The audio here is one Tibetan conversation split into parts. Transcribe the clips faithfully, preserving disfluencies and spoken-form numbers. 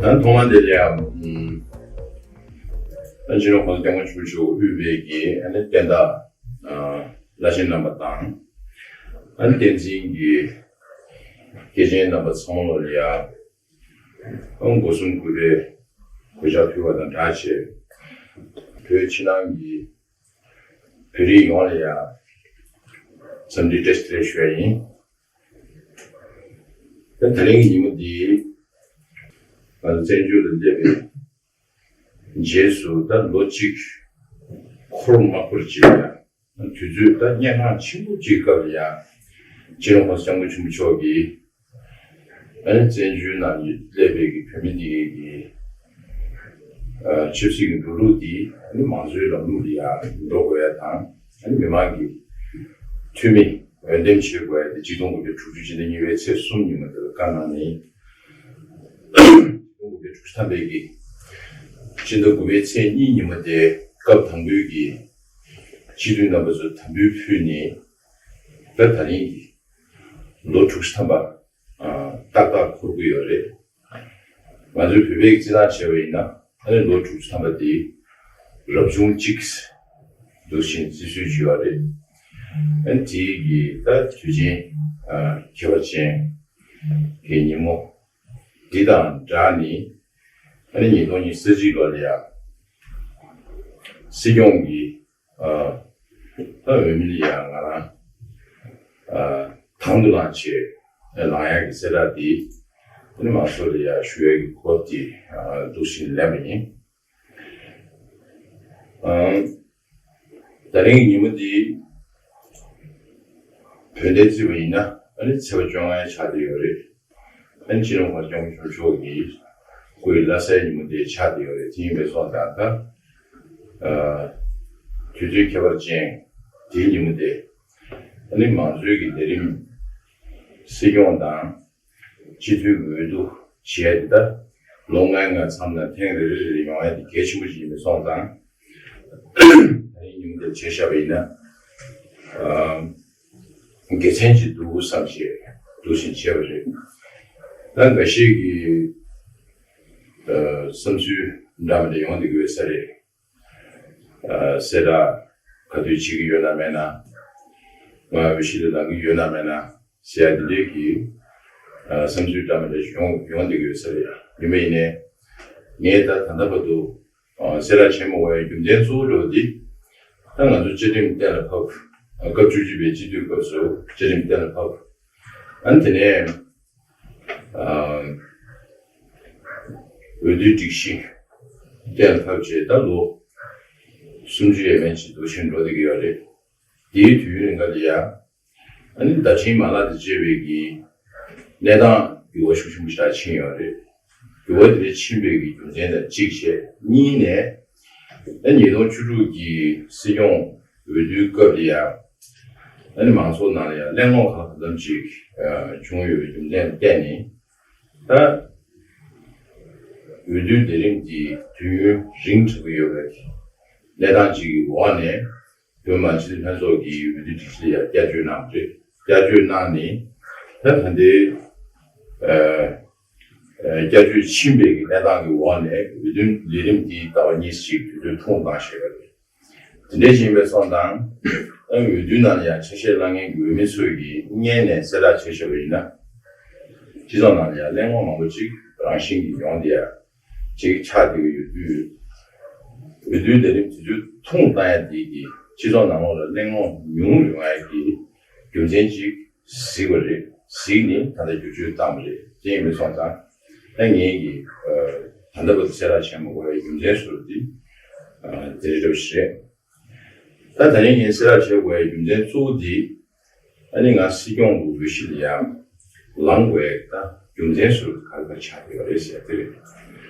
ད་ཐོག་མ་དེ་ལ་ཡང་ཨ་སྤྱི་ནོར་༸གོང་ས་༸སྐྱབས་མགོན་ཆེན་པོ་མཆོག་དབུས་པའི་གི་ཨ་ནི་བསྟན་བདག་བླ་ཆེན་རྣམ་པ་དང་ཨ་ནི་བསྟན་འཛིན་གྱི་སྐྱེས་ཆེན་རྣམ་པ་ཚང་མ་ལ་ཡང་ཨ་སྒོ་གསུམ་གུས་པས་གུས་ཕྱག་ཕུལ་བ་དང་སྦྲགས་བྱས། བོད་ཕྱི་ནང་གི་བོད་རིགས་ཡོངས་ལ་ཡང་འཚམས་འདྲི་བཀྲ་ཤིས་བདེ་ལེགས་ཞུ་ཡ་ཡིན། ད་དེ་རིང་གི་ཉིན་མོ་འདི་ང་ཚོ་བཙན་བྱོལ་ལ་སླེབས་པའི་རྗེས་སུ་ད་ལོ་གཅིག་འཁོར་མ་འཁོར་ཅིག་ཡང་དུས་ཚོད་ད་སྙན་ངག་ཆེན་པོ་གཅིག་སྐབས་ལ་ཡང་སྤྱི་ནོར་༸གོང་ས་༸སྐྱབས་མགོན་ཆེན་པོ་མཆོག་གིས་ཨ་ནི་བཙན་བྱོལ་ནང་སླེབས་པའི་གི་བོད་མི་འདི་གི་ཨ་ཆབ་སྲིད་ཀྱི་འགྲོ་ལུགས་འདི་ཨ་ནི་མང་གཙོའི་ལམ་ལུགས་ལ་ཡང་འགྲོ་དགོས་ཡ་དང་ཨ་ནི་མི་མང་གི་འཐུས་མི་འོས་འདེམས་བྱེད་དགོས་ཡ་དེ་ཆིག་སྟོང་དགུ་བརྒྱ་དྲུག་ཅུ་སྤྱི་ཟླ་གཉིས་པའི་ཚེས་གསུམ་ཉིན་མོ་དེ་ལ་བཀའ་གནང་ནས། ཆིག་སྟོང་དགུ་བརྒྱ་དྲུག་ཅུ་ཐམ་པའི་གི་སྤྱི་ཟླ་དགུ་པའི་ཚེས་གཉིས་ཉིན་མོ་དེ་སྐབས་དང་པོའི་གི་སྤྱི་འཐུས་རྣམ་པ་ཚོ་དམ་འབུལ་ཕུལ་ནས་ད་ད་རིང་གི་ལོ་དྲུག་ཅུ་ཐམ་པ་ཨ་ཏག་ཏག་འཁོར་གྱི་ཡོད་རེད། ང་ཚོའི་བོད་པའི་རྩིས་ཐང་བྱས་པ་ཡིན་ན་ཨ་ནི་ལོ་དྲུག་ཅུ་ཐམ་པ་དེ་རབ་བྱུང་གཅིག་འདུག་བཞིན་བརྩི་སྲོལ་ཅིག་ཡོད་རེད། ཨ་ནི་དེའི་གི་ད་དུས་ཆེན་ཨ་ཁྱད་པར་ཅན་གྱི་ཉིན་མོ་འདི་དང་སྦྲགས་ནས་ཨ་ནི་ཉིས་སྟོང་ཉི་ཤུ་རྩ་གཅིག་ལོ་ལ་ཡང་སྲིད་སྐྱོང་གི་ཨ་ད་འོས་མི་ལ་ཡང་ང་རང་ཨ་དང་དུ་བླངས་བྱས་ལངས་ཡག་གི་གསལ་བསྒྲགས་འདི་ཨ་ནི་མང་ཚོགས་ལ་ཡང་ཞུ་ཡག་གི་གོ་སྐབས་འདི་ཨ་འདུག་བཞིན་ལེན་པ་ཡིན། ཨ་ད་རིང་གི་ཉིན་མོ་འདི་བོད་ཟླའི་རྩིས་པ་ཡིན་ན་ཨ་ནི་ཚེས་པ་བཅོ་ལྔ་ཆགས་བསྡད་ཡོད་རེད། ཨ་ནི་སྤྱི་ནོར་༸གོང་ས་༸སྐྱབས་མགོན་ཆེན་པོ་མཆོག་གི་སྐུའི་བླ་གཟའི་ཉིན་མོ་དེ་ཆགས་བསྡད་ཡོད་རེད། དེ་ཡིན་པའི་སོང་ཙང་ད་ཨ་དུས་ཚོད་ཁྱད་པར་ཅན་དེའི་ཉིན་མོ་དེ་ཨ་ནི་མང་གཙོའི་གི་ལས་རིམ་སྲིད་སྐྱོང་དང་སྤྱི་འཐུས་ཀྱི་འོས་བསྡུ་བྱས་ཏེ་ད་ལོ་ལྔའི་ནང་མཚམས་ལ་ཐེངས་རེ་རེ་རེ་ཡོང་ཡ་དེ་གལ་ཆེན་པོ་ཞིག་ཡིན་པའི་སོང་ཙང་། ད་རིང་ཉིན་མོ་དེར་བྱས་བཞག་པ་ཡིན་ན་ཨ་དགེ་མཚན་ཅིག་འདུག་བསམ་བྱས་འདུག་བཞིན་བྱས་པ་རེད། ད་འགའ་ཞིག་གིས་ཨ་བསམ་ཚུལ་འདྲ་མི་འདྲ་ཡོང་བསྡད་ཀྱི་ཡོད་ས་རེད། ཨ་གསལ་བསྒྲགས་ག་དུས་བྱེད་ཀྱི་ཡོད་ན་མེད་ན། ང་འོས་གཞི་ལ་ལངས་ཀྱི་ཡོད་ན་མེད་ན་ཟེར་ཡ་འདི་འདྲའི་གི་ཨ་བསམ་ཚུལ་འདྲ་མི་འདྲ་ཞིག་ཡོང་ཡོང་བསྡད་ཀྱི་ཡོད་ས་རེད། ཡིན་པ་ཡིན་ནའི་ངས་ད་ད་ལྟ་བར་དུ་ཨ་གསལ་བསྒྲགས་བྱེད་མ་དགོས་པའི་རྒྱུ་མཚན་གཙོ་བོ་འདྲ་བོ་འདི་ད་ང་ཚོ་བཅའ་ཁྲིམས་གཏན་ལ་ཕབ། ཨ་སྐབས་བཅུ་གཅིག་པའི་སྤྱི་འཐུས་སྐབས་སུ་བཅའ་ཁྲིམས་གཏན་ལ་ཕབ། ཨ་ནི་དེ་ནས་ཨ་འོས་བསྡུའི་སྒྲིག་གཞི་གཏན་ལ་ཕབ་རྗེས་ད་ལོ་སུམ་ཅུ་ཡས་མས་ཅིག་འདུག་བཞིན་འགྲོ་བསྡད་ཀྱི་ཡོད་རེད། དེའི་དུས་ཡུན་རིང་ག་ལ་ཡ་ཨ་ནི་བརྡ་འཕྲིན་མ་ལག་དང་བཅས་པའི་གི་གནས་སྟངས་འགྱུར་བ་ཤུགས་ཆེན་པོ་ཞིག་ཕྱིན་ཡོད་རེད། འགྱུར་བ་དེ་འདྲ་ཕྱིན་པའི་གི་རྒྱུ་མཚན་དང་གཅིག་བྱས། གཉིས་ནས་ཨ་ཉིས་སྟོང་བཅུ་དྲུག་གི་སྲིད་སྐྱོང་འོས་བསྡུའི་སྐབས་ལ་ཡ་ཨ་ནི་མང་ཚོགས་ནང་ལ་ཡ་གླེང་སློང་གང་ལ་གང་འཚམ་ཅིག་ཨ་བྱུང་ཡོད་པའི་རྒྱུ་མཚན་ལ་བརྟེན་ནས། ད་འོས་བསྡུའི་ལས་རིམ་འདི་དུས་ཡུན་རིང་དྲགས་ཀྱི་ཡོད་པའི་གནས་སྟངས་ཅིག་གི་འོག་ནས་བོད་མི་མང་སྤྱི་འཐུས་ལྷན་ཚོགས་ཀྱིས་འོས་བསྡུ་སྒྲིག་གཞི་ལ་ཡང་བསྐྱར་བཅོས་གནང་བ་རེད། བསྐྱར་བཅོས་གནང་ནས་ད་ད་ལྟའི་ཨ་ཨ་བསྐྱར་བཅོས་ཕྱིན་པའི་གནས་སྟངས་ཀྱི་འོག་ནས་འོས་བསྡུའི་ལས་རིམ་འདི་ཟླ་བ་གཉིས་ཤིག་དུས་ཚོད་ཐུང་བཏང་བཞག་ཡོད་རེད། དེ་འདྲ་ཞིག་ཡིན་པའི་སོང་ཙང་ཨ་འོས་བསྡུའི་ནང་ལ་ཡང་ཆ་ཤས་བླང་མཁན་གྱི་འོས་མི་ཚོས་ཀྱིས་སྔོན་ནས་གསལ་བསྒྲགས་བྱས་བཞག་པ་ཡིན་ན། སྤྱི་ཚོགས་ནང་ལ་ཡང་གླེང་སློང་མང་པོ་ཅིག་རང་བཞིན་གྱིས་ཡོང་བསྡད་ཡ་ཅིག་ཆགས་བསྡད་ཀྱི་ཡོད་དུས། འོས་བསྡུའི་ལས་རིམ་དེ་ཚོ་ཐུང་བཏང་ཡ་དེ་གིས་སྤྱི་ཚོགས་ནང་ལོགས་ལ་གླེང་སློང་ཉུང་རུ་ཡོང་ཡ་གི་རྒྱུ་མཚན་ཅིག་གཟིགས་པ་རེད། གཟིགས་ནས་ད་ལྟ་བསྒྱུར་བཅོས་བཏང་བ་རེད། དེ་ཡིན་པའི་སོང་ཙང་ད་ངེད་ཀྱིས་ཨ་ད་ལྟ་བར་དུ་གསལ་བསྒྲགས་བྱས་མ་དགོས་པའི་རྒྱུ་མཚན་ཟུར་དེ་ཨ་དེ་རེད་འདྲ་པོ་ཞིག་རེད། ད་ད་རིང་ངས་གསལ་བསྒྲགས་བྱེད་དགོས་པའི་རྒྱུ་མཚན་གཙོ་བོ་དེ་ཨ་ནི་ང་སྲིད་སྐྱོང་གི་འོས་གཞི་ལ་ཡང་ལངས་དགོས་ཡ་ད་རྒྱུ་མཚན་ཟུར་ག་རེ་ག་རེ་ཆགས་ཡོད་རེད་ཟེར་དེ་རེད།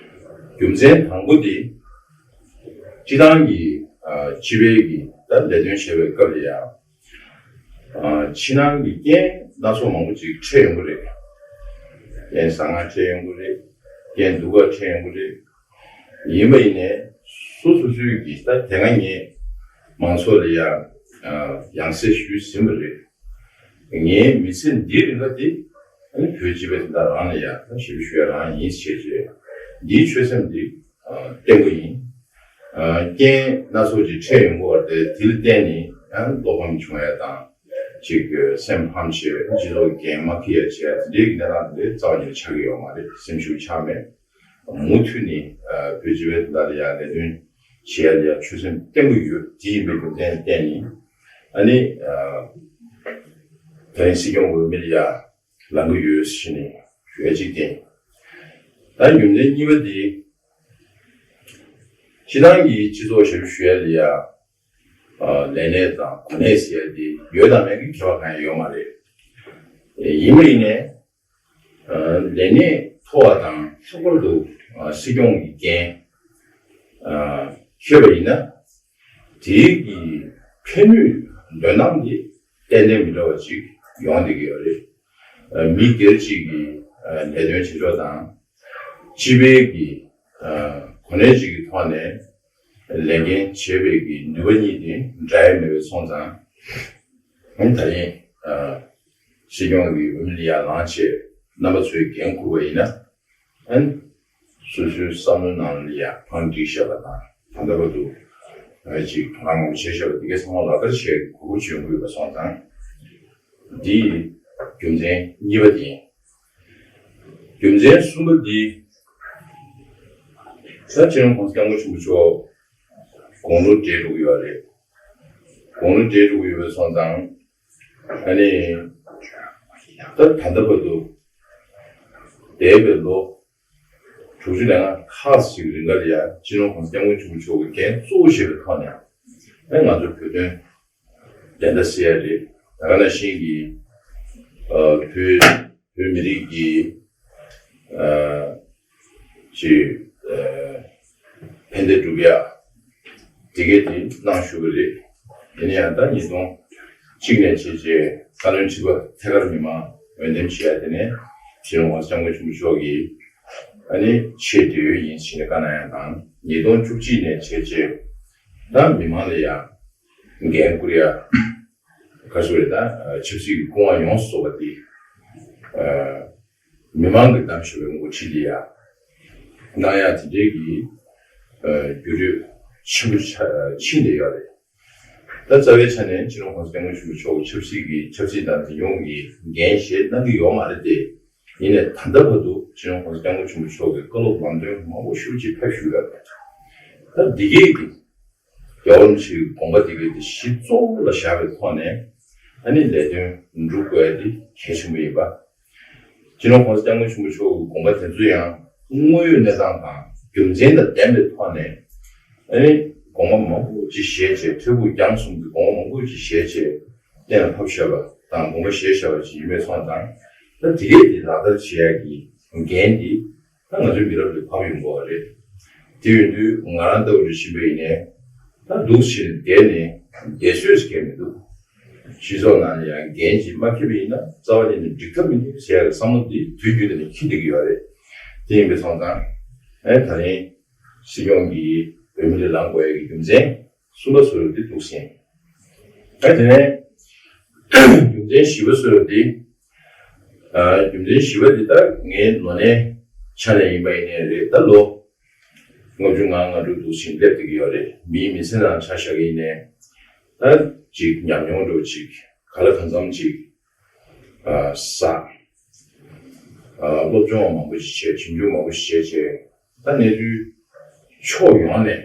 རྒྱུ་མཚན་དང་པོ་དེ་སྤྱི་བཏང་གི་ཨ་སྤྱི་པའི་གི་ད་ལས་དོན་བྱེད་པའི་སྐབས་ལ་ཡང་། ཨ་ཕྱི་ནང་གི་རྐྱེན་སྣ་ཚོགས་མང་པོ་ཅིག་འཕྲད་ཡོང་གི་རེད། རྐྱེན་བཟང་ང་འཕྲད་ཡོང་གི་རེད། རྐྱེན་སྡུག་ག་འཕྲད་ཡོང་གི་རེད། ཡིན་པ་ཡིན་ནའི་སོ་སོ་སོའི་གི་ད་དེ་སྔ་ངས་མང་ཚོགས་ལ་ཡ་ཨ་ཡང་སེ་ཞུས་ཟིན་པ་རེད། ངའི་མི་ཚེ་འདིའི་རིང་ག་དེ་ཨ་ནི་བོད་སྤྱི་པའི་དོན་དག་རང་ལ་ཡ་ད་ཞབས་ཞུ་ཞུ་ཡ་རང་ཡིན་ཞེས་བྱས། འདིའི་ཆོད་སེམས་འདི་བརྟན་པོ་ཡིན། རྐྱེན་སྣ་ཚོགས་ཅིག་འཕྲད་ཡོང་གི་བར་དེ་དེ་ལ་བརྟེན་ནས་ཡང་བློ་ཕམ་བྱུང་ཡ་དང་། ཅིག་སེམས་ཕམ་བྱས་སྤྱི་ཚོགས་འགན་མ་འཁྱེར་ཡ་བྱས་དེ་འདྲའི་གི་གནས་སྟངས་དེ་འདྲའི་རྩ་བ་ཉིད་ཆགས་ཀྱི་ཡོད་མ་རེད། སེམས་ཤུགས་ཆག་མེད། མུ་མཐུད་ནས་བོད་སྤྱི་པའི་དོན་དག་ལ་ཡ་ལས་དོན་བྱེད་ཡ་ལ་ཡ་ཆོད་སེམས་བརྟན་པོ་ཡོད། དེ་ཡིན་པའི་རྒྱུ་མཚན་བརྟེན་ནས་ཨ་ནི་ད་རིང་སྲིད་སྐྱོང་འོས་མི་ལ་ཡ་ལངས་ཀྱི་ཡོད་ཟེར་ནས་ཞུ་ཡ་གཅིག་བསྟན། ད་རྒྱུ་མཚན་གཉིས་པ་དེ་སྤྱི་བཏང་གི་སྤྱི་ཚོགས་ཞབས་ཞུ་ཡ་ལ་ཡ་ལས་གནས་དང་གོ་གནས་ཟེར་ཡ་དེ་ཡོད་དང་མེད་ཀྱི་ཁྱད་པར་གང་ཡང་ཡོད་མ་རེད། ཡིན་པ་ཡིན་ནའི་ལས་གནས་མཐོ་བ་དང་ལྷག་པར་དུ་སྲིད་སྐྱོང་གི་འགན་འཁྱེར་བ་ཡིན་ན་དེའི་གི་ཕན་ནུས་འདོན་སྟངས་དེ་ཏན་ཏན་མི་འདྲ་བ་ཅིག་ཡོང་བསྡད་ཀྱི་ཡོད་རེད། མི་སྒེར་གཅིག་གི་ལས་དོན་བྱེད་ཕྱོགས་དང་། སྤྱི་པའི་གི་གོ་གནས་གཅིག་གི་ཐོག་ནས་ལས་འགན་བྱེད་པའི་གི་ནུས་པ་གཉིས་དེ་འདྲ་ཡ་མེད་པའི་སོང་ཙང་། ཨང་། ད་རིང་སྲིད་སྐྱོང་གི་འོས་མི་ལ་ཡ་ལངས་བྱས་རྣམ་པ་ཚོས་འགན་འཁུར་བ་ཡིན་ན། ཨང་། སོ་སོའི་བསམ་བློའི་ནང་ལ་ཡ་བང་སྒྲིག་བཞག་པ་དང་། ད་ལྟ་བར་དུ་ཨ་ཅིག་དོ་སྣང་མང་པོ་བྱས་བཞག་པ་དེ་གའི་ཚང་མ་ལག་བསྟར་བྱེད་དགོས་པ་བྱུང་དགོས་པ་སོང་ཙང་། འདི་རྒྱུ་མཚན་གཉིས་པ་དེ་ཡིན། རྒྱུ་མཚན་གསུམ་པ་འདི། ད་སྤྱི་ནོར་༸གོང་ས་༸སྐྱབས་མགོན་ཆེན་པོ་མཆོག་དགུང་ལོ་བགྲེས་འགྲོ་གི་ཡོད་རེད། དགུང་ལོ་བགྲེས་འགྲོ་གི་ཡོད་པའི་སོང་ཙང་། ཨ་ནི། ད་ད་ལྟ་བར་དུ་འདས་པའི་ལོ་དྲུག་ཅུ་ལས་ལྔ་ཁག་ཅིག་རིང་ག་ལ་ཡ་སྤྱི་ནོར་༸གོང་ས་༸སྐྱབས་མགོན་ཆེན་པོ་མཆོག་གི་འགན་གཙོ་བོ་བཞེས་པའི་ཐོག་ནས་ཨ་ང་ཚོ་བོད་དོན་བདེན་མཐའ་གསལ་ཡ་རེད། ད་ག་ནང་བཞིན་གྱི་ཨ་བོད་བོད་མི་རིགས་ཀྱི་ཨ་ཅིག་ཨ་ཕན་བདེ་སྒྲུབ་ཡ་དེ་གས་དེ་གནང་ཞུ་གི་རེད། ཡིན་ན་ཡང་ད་ཉིས་སྟོང་གཅིག་ནས་བྱས་རྗེས་བཀའ་བློན་ཁྲི་པ་ཐད་ཀར་མི་མང་འོས་འདེམས་བྱེད་ཡ་དེ་ནས་སྤྱི་ནོར་༸གོང་ས་༸སྐྱབས་མགོན་ཆེན་པོ་མཆོག་གིས་ཨ་ནི་ཆེས་འབྲེལ་ཡོད་ཡིན་ཞེས་བཀའ་གནང་ཡ་དང་། ཉིས་སྟོང་བཅུ་གཅིག་ནས་བྱས་རྗེས་ད་མི་མང་ལ་ཡ་འགན་བསྐུར་ཡ། ག་ཚོད་རེད། ད་ཆབ་སྲིད་ཀྱི་སྐུ་དབང་ཡོངས་སུ་རྫོགས་པ་དེ་མི་མང་གི་གདམ་ཞུ་བའི་འགོ་ཁྲིད་ལ་ཡ་གནང་ཡ་དེ་འདྲའི་གི་འགྱུར་འགྲོས་ཆེན་པོ་ཆགས་ཕྱིན་བསྡད་ཡོད་རེད། ད་རྩ་བའི་ཆ་ནས་སྤྱི་ནོར་༸གོང་ས་༸སྐྱབས་མགོན་ཆེན་པོ་མཆོག་གི་ཆབ་སྲིད་ཀྱི་ཆབ་སྲིད་དང་དེ་ཡོངས་ཀྱི་འགན་བཞེས་གནང་གི་ཡོད་མ་རེད་དེ། ཡིན་ནའི་ད་ལྟ་བར་དུ་སྤྱི་ནོར་༸གོང་ས་༸སྐྱབས་མགོན་ཆེན་པོ་མཆོག་གི་བཀའ་སློབ་ལམ་སྟོན་མང་པོ་ཞེ་པོ་ཅིག་ཕེབས་བཞུགས་ཡོད་རེད། ད་འདི་གས་ཀྱི་རྒྱལ་བ་རིན་པོ་ཆེའི་དགོངས་པ་དེ་གས་དེ་གཞི་གཙོ་བོ་ལ་བཞག་པའི་ཐོག་ནས་ཨ་ནི་ལས་དོན་སྒྲུབ་དགོས་ཡ་དེ་གལ་ཆེན་པོ་ཡིན་པ། སྤྱི་ནོར་༸གོང་ས་༸སྐྱབས་མགོན་ཆེན་པོ་མཆོག་གི་དགོངས་པ་དེ་ཚོ་ཡང་དངོས་ཡོད་གནས་སྟངས་དང་རྒྱུ་མཚན་དང་ལྡན་པའི་ཐོག་ནས་ཨ་ནི་དགོངས་པ་མང་པོ་ཅིག་བཞེས་བྱས། ཐོས་བཀོད་རྒྱ་གསུམ་གྱི་དགོངས་པ་མང་པོ་ཅིག་བཞེས་བྱས་གཏན་ལ་ཕབ་བཞག་པ་དང་། དགོངས་པ་བཞེས་བཞག་པ་ཅིག་ཡིན་པའི་སོང་ཙང་། ད་དེ་གས་དེ་ལག་བསྟར་བྱེད་ཡ་གི་འགན་དེ་ད་ང་ཚོའི་མི་རབས་ལ་བབས་ཡོང་དགོས་པ་རེད། དེ་ཡིན་དུས་ང་རང་ལྟ་བུ་རེ་བཞིན་པ་ཡིན་ནའི་ད་འདུག་ཕྱིན་བསྡད་ནས་བསྡད་སྲོལ་ཞིག་གས་མི་འདུག་སྤྱི་ཚོགས་ནང་ལ་ཡང་འགན་ཅིག་མ་འཁྱེར་བ་ཡིན་ན་རྩ་བ་ཉིད་ནས་འགྲིག་ཐབས་མི་འདུག་ཟེར་ཡ་གི་བསམ་བློ་འདི་དུས་རྒྱུན་དུ་ནས་འཁྱེར་བསྡད་ཀྱི་ཡོད་རེད། དེ་ཡིན་པའི་སོང་ཙང་ཨེ་ད་རིང་སྲིད་སྐྱོང་གི་འོས་མི་ལ་ལངས་དགོས་ཡ་གི་རྒྱུ་མཚན་གསུམ་པ་བཟོ་འདྲ་འདི་འདུག་ཟིན། ཨེ་དེ་ནས་རྒྱུ་མཚན་བཞི་པ་བཟོ་འདྲ་འདི། ཨ་རྒྱུ་མཚན་བཞི་པ་འདི་ད་ངའི་ལོ་ནའི་ཆ་ནས་ཡིན་པ་ཡིན་ནའི་རེད། ད་ལོ་ལྔ་བཅུ་ང་ལྔ་དྲུག་འདུག་ཟིན་སླེབས་བསྡད་ཀྱི་ཡོད་རེད། མིའི་མི་ཚེ་ནང་ཆ་བཞག་གི་ཡིན་ནའི་ད་ཅིག་ཉམས་མྱོང་འདྲ་བོ་ཅིག་ག་ལ་གང་འཚམ་ཅིག་ཨ་བསགས། ཨ་སློབ་སྦྱོང་མང་པོ་ཞིག་བྱས། ཞིབ་འཇུག་མང་པོ་ཞིག་བྱས་བྱས། ད་གནས་ཚུལ་ཕྱོགས་ཡོངས་ནས་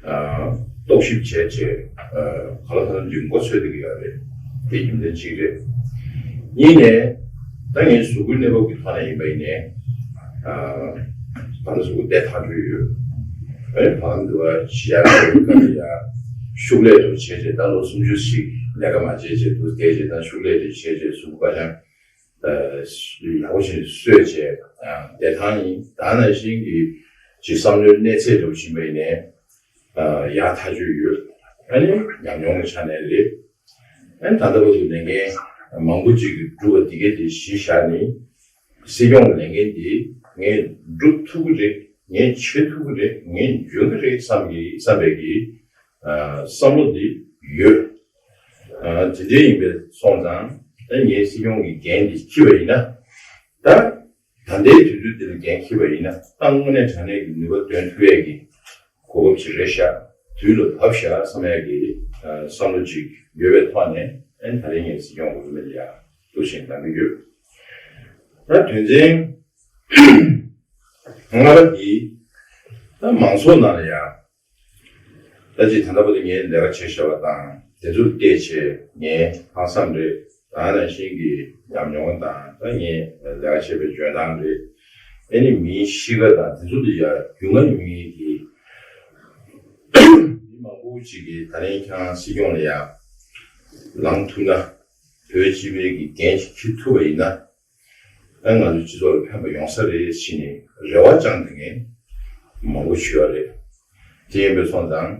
ཨ་རྟོག་ཞིབ་བྱས་བྱས། ཨ་ག་ལ་གང་འཚམ་ཅིག་མགོ་ཚོས་བསྡད་ཀྱི་ཡོད་རེད། དེ་རྒྱུ་མཚན་གཅིག་རེད། གཉིས་ནས་ད་ངའི་གཟུགས་པོའི་གནས་བབ་ཀྱི་ཐོག་ནས་ཡིན་པ་ཡིན་ནའི་ཨ་ད་ལྟ་གཟུགས་པོ་བདེ་ཐག་ཆོད་ཡོད། ཨ་ནི་བར་ལམ་དུ་བ་ཞི་ཡག་གི་སྐབས་ལ་ཡ་ཤུགས་ལས་འགྲོ་བྱས་བྱས། ད་ལོ་སུམ་ཅུ་ཞིག་ལས་ཀ་མ་བྱས་བྱས་འདུག་བསྡད་བྱས། ད་ཤུགས་ལས་འགྲོ་བྱས་བྱས་གཟུགས་པོ་ཀ་ཅང་ཡག་པོ་ཞིག་གསོས་བྱས་བདེ་ཐང་ཡིན། ད་ནང་བཞིན་གྱི་ཅིག་བསམ་བློའི་གནས་ཚད་འགྲོ་བཞིན་པ་ཡིན་ནའི་ཡག་ཐག་ཆོད་ཡོད། ཨ་ནི་ཉམས་མྱོང་གི་ཆ་ནས་རེད། ཨ་ནི་ད་ལྟ་བར་དུ་ལས་འགན་མང་པོ་ཅིག་གི་སྒྲུབ་པ་འདི་གས་དེ་གཞི་བཞག་ནས་སྲིད་སྐྱོང་གི་ལས་འགན་འདི་ངས་སྒྲུབ་ཐུབ་ཀྱི་རེད། ངས་བྱེད་ཐུབ་ཀྱི་རེད། ངས་འཇོན་གྱི་རེད་བསམ་གྱི་བསམ་པའི་གི་བསམ་བློ་འདི་ཡོད། དེ་འདྲ་ཡིན་པའི་སོང་ཙང་ད་ངས་སྲིད་སྐྱོང་གི་འགན་འདི་འཁྱེར་བ་ཡིན་ན་ད། ད་ལྟའི་དུས་ཚོད་འདི་ལ་འགན་འཁྱེར་བ་ཡིན་ན་ཏང་དངོས་གནས་དྲང་གནས་ཀྱི་ནུས་པ་འདོན་ཐུབ་ཡས་ཀྱི་གོ་སྐབས་ཅིག་རེད་ཤག་དུས་ལ་བབས་ཤག་བསམ་ཡས་ཀྱི་བསམ་བློ་ཅིག་ཡོད་པའི་ཐོག་ནས་ཨ་ནི་ད་རིང་ངས་སྲིད་སྐྱོང་འོས་མི་ལ་ཡ་གཏུག་བཤེར་གནང་གི་ཡོད། ད་དོན་ཚན་ལྔ་པ་འདི་ད་མང་ཚོགས་ནང་ལ་ཡ་ད་ཅིག་ད་ལྟ་བར་དུ་ངས་ལས་ཀ་བྱས་བཞག་པ་དང་དེ་ཚོར་བལྟས་བྱས་ངའི་ཧང་སངས་རེད། ད་ནང་བཞིན་གྱི་ཉམས་མྱོང་དང་ད་ངས་ལས་ཀ་བྱས་པའི་འཇོན་ཐང་རེད། ཨེ་ནི་མིའི་གཤིས་ཀ་དང་དེ་ཚོ་ལ་ཡ་རྒྱུས་མངའ་ཡོད་མཁན་གྱི་མི་མང་པོ་ཅིག་གིས་ད་རིང་ཁྱེད་རང་སྲིད་སྐྱོང་ལ་ཡ་ལངས་ཐུབ་ན་བོད་སྤྱི་པའི་གི་འགན་ཞིག་འཁྱེར་ཐུབ་པ་ཡིན་ན། ཨ་ང་ཚོའི་སྤྱི་ཚོགས་ལ་ཕན་པ་ཡོང་ས་རེད་ཟེར་ནས་རེ་བ་བཅངས་བསྡད་མཁན་མང་པོ་ཞིག་ཡོད་རེད། དེ་ཡིན་པས་སོང་ཙང་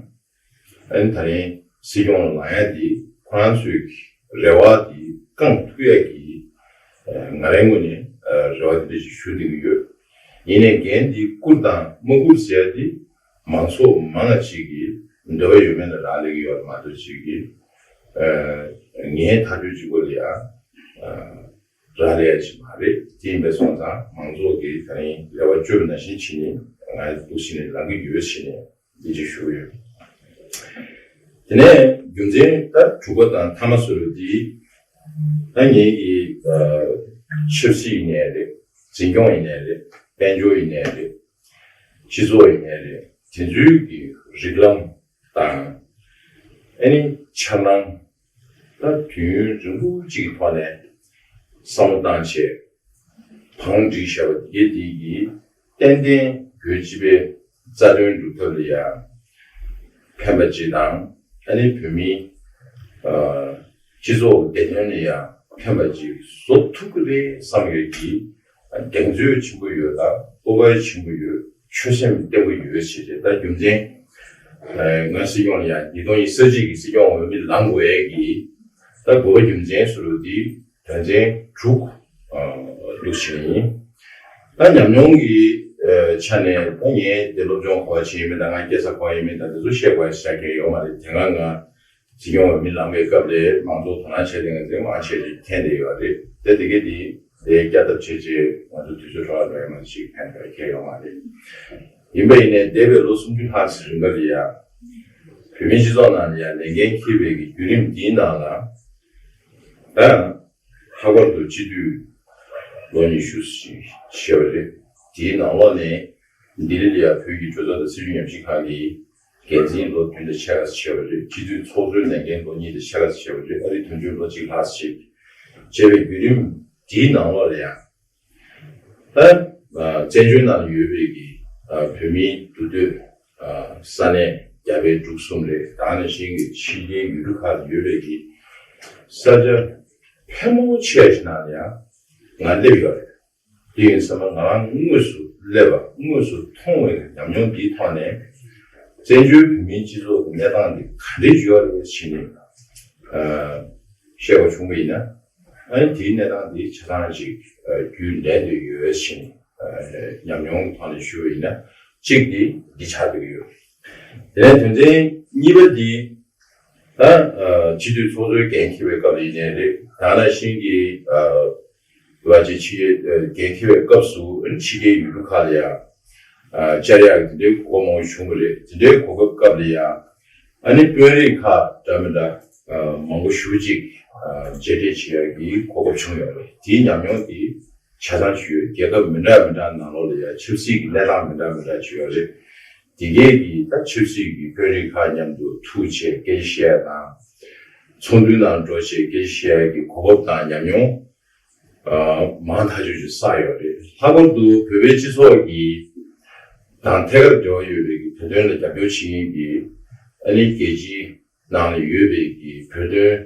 ཨ་ནི་ད་རིང་སྲིད་སྐྱོང་ལ་ལངས་ཡ་དེ་ཁོ་རང་ཚོའི་རེ་བ་དེ་བསྐང་ཐུབ་ཡ་གི་ཨ་ང་རའི་ངོས་ནས་ཨ་རེ་བ་དེ་འདྲ་ཞིག་ཞུ་བསྡད་ཀྱི་ཡོད། ཡིན་ནའི་འགན་འདི་བསྐུར་དང་མ་བསྐུར་ཟེར་ཡ་དེ་མང་ཚོགས་མང་ང་ཅིག་གི་འདོད་པ་ཡོད་མེད་ལ་རག་ལས་ཀྱི་ཡོད་མ་གཏོགས་ཅིག་གི་ཨ་ངའི་ཐག་གཅོད་གཅིག་པོ་ལ་ཡ་ཨ། རག་ལས་ཡ་ཅིག་མ་རེད། དེ་ཡིན་པས་སོང་ཙང་མང་ཚོགས་ཀྱིས་ད་རིང་རེ་བ་བཅོལ་བ་ནང་བཞིན་བྱས་ནས་ང་འདུག་བྱས་ནས་ལངས་ཀྱི་ཡོད་ཟེར་ནས་འདི་ཅིག་ཞུ་གི་ཡོད། དེ་ནས་རྒྱུ་མཚན་ད་དྲུག་པ་དང་མཐའ་མ་ཟེར་བ་འདི་ད་ངེད་ཀྱི་ཆབ་སྲིད་ཡིན་ནའི་རེད། འཛིན་སྐྱོང་ཡིན་ནའི་རེད། དཔལ་འབྱོར་ཡིན་ནའི་རེད། སྤྱི་ཚོགས་ཡིན་ནའི་རེད། དེ་ཚོའི་གི་རིགས་ལམ་དང་ཨ་ནི་འཆར་སྣང་ད་དུས་ཡུན་རིང་པོ་ཅིག་གི་ཐོག་ནས་བསམ་བློ་བཏང་བྱས་བང་སྒྲིག་བཞག་པ་དེ་དེ་གིས་ཏན་ཏན་བོད་སྤྱི་པའི་རྩ་དོན་སྒྲུབ་ཐབས་ལ་ཡང་ཕན་པ་ཅིག་དང་ཨ་ནི་བོད་མིའི་སྤྱི་ཚོགས་བདེ་དོན་ལ་ཡང་ཕན་པ་ཅིག་བཟོ་ཐུབ་ཀྱི་རེད་བསམ་ཡོད་ཀྱི། གདེང་ཚོད་ཆེན་པོ་ཡོད་ལ་སྤོབས་པ་ཆེན་པོ་ཡོད། ཆོད་སེམས་བརྟན་པོ་ཡོད་ཟེར་ཏེ་ད་རྒྱུ་མཚན་ང་སྲིད་སྐྱོང་ལ་ཡང་ཉིས་སྟོང་ཉི་ཤུ་རྩ་གཅིག་གི་སྲིད་སྐྱོང་འོས་མི་ལངས་དགོས་ཡས་ཀྱི་ད་དགོས་པ་རྒྱུ་མཚན་ཟེར་བ་འདི་དོན་ཚན་དྲུག་འདུག་ཟེར་ཡིན། ད་ཉམས་མྱོང་གི་ཆ་ནས་ད་ངས་དེ་སློབ་སྦྱོང་ག་པར་བྱས་ཡིན་མིན་དང་ང་སྐྱེས་ས་ག་པར་ཡིན་མིན་དང་དེ་ཚོ་བཤད་དགོས་ཡ་ཞེ་དྲག་གང་ཡོད་མ་རེད། དེ་སྔ་ང་སྲིད་སྐྱོང་འོས་མི་ལངས་པའི་སྐབས་ལས་མང་ཚོགས་དོ་སྣང་བྱས་ཏེ་ང་ཚོའི་མང་ཆེ་ཞིག་འཐེན་བསྡད་ཡོད་རེད། དེ་དེ་གའི་དེ་དེ་བསྐྱར་ལྡབ་བྱས་རྗེས་ང་ཚོ་དུས་ཚོད་འཕྲོ་བརླག་འགྲོ་ཡ་མ་ཞིག་ཕན་ཐོགས་ཁྱད་ཡོད་མ་རེད། ཡིན་པ་ཡིན་ནའི་འདས་པའི་ལོ་སུམ་ཅུ་ལྷག་ཙམ་རིང་ག་ལ་ཡ་བོད་མིའི་སྤྱི་ཚོགས་ནང་ལ་ཡ་ལས་འགན་འཁྱེར་བའི་གི་བརྒྱུད་རིམ་འདིའི་ནང་ལ་ད་ལྷག་པར་དུ་སྤྱི་འཐུས་ལོ་ཉི་ཤུ་ཞིག་བྱས་པ་རེད། དེའི་ནང་ལོགས་ནས་ལྡི་ལི་ལ་ཡ་བོད་ཀྱི་གྲོས་ཚོགས་དང་སྲིད་བྱུས་ཉམས་ཞིབ་ཁང་གི་འགན་འཛིན་ལོ་བདུན་དང་ཕྱེད་ཀ་ཙམ་བྱས་པ་རེད། སྤྱི་འཐུས་ཚོགས་གཙོའི་ལས་འགན་ལོ་གཉིས་དང་ཕྱེད་ཀ་ཙམ་བྱས་པ་རེད། ཨ་རི་དོན་གཅོད་ལོ་གཅིག་ལྷག་ཙམ་བྱས་པའི་བརྒྱུད་རིམ་དེའི་ནང་ལོགས་ལ་ཡང་ད་བཙན་བྱོལ་ནང་ཡོད་པའི་གི་བོད་མིའི་འདུ་སྡོད་ས་གནས་རྒྱ་བལ་འབྲུག་གསུམ་རེད། ད་ནང་བཞིན་གྱི་ཕྱི་རྒྱལ་ཡུལ་གྲུ་ཁག་ཏུ་ཡོད་པའི་གི་ས་ཆ་ཕལ་མོ་ཆེ་ཞིག་ནང་ལ་ཡང་ང་སླེབས་ཡོད་རེད། དེ་ཡིན་ཙང་ང་རང་དངོས་སུ་སླེབས་པ་དངོས་སུ་མཐོང་བའི་ཉམས་མྱོང་འདིའི་ཐོག་ནས་བཙན་བྱོལ་བོད་མིའི་སྤྱི་ཚོགས་ཀྱི་གནས་སྟངས་འདི་ག་འདྲ་ཡོད་རེད་ཟེར་ནས་བཤད་པ་བྱུང་བ་ཡིན་ན། ཨ་ནི་དེའི་གནས་སྟངས་འདི་ཆ་ཚང་ཅིག་རྒྱུས་ལོན་འདོད་ཡོད་ཟེར་ནས་ཉམས་མྱོང་གི་ཐོག་ནས་ཞུ་བ་ཡིན་ན་གཅིག་འདི་འདི་ཆགས་བསྡད་ཀྱི་ཡོད། དེ་ནས་དོན་ཚན་གཉིས་པ་འདི། ད་སྤྱི་འཐུས་ཚོགས་གཙོའི་འགན་འཁྱེར་བའི་སྐབས་ལ་ཡིན་ནའི་རེད། ད་ནང་བཞིན་གྱི་བ་ཅི་ཕྱི་རྒྱལ་འགན་འཁྱེར་བའི་སྐབས་སུ་ཕྱི་རྒྱལ་ཡུལ་གྲུ་ཁག་ལ་ཡང་བཅར་ཡག་དེ་འདྲའི་གོ་སྐབས་མང་པོ་བྱུང་བ་རེད། དེ་འདྲའི་གོ་སྐབས་སྐབས་ལ་ཡང་ཨ་ནི་དཔོན་རིགས་ཁག་འདྲ་མི་འདྲ་མང་པོ་ཞེ་ཅིག་མཇལ་འཕྲད་བྱེད་ཡག་གི་གོ་སྐབས་བྱུང་ཡོད་རེད། དེའི་ཉམས་མྱོང་དེ་ཆ་ཚང་ཞུ་ཡོད། རྒྱལ་ཁབ་མི་འདྲ་མི་འདྲ་ནང་ལོགས་ལ་ཡང་ཆབ་སྲིད་ཀྱི་གནས་སྟངས་མི་འདྲ་མི་འདྲ་ཅིག་ཡོད་རེད། དེ་གས་ཀྱིས་ད་ཆབ་སྲིད་ཀྱི་དཔོན་རིགས་ཁག་མཉམ་དུ་ཐུག་བྱས་སྐད་ཆ་བཤད་ཡ་དང་། ཚོགས་འདུའི་ནང་འགྲོ་བྱས་སྐད་ཆ་བཤད་ཡ་གི་གོ་སྐབས་དང་ཉམས་མྱོང་ཨ་མང་ཐག་ཆོད་ཅིག་བསགས་ཡོད་རེད། ལྷག་པར་དུ་བོད་པའི་སྤྱི་ཚོགས་ཀྱི་དང་ཐད་ཀར་འབྲེལ་བ་ཡོད་པའི་གི་བོད་དོན་ལ་རྒྱབ་སྐྱོར་བྱེད་མཁན་གྱི་ཨ་ནི་རྒྱལ་སྤྱིའི་ནང་ལ་ཡོད་པའི་གི་བོད་དོན་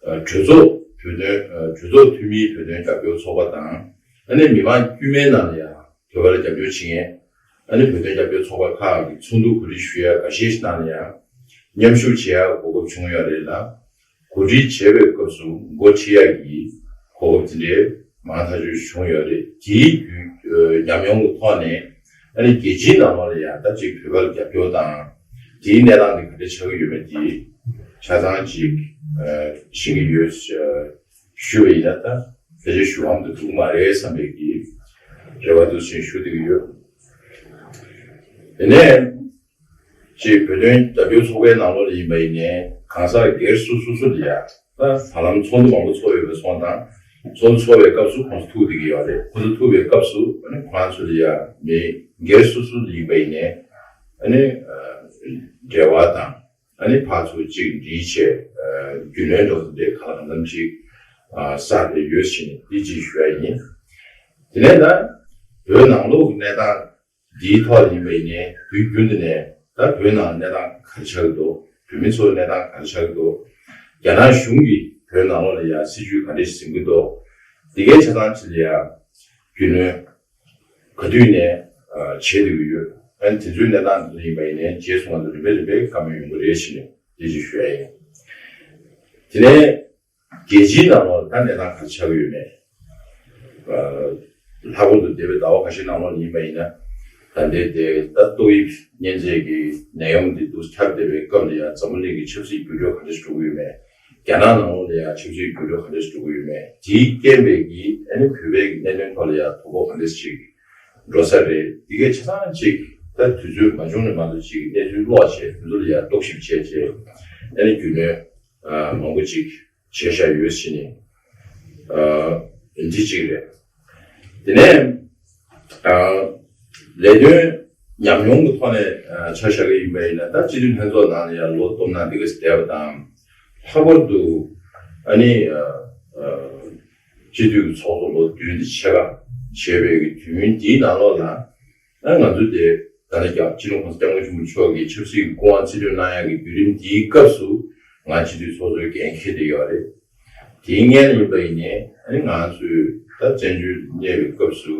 ཨ་གྲོས་ཚོགས་བོད་དོན་ཨ་གྲོས་ཚོགས་འཐུས་མིའི་བོད་དོན་རྒྱབ་སྐྱོར་ཚོགས་པ་དང་ཨ་ནི་མི་མང་དཀྱུས་མའི་ནང་ལ་ཡང་བོད་པ་ལ་རྒྱབ་སྐྱོར་བྱེད་མཁན་ཨ་ནི་བོད་དོན་རྒྱབ་སྐྱོར་ཚོགས་པ་ཁག་གི་ཚོགས་འདུ་གོ་སྒྲིག་ཞུ་ཡ་འགའ་ཤས་ཤིག་ནང་ལ་ཡང་མཉམ་ཞུགས་བྱེད་ཡ་གོ་སྐབས་བྱུང་ཡོད་རེད་ལ། གོ་སྒྲིག་བྱེད་པའི་སྐབས་སུ་འགོ་ཁྲིད་ཡག་གི་གོ་སྐབས་དེ་འདྲའི་མང་ཐག་ཆོད་བྱུང་ཡོད་རེད། དེའི་བརྒྱུད་ཉམས་མྱོང་གི་ཐོག་ནས་ཨ་ནི་རྒྱལ་སྤྱིའི་ནང་ལོགས་ལ་ཡང་ད་ཅིག་བོད་པར་རྒྱབ་སྐྱོར་དང་དེའི་གནས་སྟངས་དེ་ག་འདྲ་ཆགས་ཀྱི་ཡོད་མེད་དེ་ཆ་ཚང་ཅིག་ཤེས་ཀྱི་ཡོད་ཞུ་བ་ཡིན་ན་ད་ཕལ་ཆེར་ཞུ་བའམ་དུ་འགྲོ་གི་མ་རེད་བསམ་པའི་གི་ རེ་བ་འདུག་ཅེས་ཞུ་བསྡད་ཀྱི་ཡོད། དེ་ནས་ཅིག་བོད་དོན་རྒྱབ་སྐྱོར་ཚོགས་པའི་ནང་ལོགས་ལ་ཡིན་པ་ཡིན་ནའི་གང་ཟག་སྒེར་སུ་སུ་སུ་ལ་ཡ་ད་ཧ་ལམ་ཚོགས་འདུ་མང་པོ་ཚོགས་ཡོད་པ་སོང་ཙང་ཚོགས་འདུ་ཚོགས་པའི་སྐབས་སུ་ཁོང་ཚོ་ཐུག་བསྡད་ཀྱི་ཡོད་རེད། ཁོང་ཚོ་ཐུག་པའི་སྐབས་སུ་ཨ་ནི་ཁོ་རང་ཚོ་ལ་ཡ་མི་སྒེར་སུ་སུ་ལ་ཡིན་པ་ཡིན་ནའི་ཨ་ནི་འབྲེལ་བ་དང་། ཨ་ནི་ཕར་ཚུར་གཅིག་འདྲིས་བྱས། རྒྱུས་ལོན་འགྲོ་ཐུབ་པའི་གང་ལ་གང་འཚམ་ཅིག་གསར་དེ་ཡོད་ཕྱིན་འདི་ཅིག་ཞུ་ཡ་ཡིན། དེ་ནས་ད་བོད་ནང་ལོགས་ཀྱི་གནས་སྟངས་འདིའི་ཐོག་ལ་ཡིན་པ་ཡིན་ནའི་དུས་རྒྱུན་དུ་ནས་ད་བོད་ནང་གནས་སྟངས་ག་རེ་ཆགས་ཀྱི་འདུག་བོད་མི་ཚོའི་གནས་སྟངས་ག་རེ་ཆགས་ཀྱི་འདུག་རྒྱ་ནག་གཞུང་གིས་བོད་ནང་ལོགས་ལ་ཡ་སྲིད་ཇུས་ག་འདྲ་ཞིག་འཛིན་གྱི་འདུག་འདི་གའི་ཆ་ཚང་ཅིག་ལ་ཡ་རྒྱུས་ལོན་ག་དུས་ནས་བྱེད་བསྡད་ཀྱི་ཡོད། ཨ་ནི་དེ་ཚོའི་གནས་སྟངས་དེ་ཚོ་ཡིན་པ་ཡིན་ནའི་རྗེས་སུ་ང་ཚོ་རིམ་པས་རིམ་པས་བཀའ་མོལ་ཡོང་གི་རེད་ཞེས་ནས་དེ་ཅིག་ཞུ་ཡ་ཡིན། དེ་ནས་རྒྱལ་སྤྱིའི་ནང་ལོགས་ད་གནས་སྟངས་ག་རེ་ཆགས་ཀྱི་ཡོད་མེད། ལྷག་པར་དུ་འདས་པའི་ཟླ་བ་ཁ་ཤས་ནང་ལོགས་ཡིན་པ་ཡིན་ན་ད་ལྟའི་དེ་ད་ཏོག་དབྱིབས་གཉན་ཚད་ཀྱི་ནད་ཡམས་འདི་འདུག་ཁྱབ་བསྡད་པའི་སྐབས་ལ་ཡང་འཛམ་བུ་གླིང་གི་ཆབ་སྲིད་འགྱུར་ལྡོག་ག་འདྲ་ཞིག་འགྲོ་གི་ཡོད་མེད། རྒྱ་ནག་ནང་ལོགས་ལ་ཡང་ཆབ་སྲིད་འགྱུར་ལྡོག་ག་འདྲ་ཞིག་འགྲོ་གི་ཡོད་མེད། དེའི་རྐྱེན་པས་ཀྱི་ཨ་ནི་བོད་པའི་གི་གནད་དོན་ཐོག་ལ་ཡང་དོ་ཕོག་ག་འདྲ་ཞིག་འགྲོ་ས་རེད། དེ་གའི་ཆ་ཚང་ཅིག་ད་དུས་ཚོད་མ་བྱུང་ནས་མ་གཏོགས་ཅིག་གནས་ཚུལ་ཀློག་བྱས་དེ་ཚོ་ལ་ཡང་རྟོག་ཞིབ་བྱས་བྱས་ཨ་ནི་རྒྱུས་ལོན་མང་པོ་ཅིག་བྱས་བཞག་ཡོད་ཟེར་ནས་འདི་གཅིག་རེད། དེ་ནས་ལས་དོན་ཉམས་མྱོང་གི་ཐོག་ནས་ཆ་བཞག་གི་ཡིན་པ་ཡིན་ན་ད་སྤྱི་འཐུས་ལྷན་ཚོགས་ནང་ལ་ཡང་ལོ་སྟོང་ནང་འདི་ག་ཞིག་བསྡད་པ་དང་། ལྷག་པར་དུ་ཨ་ནི་སྤྱི་འཐུས་ཀྱི་ཚོགས་གཙོ་ལོ་བདུན་དེ་ཆེ་བ་བྱས་པའི་གི་དུས་ཡུན་འདིའི་ནང་ལོགས་ལ་ཨ་ང་ཚོ་དེ་ད་ནི་རྒྱ་སྤྱི་ནོར་༸གོང་ས་༸སྐྱབས་མགོན་ཆེན་པོ་མཆོག་གི་ཆབ་སྲིད་ཀྱི་སྐུ་དབང་རྩིས་སྤྲོད་གནང་ཡག་གི་བརྒྱུད་རིམ་འདིའི་སྐབས་སུ་ང་སྤྱི་འཐུས་ཚོགས་གཙོའི་འགན་འཁྱེར་བསྡད་ཡོད་རེད། དེའི་སྔོན་ལ་ཡིན་པ་ཡིན་ནའི་ཨ་ནི་ང་ཚོས་ད་བཙན་བྱོལ་གནས་པའི་སྐབས་སུ་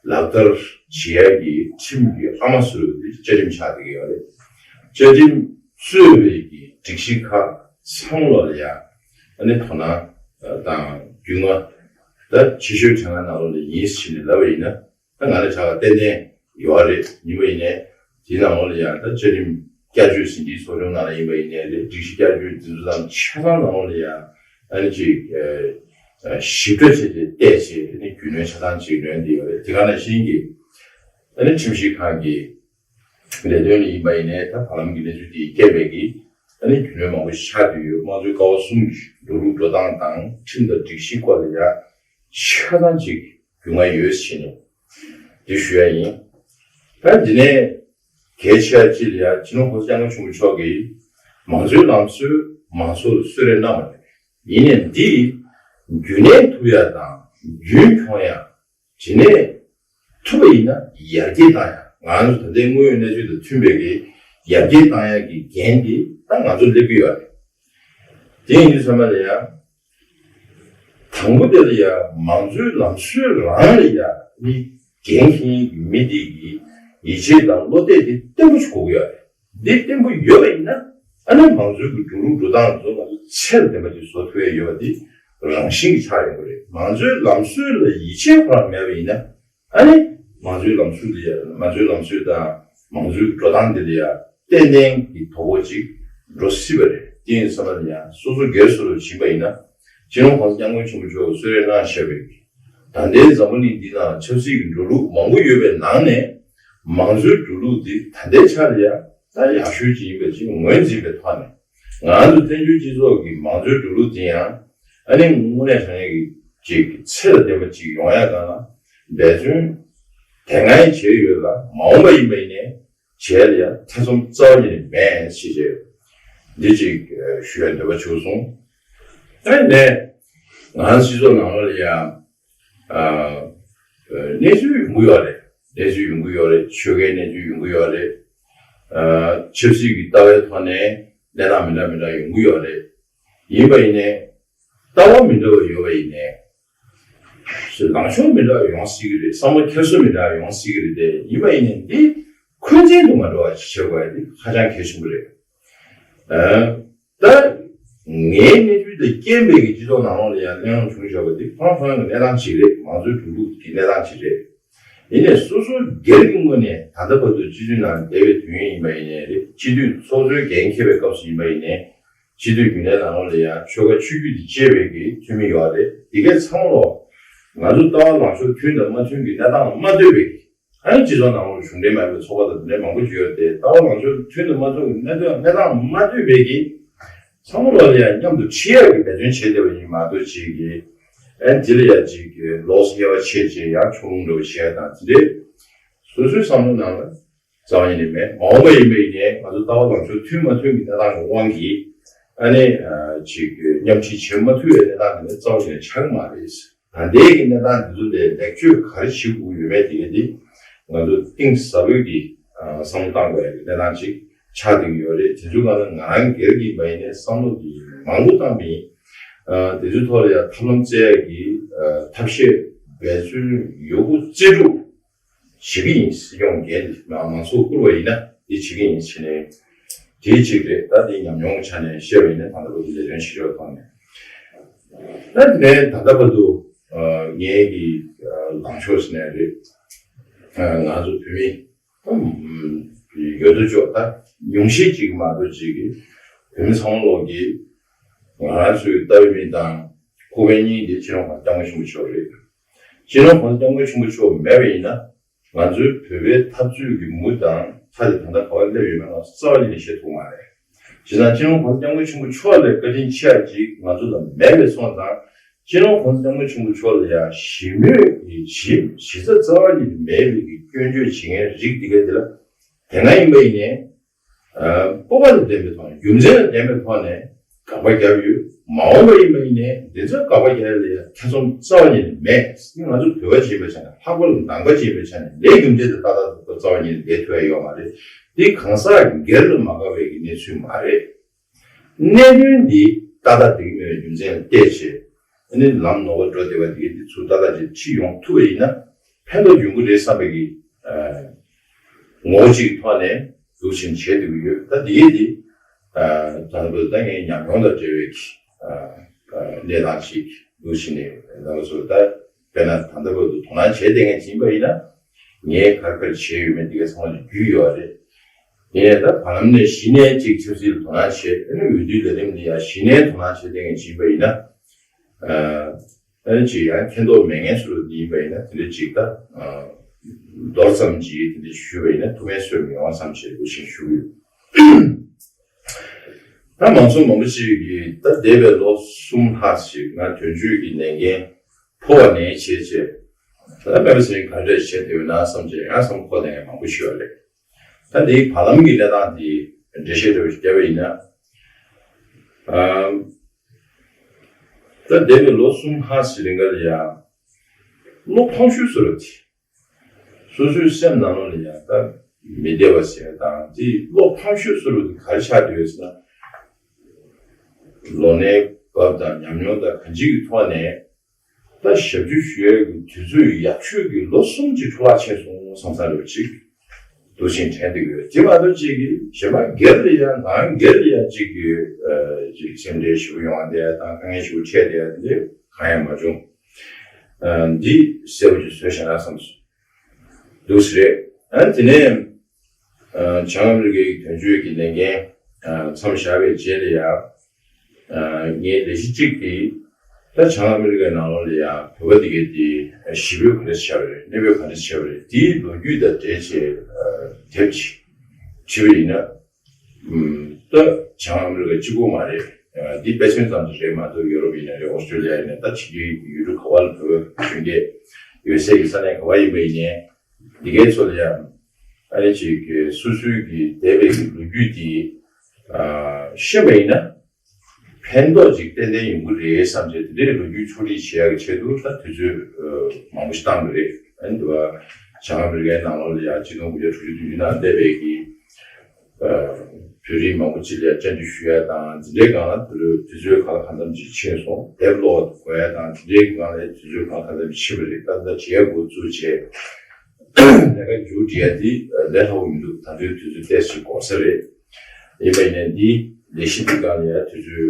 ལག་བསྟར་བྱེད་ཡག་གི་ཁྲིམས་ཀྱི་ཨ་མ་ཟེར་བ་དེ་བཅའ་ཁྲིམས་ཆགས་བསྡད་ཀྱི་ཡོད་རེད། བཅའ་ཁྲིམས་གཙོས་པའི་གི་སྒྲིག་གཞི་ཁག་ཚང་མ་ལ་ཡང་ཨ་ནི་དོ་སྣང་དང་རྒྱུས་མངའ་ད་ཆེ་ཤོས་དྲན་ཁ་ནང་ལོགས་ནས་ཡིན་ཟེར་ནས་ལབ་པ་ཡིན་ན། ད་ང་ལ་ཆ་བ་ཏན་ཏན་ཡོད་རེད། ཡིན་པ་ཡིན་ནའི་དེའི་ནང་ལོགས་ལ་ཡང་ད་བཅའ་ཁྲིམས་བསྐྱར་བཅོས་ཟིན་བྲིས་ཚོགས་ཆུང་ནང་ལ་ཡིན་པ་ཡིན་ནའི་རེད། སྒྲིག་གཞི་བསྐྱར་བཅོས་འཛིན་བཟུང་དང་ཆ་ཚང་ནང་ལོགས་ལ་ཡང་ཨ་ནི་ཅིག་ཞིབ་ཕྲ་བྱས་ཏེ་བལྟས་བྱས་ཨ་ནི་རྒྱུས་ལོན་ཆ་ཚང་ཅིག་ལོན་བསྡད་ཡོད་རེད། དེ་ག་ནང་བཞིན་གྱི་ཨ་ནི་ཁྲིམས་ཞིབ་ཁང་གི་ལས་དོན་ལ་ཡིན་པ་ཡིན་ནའི་ད་བར་ལམ་གྱི་གནས་ཚུལ་དེ་ཡི་རྐྱེན་པས་ཀྱི་ཨ་ནི་རྒྱུས་ལོན་མང་པོ་ཞིག་ཆགས་བསྡད་ཡོད། དམངས་གཙོའི་ཀ་བ་གསུམ་གྱི་འགྲོ་ལུགས་འགྲོ་སྟངས་དང་ཁྲིམས་དང་སྒྲིག་གཞི་སྐོར་ལ་ཡང་ཆ་ཚང་ཅིག་རྒྱུས་མངའ་ཡོད་ཟེར་ནས་འདི་ཞུ་ཡ་ཡིན། ད་འདི་ནས་གལ་ཆེ་བ་གཅིག་ལ་ཡ་སྤྱི་ནོར་༸གོང་ས་༸སྐྱབས་མགོན་ཆེན་པོ་མཆོག་གིས་མང་གཙོའི་ལམ་སྲོལ་མང་ཚོགས་ལ་གསོལ་རས་གནང་བ་རེད། ཡིན་ནའི་འདི་རྒྱུན་གནས་ཐུབ་ཡ་དང་རྒྱུན་འཁྱོངས་ཡ་དེ་ནས་ཐུབ་པ་ཡིན་ན་ཡར་རྒྱས་བཏང་ཡ། ང་ཚོ་ད་ལྟའི་དངོས་ཡོད་གནས་ཚུལ་དང་མཐུན་པའི་གི་ཡར་རྒྱས་བཏང་ཡ་གི་འགན་འདི་ད་ང་ཚོ་སླེབས་ཀྱི་ཡོད་རེད། དེ་ཡིན་དུས་ཚང་མ་ལ་ཡ། དང་པོ་དེ་ལ་ཡ་མང་གཙོའི་ལམ་སྲོལ་རང་ལ་ཡ་ནི་འགན་འཁྱེར་མཁན་གྱི་མི་དེ་གི་ཡིད་ཆེས་དང་བློ་གཏད་དེ་བརྟན་པོ་ཞིག་དགོས་ཀྱི་ཡོད་རེད། འདི་བརྟན་པོ་ཡོད་པ་ཡིན་ན་ཨ་ནི་མང་གཙོའི་གི་འགྲོ་ལུགས་འགྲོ་སྟངས་ཚོ་ང་ཚོ་ཚད་ལ་ལྡན་པ་ཅིག་བཟོ་ཐུབ་ཡ་ཡོད་པ་དེ་རང་བཞིན་གྱི་ཆགས་ཡོང་གི་རེད། མང་གཙོའི་ལམ་སྲོལ་ལ་ཡིད་ཆེས་ཁོ་རང་མེད་པ་ཡིན་ན། ཨ་ནི་མང་གཙོའི་ལམ་སྲོལ་འདི་ཡ་མང་གཙོའི་ལམ་སྲོལ་དང་མང་གཙོའི་འགྲོ་སྟངས་འདི་ལ་ཡ་ཏན་ཏན་གྱི་དོ་ཕོག་ཅིག་འགྲོ་སྲིད་པ་རེད། དེ་ཡིན་ཙང་ལ་ཡ་སོ་སོ་སྒེར་སུ་རུ་ཕྱིན་པ་ཡིན་ན་སྤྱི་ནོར་༸གོང་ས་༸སྐྱབས་མགོན་ཆེན་པོ་མཆོག་གིས་གསོལ་རས་གནང་བཞག་པའི་ད་ལྟའི་འཛམ་བུ་གླིང་འདི་ནང་ཆབ་སྲིད་ཀྱི་འགྲོ་ལུགས་མང་པོ་ཡོད་པའི་ནང་ནས་མང་གཙོའི་འགྲོ་ལུགས་འདི་ད་ལྟའི་ཆར་ལ་ཡ་ད་ཡག་ཤོས་ཅིག་ཡིན་པ་ཅིག་ངོས་འཛིན་པའི་ཐོག་ནས། ང་ཚོ་བཙན་བྱོལ་སྤྱི་ཚོགས་ཀྱི་མང་གཙོའི་འགྲོ་ལུགས་དེ་ཡང་ཨ་ནི་དངོས་གནས་དྲང་གནས་ཀྱི་ཅིག་ཚད་ལ་ལྡན་པ་ཅིག་ཡོང་ཡ་གང་ལ་འབད་བརྩོན་དེ་སྔ་ཡང་བྱས་ཡོད་ལ་མ་འོངས་པ་ཡིན་པ་ཡིན་ནའི་བྱས་ལ་ཡང་ཐེ་ཚོམ་རྩ་བ་ཉིད་ནས་མེད་ཞེས་བྱས་འདི་ཅིག་ཞུ་ཡ་འདོད་པ་བྱུང་སོང་། ཨ་ནི་ང་སྤྱི་ཚོགས་ནང་ལོགས་ལ་ཡང་ཨ་གནས་ཚུལ་ཡོང་གི་ཡོད་རེད། གནས་ཚུལ་ཡོང་གི་ཡོད་རེད། ཆོལ་ཁའི་གནས་ཚུལ་ཡོང་གི་ཡོད་རེད། ཨ་ཆབ་སྲིད་ཀྱི་ལྟ་བའི་ཐོག་ནས་གནས་སྟངས་མི་འདྲ་མི་འདྲ་ཡོང་གི་ཡོད་རེད། ཡིན་པ་ཡིན་ནའི་ལྟ་བ་མི་འདྲ་བ་ཡོད་པ་ཡིན་ནའི་ལངས་ཕྱོགས་མི་འདྲ་བ་ཡོང་སྲིད་ཀྱི་རེད། བསམ་བློ་འཁྱེར་སོ་མི་འདྲ་བ་ཡོང་སྲིད་ཀྱི་རེད་དེ། ཡིན་པ་ཡིན་ནའི་འདི་འཁོན་འཛིན་དུ་མ་འགྲོ་བ་ཞིག་བྱེད་དགོས་ཡ་འདི་ཧ་ཅང་གལ་ཆེན་པོ་རེད། ཨ། ད་ངའི་གནས་ཚུལ་དང་རྐྱེན་པས་ཀྱི་སྤྱི་ཚོགས་ནང་ལོགས་ལ་ཡང་གླེང་སློང་བྱུང་བཞག་པ་འདི་ཁོ་རང་ཁོ་རང་གི་གནས་སྟངས་ཤིག་རེད། མང་གཙོའི་འགྲོ་ལུགས་ཀྱི་གནས་སྟངས་ཤིག་རེད། ཡིན་ནའི་སོ་སོ་སྒེར་གྱི་ངོས་ནས་ད་ལྟ་བར་དུ་སྤྱི་འཐུས་ནང་བསྡད་པའི་དུས་ཡུན་ཡིན་པ་ཡིན་ནའི་རེད། སྤྱི་འཐུས་ཚོགས་གཙོའི་འགན་འཁྱེར་བའི་སྐབས་སུ་ཡིན་པ་ཡིན་ནའི་སྤྱི་འཐུས་རྒྱུན་ལས་ནང་ལོགས་ལ་ཡང་ཆོལ་ཁ་ཆོས་བརྒྱུད་དེ་བཅས་པའི་གི་འཐུས་མི་ཡོད་རེད། དེ་གའི་ཚང་མ་ལོག་ ང་ཚོ་ལྟ་བ་ལངས་ཕྱོགས་མཐུན་དང་མ་མཐུན་གྱི་གནས་སྟངས་ལ་མ་ལྟོས་པའི་གི། ཨ་ནི་སྤྱི་ཚོགས་ནང་ལ་གཞུང་འབྲེལ་མ་ཡིན་པའི་ཚོགས་པ་དང་དེ་འདྲའི་མང་པོ་ཅིག་ཡོད་དེ། ལྟ་བ་ལངས་ཕྱོགས་མཐུན་དང་མ་མཐུན་གྱི་གནས་སྟངས་གནས་སྟངས་མ་ལྟོས་པའི་གི་ཚང་མ་ལོག་ལ་ཡང་མཉམ་དུ་ཁྲིད་ཡག་གི་འབད་བརྩོན་བྱེད་བསྡད་པ་ཡིན་མ་གཏོགས། ཅིག་གི་ཨ་ནི་དེ་ལ་ཡང་ཅིག་གི་ལོགས་སུ་དབྱེ་བ་ཕྱེ་བྱས་ཡང་ཕྱོགས་ལྷུང་འདྲ་བོ་བྱེད་ཡག་དང་དེ་འདྲའི་སོ་སོའི་བསམ་བློ་ནང་ལ་རྩ་བ་ཉིད་ནས་མེད། མ་འོངས་པ་ཡིན་པ་ཡིན་ནའི་ང་ཚོ་ལྟ་བ་ལངས་ཕྱོགས་མཐུན་མ་མཐུན་གྱི་གནས་སྟངས་ཀྱི་དབང་གིས་ཨ་ནི་ཅིག་གི་མཉམ་ཁྲིད་བྱེད་མ་ཐུབ་པའི་གནས་སྟངས་དེ་ནི་རྩ་བ་ཉིད་ནས་ཆགས་ཀྱི་མ་རེད། ད་ལྟའི་གི་གནས་སྟངས་འདི་ཚོ་ལས་ལེགས་བཅོས་ག་རེ་བྱེད་དགོས་ཡོད་མེད་དེ་ག་དེ་ང་ཚོ་གཏིང་ཟབ་པོའི་གི་བསམ་བློ་བཏང་དགོས་ཡ་གི་གནས་སྟངས་ཅིག་ཆགས་བསྡད་ཀྱི་ཡོད་རེད། དེ་ཚོའི་སྒང་ལ་ང་རང་སྒེར་གྱི་མ་ཡིན་ནའི་བསམ་བློ་འདི་མང་པོ་བཏང་པ་ཡིན། དེ་ཚོའི་ཐོག་ལ་ཡང་ཐབས་ལམ་བཙལ་ཡ་གི་ཐབས་ཤེས་འབད་བརྩོན་ཡོད་རྒུ་རྩལ་སྤྲུགས་བྱེད་ཀྱི་ཡིན། སྲིད་སྐྱོང་འགན་དེ་མང་ཚོགས་བསྐུར་བ་ཡིན་ན་དེ་བྱེད་ཀྱི་ཡིན་ཟེར་ནས་དེ་གཅིག་རེད། ད་དེ་ཉམས་མྱོང་གི་ཆ་ནས་བཤད་པ་ཡིན་ན་ད་ལྟ་བར་དུ་ལས་དོན་བྱེད་ཕྱོགས་ཐོག་ནས། ད་དེ་ནས་ད་ལྟ་བར་དུ་ངའི་གི་ལངས་ཕྱོགས་ཟེར་ནའི་རེད། ང་ཚོ་བོད་མི་ཡོད་དོ་ཅོག་ད་ཉུང་ཤས་ཅིག་མ་གཏོགས་ཅིག་གི་བོད་མི་ཚང་མ་ལོག་གི་ང་རང་ཚོའི་ལྟ་བའི་མི་དང་ཁོག་པའི་སྙིང་དེ་སྤྱི་ནོར་༸གོང་ས་༸སྐྱབས་མགོན་ཆེན་པོ་མཆོག་རེད། སྤྱི་ནོར་༸གོང་ས་༸སྐྱབས་མགོན་ཆེན་པོ་མཆོག་མེད་པ་ཡིན་ན། ང་ཚོའི་བོད་པའི་འཐབ་རྩོད་ཀྱི་མུ་མཐའ་དེ་ད་ལྟ་ག་པར་སླེབས་ཡོད་མེད་ང་ཚོ་རྩ་བ་ཉིད་ནས་ཤེས་ཐུབ་མ་རེད། བྱས་ཙང་སྤྱི་ནོར་༸གོང་ས་༸སྐྱབས་མགོན་ཆེན་པོ་མཆོག་ལས་བཀའ་དྲིན་ཆེ་བ་ཅིག་ང་ཚོ་ལ་མེད་པའི་སོང་ཙང་། སྤྱི་ནོར་༸གོང་ས་༸སྐྱབས་མགོན་ཆེན་པོ་མཆོག་ལ་ཡང་ཞི་མོལ་གྱི་ཞི་ཞི་རྩ་རྩ་བ་ཉིད་ནས་མེད་པའི་གི་སྐྱོན་བརྗོད་བྱེད་མཁན་རིགས་འདི་ག་འདི་ལ་དེ་སྔ་ཡིན་པ་ཡིན་ནའི། སྤོབས་པ་ལ་ལྡན་པའི་ཐོག་ནས། རྒྱུ་མཚན་ལ་ལྡན་པའི་ཐོག་ནས་དགག་པ་བརྒྱབ་ཡོད། མ་འོངས་པ་ཡིན་པ་ཡིན་ནའི་འདི་ཚོ་དགག་པ་རྒྱག་ཡ་ལ་ཡ་ཐེ་ཚོམ་རྩ་བ་ཉིད་ནས་མེད། འདི་ང་ཚོ་བོད་པ་ཅིག་ཡིན་པའི་ཆ་ནས། ལྷག་པར་དུ་ནང་པ་ཅིག་ཡིན་པའི་ཆ་ནས་ལས་རྒྱུ་འབྲས་དེ་ཏག་ཏག་ཏག་ཏག་རྩ་བ་ཉིད་ནས་བསྡད་ཐུབ་ཡ་ཡོད་མ་རེད། འདི་གང་ཟག་སྒེར་ལ་མ་དགའ་བའི་གི་གནས་ཚུལ་མ་རེད། གནད་དོན་འདི་ཏག་ཏག་འགྲིག་མེད་པའི་རྒྱུ་མཚན་ལ་བལྟས་བྱས། ཨ་ནི་ལམ་ནོར་བ་འགྲོ་བསྡད་པ་འདི་འདི་ཚུར་ཏག་ཏག་ཅིག་ཕྱིར་ཡོང་ཐུབ་པ་ཡིན་ན་ཕན་ཐོགས་ཡོང་གི་རེད་བསམ་པའི་གི་ངོ་བོ་གཅིག་གི་ཐོག་ནས་འདུག་བྱས་བྱས་བསྡད་ཀྱི་ཡོད། ད་འདི་གས་འདི་ད་ལྟ་ད་ངའི་ཉམས་མྱོང་དང་འབྲེལ་བའི་གི་གནས་སྟངས་ཅིག་འདུག་བྱས་ནས་ད་ང་ཚོ་ད་དཔེར་ན་ད་ལྟ་བར་དུ་དོ་སྣང་བྱས་བསྡད་མཁན་ཅིག་ཡིན་པ་ཡིན་ན། ངས་ག་རེ་ག་རེ་བྱས་ཡོད་མེད་འདི་གས་ཚང་མ་ལ་རྒྱུས་ཡོད་རེད། ཡིན་ནའི་ད་བར་ལམ་ནས་གཞི་ནས་ཅིག་ཆབ་སྲིད་ལ་དོ་སྣང་བྱེད། ཨ་ནི་འོས་བསྡུའི་ལས་རིམ་ལ་ཡང་གཞི་ནས་དོ་སྣང་བྱེད་མཁན་ཅིག་ཡིན་པ་ཡིན་ན། ཨ་ནི་ཅིག་ཡང་མཁྱེན་རྟོགས་མེད་མཁན་ཚོ་ལ་འདི་ཡིན་པ་ཡིན་ན་དེ་འདྲ་ཅིག་ད་མདོར་ཙམ་ཅིག་དེ་འདྲ་ཞུས་པ་ཡིན་ན་ཐུགས་ཕན་གསོས་མི་ཡོང་བསམ་བྱས་འདུག་བྱས་ཞུ་གི་ཡོད། ད་མང་ཚོགས་མང་པོ་ཅིག་གིས་ད་འདས་པའི་ལོ་གསུམ་ལྷག་ཅིག་ང་དོན་གཅོད་ཀྱི་ལས་འགན་ཕོག་པ་ནས་བྱས་བྱས། ད་སྨན་པ་ཚེ་རིང་ག་འདྲས་བྱས་བསྡད་ཡོད་ན་བསམ་བྱས་ཡང་བསམ་འཁོར་བསྡད་མཁན་མང་པོ་ཞིག་ཡོད་རེད། ད་འདིའི་བར་ལམ་གྱི་གནས་སྟངས་དེ་འགྲེལ་བཤད་འདྲ་བོ་ཞིག་བརྒྱབ་པ་ཡིན་ན། ཨམ། ད་འདས་པའི་ལོ་གསུམ་ལྷག་ཙམ་རིང་ག་ལ་ཡང་བློ་ཕམ་ཤོས་བཟོ་འདྲ་དེ། སོ་སོའི་སེམས་ནང་ལོགས་ལ་ཡང་ད་མི་བདེ་བ་ཟེར་དང་དེ་བློ་ཕམ་ཤོས་བཟོ་འདྲ་དེ་ག་རེ་ཆགས་བསྡད་ཡོད་ཟེར་ན། ལོ་ནའི་བབ་དང་ཉམས་མྱོང་དང་གང་ཅིའི་ཐོག་ནས། ད་ཞབས་ཕྱི་ཞུ་ཡས་ཀྱི་དུས་ཚོད་ཡག་ཤོས་ཀྱི་ལོ་གསུམ་གྱི་འཕྲོ་བརླག་ཕྱིན་སོང་བསམ་བསམ་རེ་བ་ཅིག་འདུག་བྱས་དྲན་བསྡད་ཀྱི་ཡོད། དེ་མ་གཏོགས་ཅིག་གིས་གཞན་པ་སྒེར་ལ་ཡང་ང་སྒེར་ལ་ཡང་ཅིག་གིས་ཅིག་སེམས་ཁྲལ་ཞེ་པོ་ཡོང་བ་དེ་དང་དཀའ་ངལ་ཞེ་པོ་འཕྲད་དེ་དེ་གང་ཡང་མ་བྱུང་། འདི་གསལ་པོ་ཅིག་བཟོས་བཞག་ན་བསམ་སོང་། འདུག་སེ་རེད། ཨ་དེ་ནས་བྱང་ཨ་མི་རི་ཀའི་དོན་གཅོད་ཀྱི་ལས་འགན་མཚམས་བཞག་པའི་རྗེས་ལ་ཡང་། ངའི་ལས་གཞི་གཅིག་དེ་ད་བྱང་ཨ་མི་རི་ཀའི་ནང་ལོགས་ལ་ཡང་བོད་པ་དེ་གའི་དེ་གཞིས་སྤོས་ག་འདྲ་བྱས་པ་རེད། གནས་སྤོས་ག་འདྲ་བྱས་པ་རེད། དེའི་ལོ་རྒྱུས་དང་འབྲེལ་བྱས་དེབ་ཅིག་བྲིས་པ་ཡིན་ན། ད་བྱང་ཨ་མི་རི་ཀ་གཅིག་པོ་མ་རེད། འདི་དཔེ་མཚོན་ཙམ་ཞིག་རེད་མ་གཏོགས་ཡོ་རོབ་ཡིན་ན་རེད། ཨོ་སི་ཀྲོ་ལི་ཡ་ཡིན་ན་ད་ཕྱི་རྒྱལ་ཡུལ་གྲུ་ག་བ་ལ་བོད་པ་གཞོན་སྐྱེས་ཡོད་སའི་གི་ས་གནས་ག་བ་ཡིན་པ་ཡིན་ནའི་འདི་གའི་ཚོ་ལ་ཡང་ཨ་ནི་ཅིག་གི་སོ་སོའི་གི་འདས་པའི་གི་ལོ་རྒྱུས་དེ་ཤེས་པ་ཡིན་ན། ཕན་ཐོགས་ཅིག་ཏན་ཏན་ཡོང་གི་རེད་བསམ་བྱས་དེ་འདྲའི་ལོ་རྒྱུས་ཕྱོགས་སྒྲིག་བྱེད་ཡག་གི་ཆེད་དུ་ད་དུས་ཚོད་མང་པོ་ཞིག་བཏང་གི་རེད། ཨ་ནི་འདི་བ་བྱང་ཨ་མི་རི་ཀའི་ནང་ལོགས་ལ་ཡང་ཆིག་སྟོང་དགུ་བརྒྱ་དྲུག་ཅུ་བདུན་ཅུ་ནང་འདས་པའི་གི་བོད་རིགས་མང་པོ་ཅིག་ལ་ཡང་བཅར་འདྲི་ཞུ་ཡ་དང་འདི་འདྲའི་སྒང་ལ་དུས་ཚོད་ག་ལ་གང་འཚམ་ཅིག་ཕྱིན་སོང་། དེབ་ཀློག་དགོས་ཡ་དང་འདི་འདྲའི་སྒང་ལ་དུས་ཚོད་ག་ལ་གང་འཚམ་ཕྱིན་པ་རེད། ད་ལྟ་བྱེད་ཡ་འགོ་བཙུགས་བྱས་ལས་ཀ་མཇུག་སྒྲིལ་ཡ་འདི་ལས་སླ་པོ་མི་འདུག་ད་དུང་དུས་ཚོད་ཏོག་ཙམ་འགོར་ས་རེད། ཡིན་པ་ཡིན་ནའི་འདི་ལས་གཞི་འདི་སྒང་ལ་ཡང་དུས་ཚོད་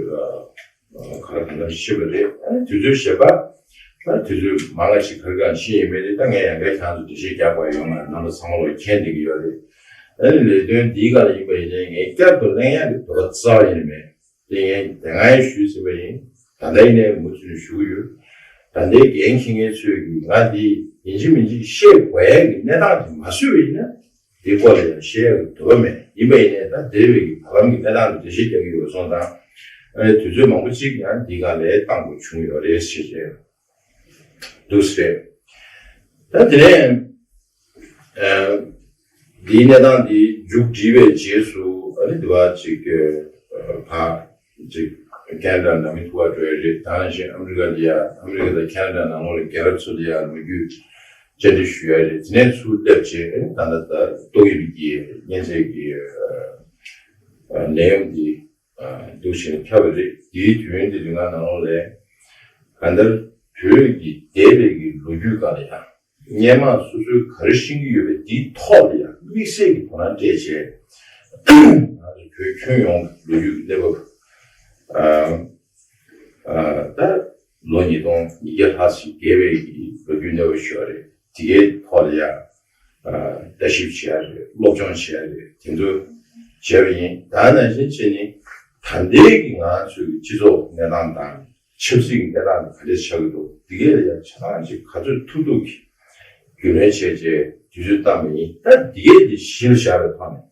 ག་རེ་གང་འཚམ་ཤེས་པ་རེད། ཨ་ནི་དུས་ཚོད་ཤེས་པ། ཨ་ནི་དུས་ཚོད་མང་ང་ཞིག་ག་རེ་གང་ཤེས་ཡིན་མིན་དེ་ད་ངས་ཡང་བསྐྱར་ཁྱེད་རང་ཚོ་འགྲེལ་བཤད་རྒྱག་དགོས་ཡོད་མ་རེད། རྣམ་པ་ཚང་མ་ལོག་མཁྱེན་བསྡད་ཀྱི་ཡོད་རེད། ཨ་ནི་ལས་དོན་འདིའི་སྒང་ལ་ཡིན་པ་ཡིན་ནའི་ངས་བསྐྱར་དུ་གླེང་ཡག་གི་འདོད་པ་རྩ་བ་ཡིན་མེད། དེ་ངས་དེ་སྔ་ཡང་ཞུས་ཟིན་པ་ཡིན། ད་ལྟ་ཡིན་ནའི་མུ་མཐུད་ནས་ཞུ་གི་ཡོད། ད་ ད་ལྟའི་འགན་འཁྱེར་མཁན་ཚོས་ཀྱིས་ང་འདི་ཡིན་གཅིག་མིན་གཅིག་བཤད་དགོས་ཡ་གི་གནས་སྟངས་དེ་མ་བཟོས་པ་ཡིན་ན། འདི་སྐོར་ལ་ཡང་བཤད་ཡ་གི་འདོད་པ་མེད། ཡིན་པ་ཡིན་ནའི་ད་འདས་པའི་གི་བར་ལམ་གྱི་གནས་སྟངས་དེ་འགྲེལ་བཤད་རྒྱག་གི་ཡོད་སོང་ཙང་། ཨ་ནི་དུས་ཚོད་མང་པོ་ཅིག་ཡང་འདི་སྒང་ལ་བཏང་དགོས་བྱུང་ཡོད་རེད་ཟེར་བྱས་འདུག་ཟེར། ད་དེ་ནས་ཨ་འདིའི་གནས་སྟངས་འདི་མཇུག་བསྒྲིལ་བའི་རྗེས་སུ། ཨ་ནི་འདི་བ་ཅིག་ཨ་ཕར་ཅིག་ཁེ་ན་ཌ་ནང་མི་ཐུག་པ་འགྲོ་ཡ་རེད། ད་ནང་བཞིན་ཨ་མི་རི་ཀ་འདི་ཡ། ཨ་མི་རི་ཀ་དང་ཁེ་ན་ཌ་ནང་ལོགས་ལ་རྒན་རབས་ཚོ་འདི་ཡ་ལོ་རྒྱུས་བཅར་འདྲི་ཞུ་ཡ་རེད། དེ་ནས་ཚུར་སླེབས་བྱས། ཨ་ནི་ད་ལྟ་ད་ཏོག་དབྱིབས་ཀྱི་གཉན་ཚད་ཀྱི་ཨ་ནད་ཡམས་འདི་ཨ་འདུག་བྱས་ནས་ཁྱབ་པ་རེད། དེའི་དུས་ཡུན་དེ་རིང་ག་ནང་ལོགས་ལ་གང་ལྟར་བོད་ཀྱི་འདས་པའི་གི་ལོ་རྒྱུས་སྒང་ལ་ཡང་སྔོན་མ་སོ་སོའི་ག་རེ་ཤེས་ཀྱི་ཡོད་པའི་དེའི་ཐོག་ལ་ཡང་དམིགས་བསལ་གྱི་དོ་སྣང་སྤྲད་བྱས། ང་ཚོ་བོད་ཁྱོན་ཡོངས་ཀྱི་ལོ་རྒྱུས་ཀྱི་གནས་བབ། ཨ་ཨ་ད་ལོ་ཉིས་སྟོང་ཉིས་བརྒྱ་ལྷག་ཙམ་བརྒལ་བའི་གི་ལོ་རྒྱུས་གནས་བབ་ཞིག་ཡོད་རེད། དེ་གའི་ཐོག་ལ་ཡང་ཨ་ལྟ་ཞིབ་བྱས་རེད། སློབ་སྦྱོང་བྱས་རེད། དེ་ཚོ་བྱས་པ་ཡིན། ད་ནང་བཞིན་བྱས་ནས་ད་ལྟའི་གི་ང་ཚོའི་གི་སྤྱི་ཚོགས་གནས་སྟངས་དང་། ཆབ་སྲིད་ཀྱི་གནས་སྟངས་དེ་ག་འདྲས་ཆགས་ཀྱི་འདུག་འདི་གས་ལ་ཡང་ཆ་ཚང་ཅིག་ག་ཚོད་ཐུབ་ཐུབ་ཀྱིས་རྒྱུས་ལོན་བྱས་རྗེས་དུས་ཚོད་བཏང་བ་ཡིན། ད་འདི་གས་དེ་གཞི་ལ་བཞག་པའི་ཐོག་ནས།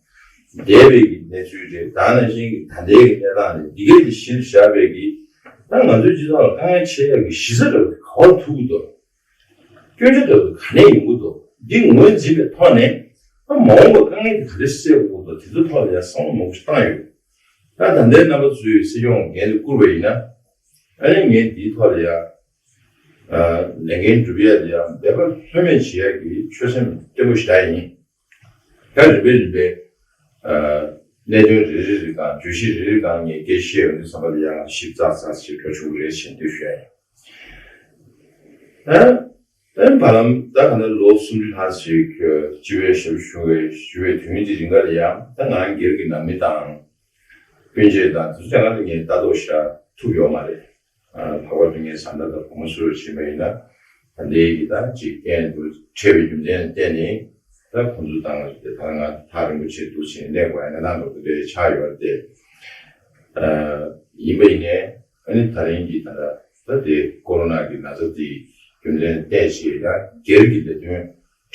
འདས་པའི་གི་གནས་ཚུལ་རེད། ད་ནང་བཞིན་གྱི་ད་ལྟའི་གི་གནས་སྟངས་རེད། འདི་གས་དེ་གཞི་ལ་བཞག་པའི་གི། ད་ང་ཚོའི་སྤྱི་ཚོགས་ལ་དཀའ་ངལ་འཕྲད་ཡག་གི་གཞི་རྩ་འདྲ་བོ་དེ་ག་པར་ཐུག་གི་འདུག་སྐྱོན་ཆ་འདྲ་བོ་དེ་ག་ནས་ཡོང་གི་འདུག་འདི་ངོས་འཛིན་པའི་ཐོག་ནས། ད་མ་འོངས་པ་དཀའ་ངལ་དེ་ག་འདྲས་སེལ་དགོས་འདུག་དེ་ཚོའི་ཐོག་ལ་ཡང་བསམ་བློ་མང་པོ་ཞིག་བཏང་ཡོད། ད་ད་ལྟའི་རྣམ་པ་ཚོས་སྲིད་སྐྱོང་འགན་དུ་བསྐུར་བ་ཡིན་ན། ཨ་ནི་ངས་འདིའི་ཐོག་ལ་ཡང་ཨ་ལས་འགན་སྒྲུབ་ཡ་དེ་ཡང་འབད་པ་ལྷོད་མེད་བྱེད་ཡ་གི་ཆོད་སེམས་བརྟན་པོ་ཞིག་ཡིན། ད་རིམ་པས་རིམ་པས་ཨ་གནད་དོན་རེ་རེ་རེ་སྒང་། བརྗོད་གཞི་རེ་རེ་སྒང་ངས་སྐད་ཆ་བཤད་ཡོང་དུས་ཙམ་པ་ལ་ཡང་ཞིབ་ཚགས་ཚགས་ཤིག་འགྲོ་ཆོག་གི་རེད་ཅེས་འདོད་ཞུ་ཡ་ཡིན། ཨ་ཨ་བར་ལམ་ད་ག་ནང་ལོ་སུམ་ཅུ་ལྷག་ཅིག་སྤྱི་པའི་ཞབས་ཞུ་བའི་ཞུ་བའི་དུས་ཡུན་དེ་རིང་ག་ལ་ཡང་། ད་ང་སྒེར་གྱི་ནང་མི་དང་སྤུན་མཆེད་དང་དེ་ཚོ་ཡང་ང་ལ་ངས་ལྟ་རྟོག་བྱ་ཐུབ་ཡོད་མ་རེད། ཨ་ལྷག་པར་དུ་ངའི་བཟའ་ཟླ་དང་བུ་མོ་སུ་ཞིག་ཡིན་པ་ཡིན་ན། ད་ལྟའི་གི་ད་ཅིག་རྐྱེན་དུ་འཕྲད་པའི་རྒྱུ་མཚན་ལ་བརྟེན་ནས། ད་ཁོང་ཚོ་དང་དེ་ད་ང་ཐག་རིང་པོ་བྱས་འདུག་ཕྱིན་གནས་དགོས་ཡ་གནས་སྟངས་འདྲ་བོ་དེ་འདྲ་ཆགས་ཡོད་རེད་དེ། ཨ་ཡིན་པ་ཡིན་ནའི་ཨ་ནི་ད་རིང་གི་ད་ད་ད་དེ་ཀོ་རོ་ན་གི་ན་ཚ་དེའི་རྒྱུ་མཚན་བལྟས་བྱས། ཡང་སྒེར་གྱི་ལས་དོན་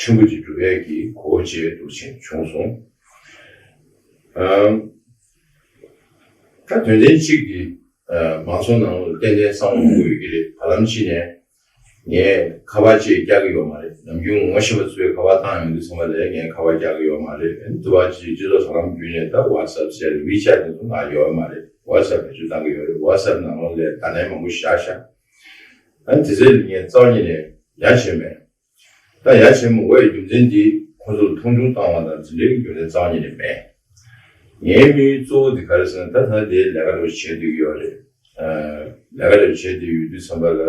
ཕྲན་བུ་ཅིག་སྒྲུབ་ཡས་ཀྱི་གོ་བྱས་འདུག་ཕྱིན་བྱུང་སོང་། ཨ་ད་དོན་ཚན་གཅིག་གི་ཨ་མང་ཚོགས་ནང་ལ་ཏན་ཏན་བསམ་བློ་གཏོང་དགོས་ཀྱི་རེད། བར་ལམ་ཅིག་ནས་ངས་ཁ་པར་ཅིག་རྒྱག་གི་ཡོད་མ་རེད། ནམ་རྒྱུན་ངོ་ཤེས་པ་ཚོས་ཁ་པར་བཏང་ཡོང་དུས་ཙམ་པ་ལ་ངས་ཁ་པར་རྒྱག་གི་ཡོད་མ་རེད། དུ་བ་ཅིག་སྤྱི་ཚོགས་དྲ་ལམ་བརྒྱུད་ནས་ད་ཝ་ཊི་སེབ་ཟེར་ཝི་ཅེ་ཊི་དེ་ཚོ་ང་ཡོད་མ་རེད། ཝ་ཊི་སེབ་བེད་སྤྱོད་བཏང་གི་ཡོད་རེད། ཝ་ཊི་སེབ་ནང་ལོགས་ལ་བརྡ་ལན་མང་པོ་བཞག་ཤག་ཨ་དེ་ཚོ་ངས་རྩ་བ་ཉིད་ནས་ཡ་བྱས་མེད། ད་ཡ་བྱེད་མི་དགོས་ཡའི་རྒྱུ་མཚན་འདི་ཁོ་ཚོར་མཐོང་ཆུང་བཏང་བ་དང་འཛིན་གྲྭའི་རྒྱུ་མཚན་རྩ་བ་ཉིད་ནས་མེད། ངའི་དམིགས་ཡུལ་གཙོ་བོ་འདི་ག་རེ་ཟེར་ན། ད་ད་དེའི་ལས་ཀ་རེ་བྱེད་སྡོད་ཀྱི་ཡོད་རེད། ལས་ཀ་རེ་བྱེད་སྡོད་ཡོད་དུས་ཙམ་པ་ལ།